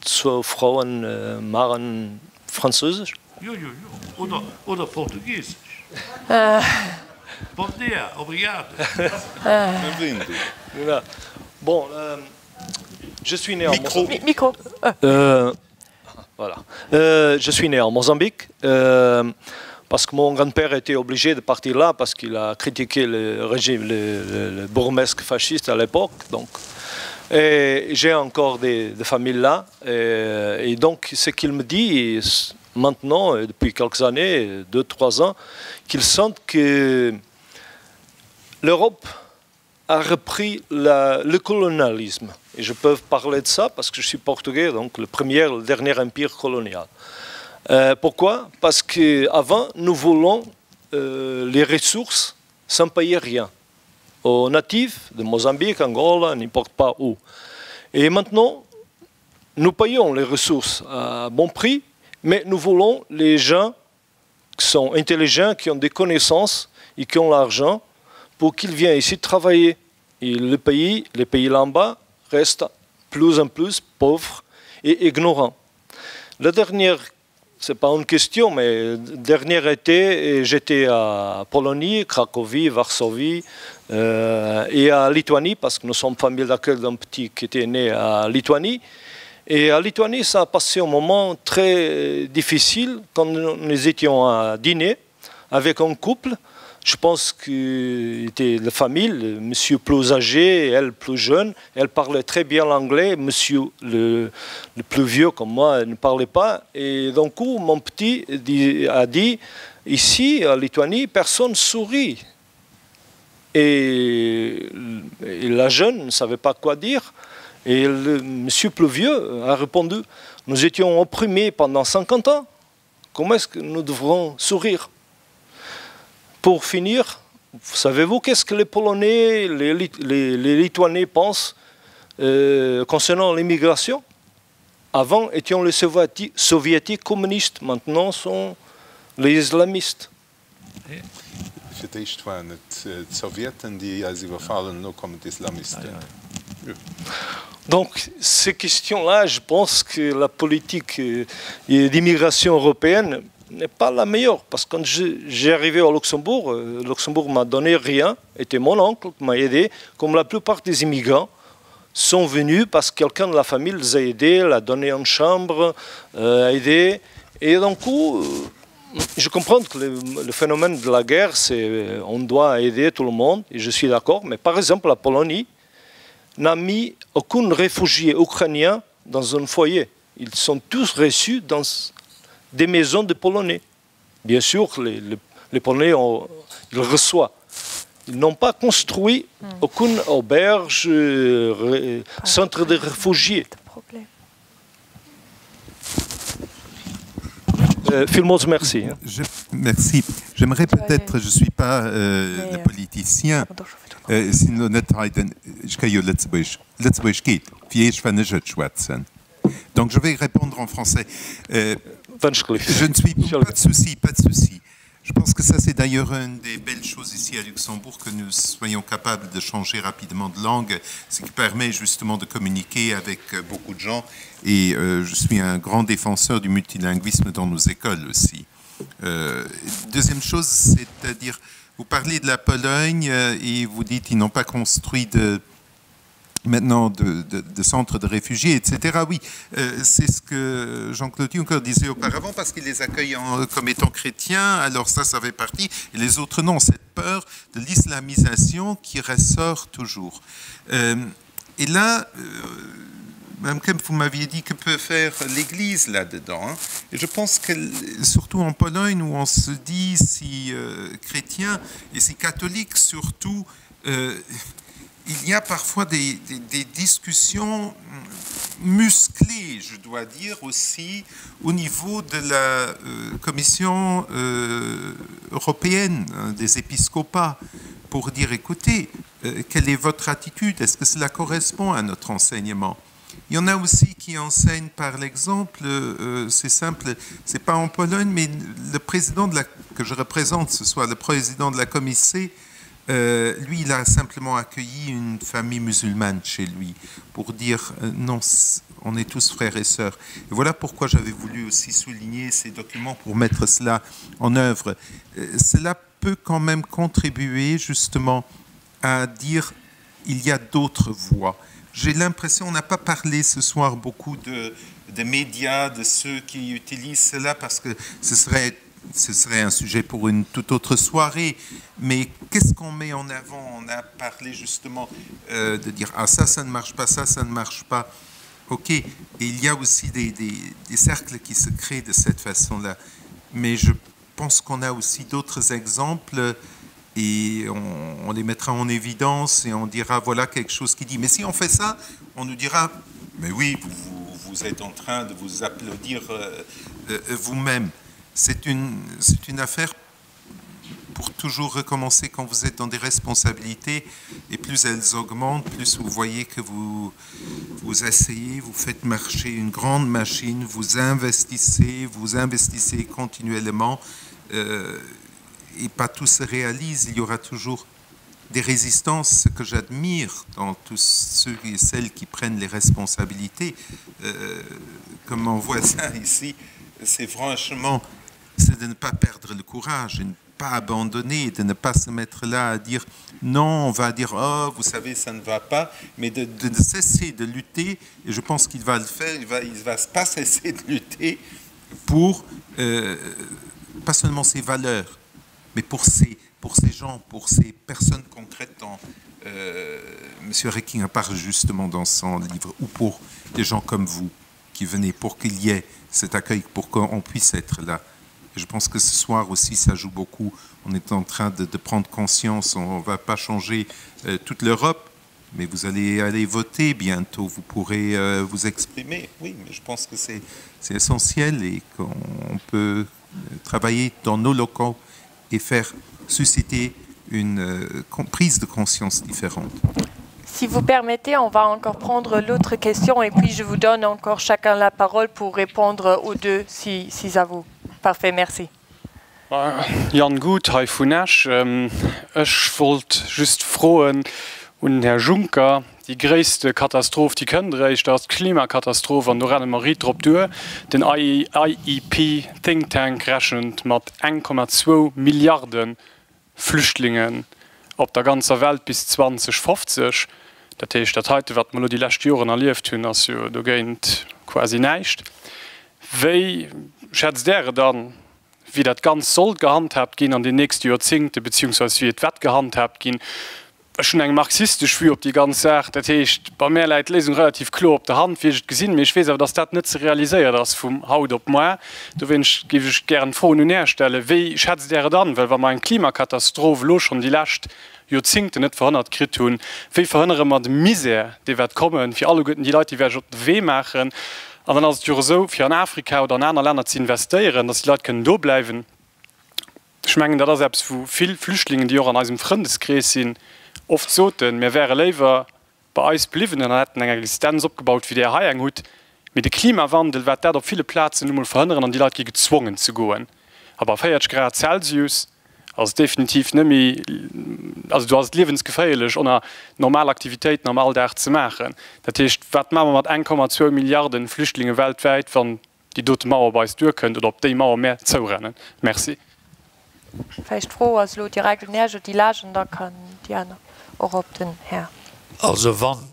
zwou Froen maachen Franséisch? Jo, jo, jo. Oder, oder Portugisesch. Bom dia, obrigado. Bem-vindo. Bon, je suis né en Micro. Micro. Voilà. Euh, je suis né en Mozambique euh, parce que mon grand-père était obligé de partir là parce qu'il a critiqué le régime le, le, le bourgmestre fasciste à l'époque donc et j'ai encore des, des familles là et, et donc ce qu'il me dit maintenant depuis quelques années deux trois ans qu'il sent que l'Europe a repris la, le colonialisme et je peux parler de ça parce que je suis portugais donc le premier le dernier empire colonial euh, pourquoi parce que avant nous voulons euh, les ressources sans payer rien aux natifs de Mozambique Angola n'importe pas où et maintenant nous payons les ressources à bon prix mais nous voulons les gens qui sont intelligents qui ont des connaissances et qui ont l'argent pour qu'ils viennent ici travailler et le pays les pays là en bas restent plus en plus pauvres et ignorants la dernière c'est pas une question mais dernier été j'étais à Polonie Cracovie Varsovie euh, et à Lituanie parce que nous sommes famille d'accueil d'un petit qui était né à Lituanie et à Lituanie ça a passé un moment très difficile quand nous étions à dîner avec un couple et Je pense que était la famille, monsieur plus âgé, elle plus jeune, elle parlait très bien l'anglais, monsieur le, le plus vieux comme moi ne parlait pas. Et d'un coup, mon petit dit, a dit ici, à Lituanie, personne sourit. Et, et la jeune ne savait pas quoi dire. Et le monsieur plus vieux a répondu Nous étions opprimés pendant 50 ans. Comment est-ce que nous devrons sourire Pour finir, savez-vous qu'est-ce que les Polonais, les, les, les Lituaniens pensent euh, concernant l'immigration? Avant étions les soviétiques communistes, maintenant sont les islamistes. Fir d'éischt waren et d'Sowjeten, déi eis iwwerfallen, elo kommen d'Islamisten. Donc ces questions-là, je pense que la politique d'immigration européenne n'est pas la meilleure parce que quand j'ai arrivé au Luxembourg, euh, Luxembourg m'a donné rien, était mon oncle qui m'a aidé, comme la plupart des immigrants sont venus parce que quelqu'un de la famille les a aidés, l'a donné une chambre, euh, a aidé. Et d'un coup, euh, je comprends que le, le phénomène de la guerre, c'est on doit aider tout le monde, et je suis d'accord, mais par exemple, la Pologne n'a mis aucun réfugié ukrainien dans un foyer. Ils sont tous reçus dans des maisons de Polonais. Bien sûr, les, les, les Polonais, ont, ils reçoivent. Ils n'ont pas construit hmm. aucune auberge, euh, centre de réfugiés. Euh, Villmools merci. Je, merci. J'aimerais peut-être, je ne suis pas euh, le euh, politicien, euh, sinn elo net hei den, ech ka jo Lëtzebuergesch, Lëtzebuergesch geet, fir Iech wann ech et schwätzen. Donc je vais répondre en français. Euh, je ne suis pas de souci, pas de souci. Je pense que ça c'est d'ailleurs une des belles choses ici à Luxembourg que nous soyons capables de changer rapidement de langue, ce qui permet justement de communiquer avec euh, beaucoup de gens et euh, je suis un grand défenseur du multilinguisme dans nos écoles aussi. Euh, deuxième chose, c'est-à-dire vous parlez de la Pologne euh, et vous dites qu'ils n'ont pas construit de maintenant de, de, de centres de réfugiés, etc. Oui, euh, c'est ce que Jean-Claude Juncker disait auparavant, parce qu'il les accueille en, comme étant chrétiens, alors ça, ça fait partie, et les autres non, cette peur de l'islamisation qui ressort toujours. Euh, et là, euh, Madame Kemp, vous m'aviez dit que peut faire l'Église là-dedans. Hein et je pense que, surtout en Pologne, où on se dit si euh, chrétien et si catholique surtout, euh, il y a parfois des, des, des discussions musclées, je dois dire aussi, au niveau de la euh, Commission euh, européenne hein, des épiscopats, pour dire, écoutez, euh, quelle est votre attitude Est-ce que cela correspond à notre enseignement Il y en a aussi qui enseignent par l'exemple, euh, c'est simple, c'est pas en Pologne, mais le président de la, que je représente ce soir, le président de la Commission, euh, lui, il a simplement accueilli une famille musulmane chez lui pour dire euh, non, on est tous frères et sœurs. Et voilà pourquoi j'avais voulu aussi souligner ces documents pour mettre cela en œuvre. Euh, cela peut quand même contribuer justement à dire il y a d'autres voies. J'ai l'impression, on n'a pas parlé ce soir beaucoup de, des médias, de ceux qui utilisent cela, parce que ce serait ce serait un sujet pour une toute autre soirée, mais qu'est-ce qu'on met en avant On a parlé justement euh, de dire ah ça, ça ne marche pas, ça, ça ne marche pas. Ok, et il y a aussi des, des, des cercles qui se créent de cette façon-là. Mais je pense qu'on a aussi d'autres exemples et on, on les mettra en évidence et on dira voilà quelque chose qui dit. Mais si on fait ça, on nous dira mais oui, vous, vous, vous êtes en train de vous applaudir euh, euh, vous-même c'est une, une affaire pour toujours recommencer quand vous êtes dans des responsabilités et plus elles augmentent, plus vous voyez que vous, vous essayez, vous faites marcher une grande machine, vous investissez, vous investissez continuellement euh, et pas tout se réalise, il y aura toujours des résistances que j'admire dans tous ceux et celles qui prennent les responsabilités, euh, comme mon voisin ici, c'est franchement c'est de ne pas perdre le courage et ne pas abandonner, de ne pas se mettre là à dire non, on va dire oh, vous savez, ça ne va pas, mais de, de, de cesser de lutter, et je pense qu'il va le faire, il va, il va pas cesser de lutter pour euh, pas seulement ses valeurs, mais pour ces, pour ces gens, pour ces personnes concrètes dont euh, M. Reckinger parle justement dans son livre, ou pour des gens comme vous qui venez, pour qu'il y ait cet accueil, pour qu'on puisse être là. Et je pense que ce soir aussi, ça joue beaucoup. On est en train de, de prendre conscience, on ne va pas changer euh, toute l'Europe, mais vous allez aller voter bientôt, vous pourrez euh, vous exprimer. Oui, mais je pense que c'est essentiel et qu'on peut travailler dans nos locaux et faire susciter une euh, prise de conscience différente. Si vous permettez, on va encore prendre l'autre question et puis je vous donne encore chacun la parole pour répondre aux deux si, si ça vous. Parfait, merci. Jan Guth hei vun Esch. Ech wollt just froen un den Här Juncker, Déi gréisste Katastroph, déi kënnt eréischt, dat ass d'Klimakatastroph an do renne mer riit drop duer. Den IEP Think Tank rechent mat 1,2 Milliarde Flüchtlingen op der ganzer Welt bis 2050. Dat heescht, dat heite wat mer elo déi lescht Joren erlieft hunn, ass jo dogéint quasi näischt. Wéi schätzt Där et an, wéi dat Ganzt sollt gehandhaabt ginn an den nächste Joerzingte, beziehungsweise wéi et wäert gehandhaabt ginn? Ech hunn eng marxistesch Vue op déi ganz Saach. Dat heescht, bei mär läit d'Léisung relativ kloer op der Hand, wéi ech et gesinn. Mee ech weess awer, datt dat net ze realiséiert ass vum haut op moar. Dowéinst géif ech gären d'Froen un Är stellen, Wéi schätzt Är et an? Well wa mer eng Klimakatastroph elo schonn déi lescht Joerzingten net verhënnert kritt hunn, wéi verhënnere mer de Misär, dee wäert kommen, fir alleguerten déi Leit, déi wäerch op de Wee maachen? An dann ass et jo och esou, fir an Afrika oder an aner Länner ze investéieren, datt déi Leit kënnen do bleiwen. Ech mengen, dat ass eppes, wou vill Flüchtlingen, déi och an eisem Frëndeskrees sinn, oft soten, Mir wäre léiwer bei eis bliwwen an hätten eng Existenz opgebaut, wéi Där hei eng hutt. Mee de Klimawandel wäert dat op ville Plazen nu mol verhënneren an déi Leit gi gezwongen ze goen. A bei 40 Grad Celsius ass et definitiv net méi, also do ass et liewensgeféierlech, oner normal Aktivitéiten am Alldag ze maachen. Dat heescht, wat maache mer mat 1,2 Milliarden Flüchtlinge weltwäit, wann déi dote Mauer op eis duerkënnt oder op déi Mauer mär zourennen. Merci. Vläicht d'Fro ass elo direkt un Här Delage an da kann déi aner och op den Här. Also wann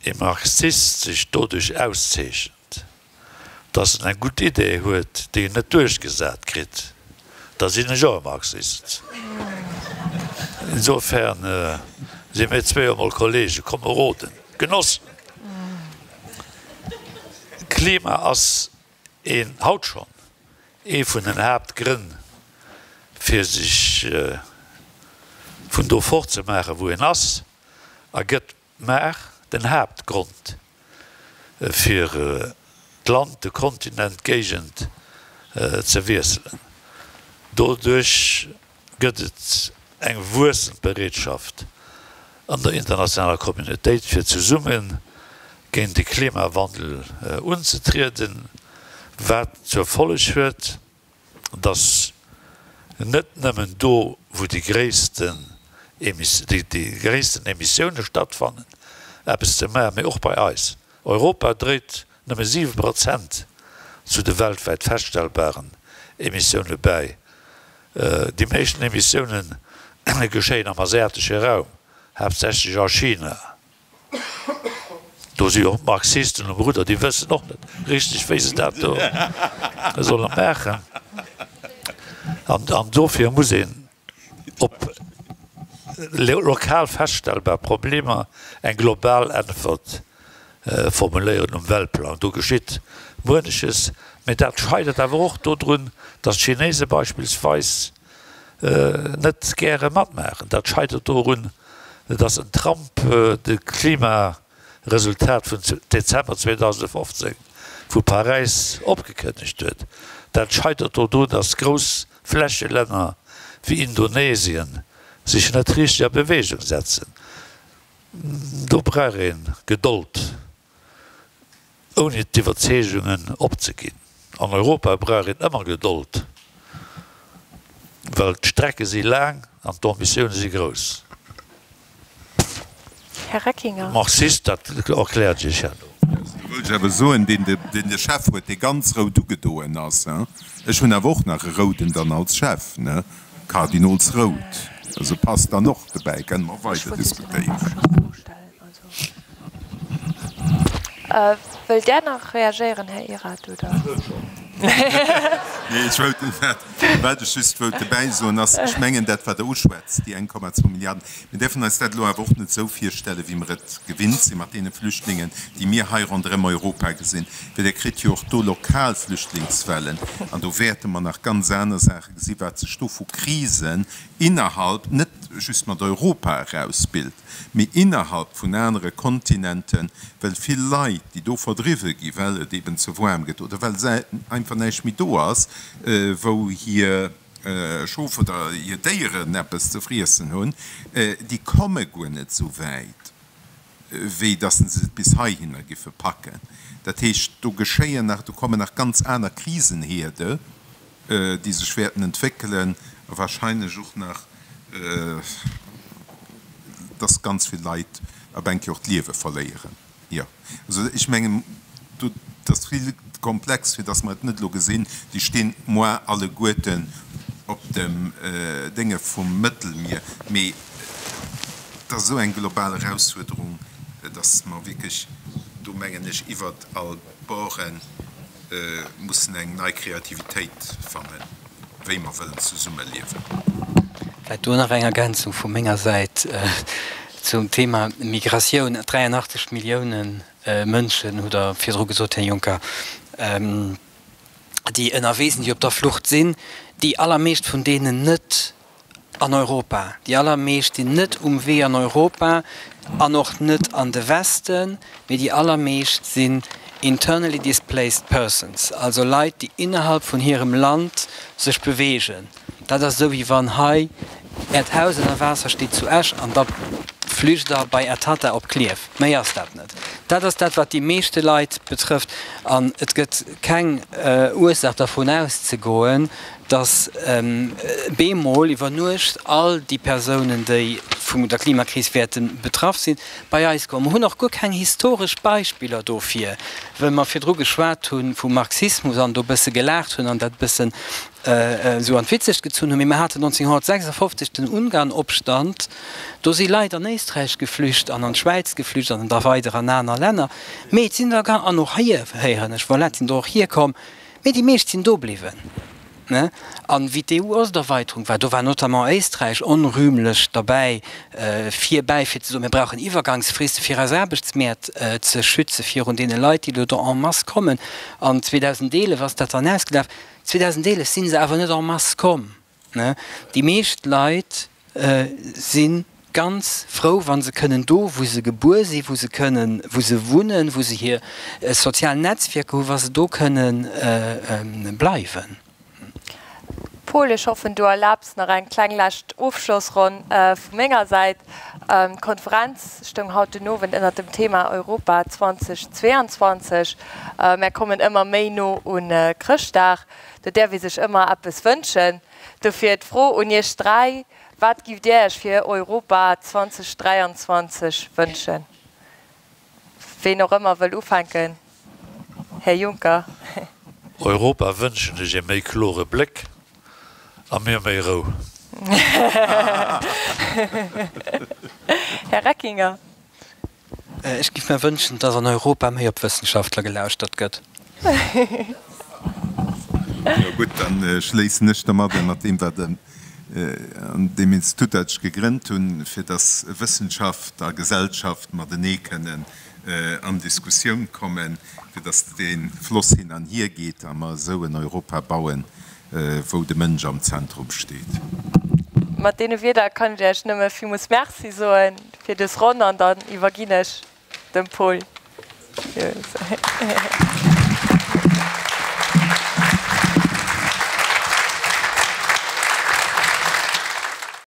e Marxist sech doduerch auszeechent, datt en eng gutt Idee huet, déi en net duerchgesat kritt, da sinn ech och e Marxist. Insofern si mir zwee jo mol Kollegen, Komeroden, Genossen. Klima ass een, haut schonn, ee vun den Haaptgrënn fir sech vun do fort ze maachen wou een ass, a gëtt mar den Haaptgrond fir d'Land, de Kontinent, d'Géigend ze wiesselen. Doduerch gëtt et eng wuessend Bereetschaft an der internationaler Communautéit fir zesumme géint de Klimawandel unzetrieden, wat zur Folleg huet, datt net nëmmen do wou déi gréissten Emissioune stattfannen eppes ze maachen, mee och bei eis. Europa dréit nëmme 7 Prozent zu de weltwäit feststellbaren Emissioune bäi. Déi meeschten Emissioune geschéien am asiatesche Raum, haaptsächlech a China. Do si och d'Marxisten um Rudder, déi wëssen och net richteg, wéi se dat do solle maachen. An dofir muss een op lokal feststellbar Problemer eng global Äntwert formuléieren um Weltplang. Do geschitt mueneches, mä dat scheitert awer och dodrun, datt d'Chinese beispillsweis net gäre matmaachen. Dat scheitert dorun, datt den Trump de Klimaresultat vun Dezember 2015 vu Paräis opgekënnegt huet. Dat scheitert dodrun, datt grouss Flächelänner wéi Indonesien sech net richteg a Beweegung setzen. Do brauch ee Gedold, ouni d'Iwwerzeegungen opzeginn. An Europa brauch een ëmmer Gedold, well d'Strecke si laang an d'Ambitioune si grouss. Här Reckinger. Marxist, dat erkläert sech herno. Do wëllt ech awer soen, deen de Chef huet, dee ganz rout ugedoen ass, ech hunn awer och nach e rouden dann als Chef, ne? Kardinolsrout, also passt dann och dobäi, kënne mer och weider diskutéieren. Wëllt Där nach reagéieren, Här Erath, oder? Nee, ech wëllt, wat ech just wëllt dobäi soen, ass, ech mengen dat, wat Der uschwätzt, déi 1,2 Milliarden, mir däerfen eis dat elo awer och net esou virstellen, wéi mer et gewinnt si mat deene Flüchtlingen, déi mir hei ronderëm Europa gesinn, well Dir kritt jo och do lokal Flüchtlingswellen an do wäerte mer nach ganz aner Saache gesi wat sech do vu Krisen innerhalb, net just mat Europa erausbilt, mee innerhalb vun anere Kontinenten, well vill Leit, déi do verdriwwe gi well et eben ze waarm gëtt oder well einfach näischt méi do ass, wou hir Schof oder hir Déieren eppes ze friessen hunn, déi komme guer net esou wäit. wéi dass se et bis heihinner giffe packen. Dat heescht, do geschéien nach, do kommen nach ganz aner Krisenherde, déi sech wäerten entwéckelen a wahrscheinlech och nach, dass ganz vill Leit ab eng Kéier och d'Liewe verléieren. Jo, also ech mengen, do, dat ass vill komplex, fir dass mer et net elo gesinn. Déi stinn moar alleguerten op dem Dénge vum Mëttelmier. Mee et ass esou eng global Erausfuerderung, dass mer wierklech do, mengen ech, iwwert all Borden mussen eng nei Kreativitéit fannen, wéi mer wëllen zesummeliewen. Vläicht do nach eng Ergänzung vu menger Säit zum Thema Migratioun. 83 Millioune Mënschen, hutt Der virdru gesot, Här Juncker, déi ënnerwee sinn, déi op der Flucht sinn, déi allermeescht vun deenen net an Europa. Déi allermeescht sinn net um Wee an Europa an och net an de Westen, mee déi allermeescht sinn internally displaced persons, also Leit, déi innerhalb vun hirem Land sech beweegen. Dat ass esou, wéi wann hei Äert Haus ënner Waasser steet zu Esch an da flücht Der bei Är Tatta op Klierf. Méi ass dat net. Dat ass dat, wat déi meeschte Leit betrëfft. An et gëtt keng Ursaach dervun auszegoen, dass bemol iwwer Nuecht all déi Persounen, déi vun der Klimakris wäerte betraff sinn, bei eis kommen. Mer hunn och guer keng historesch Beispiller dofir, well mer virdru geschwat hu vum Marxismus an do e bësse gelaacht hunn an dat e bëssen esou an d'Witzegt gezunn hunn. Mee mer haten 1956 den Ungarnopstand, do si Leit an Éisträich geflücht an an d'Schwäiz geflücht an da weider an aner Länner. Mee et sinn der, an och hir, héieren ech, voilà, et sinn der och hier komm, Mee déi meescht sinn do bliwwen. An wéi d'EU-Osterweiterung war, do war notamment Éisträich onrühmlech derbäi vir bäi, fir ze soen, mir brauchen Iwwergangsfriste fir eis Aarbechtsmäert ze schütze virun deene Leit, déi elo do en masse kommen. An 2011 ass dat dann ausgelaf. 2011 si se awer net en masse komm. Déi meescht Leit si ganz frou, wa se kënnen do, wou se gebuer sinn, wou se kënnen, wou se wunnen, wou se hir sozial Netzwierker hunn, wa se do kënne bleiwen. Paul, ech hoffen, du erlaabs nach eng kleng lescht Ofschlossronn vu menger Säit. D'Konferenz stoung haut den Owend ënnert dem Thema Europa 2022. Mär kommen ëmmer méi no un Chrëschtdag. Do däerf ee sech ëmmer eppes wënschen. Dofir d'Fro un iech 3, Wat giff dir iech fir Europa 2023 wënschen? Ween och ëmmer wëll ufänken. Här Juncker. Europa wënschen ech ee méi klore Bléck a mir méi Rou. Här Reckinger. Ech giff mer wënschen, dass an Europa méi op Wëssenschaftler gelauschtert gëtt. Jo gutt, dann schléissen ech domadden, mat deem wat an deem Institut dat ech gegrënnt hunn, fir dass Wëssenschaft a Gesellschaft matenee kënnen an Diskussioun kommen, fir dass dee Floss hin an hier geet a mer esou en Europa bauen, wou de Mënsch am Zentrum steet. Mat deene Wierder kann ech Iech nëmme villmools Merci soe fir dës Ronn an dann iwwerginn ech dem Paul.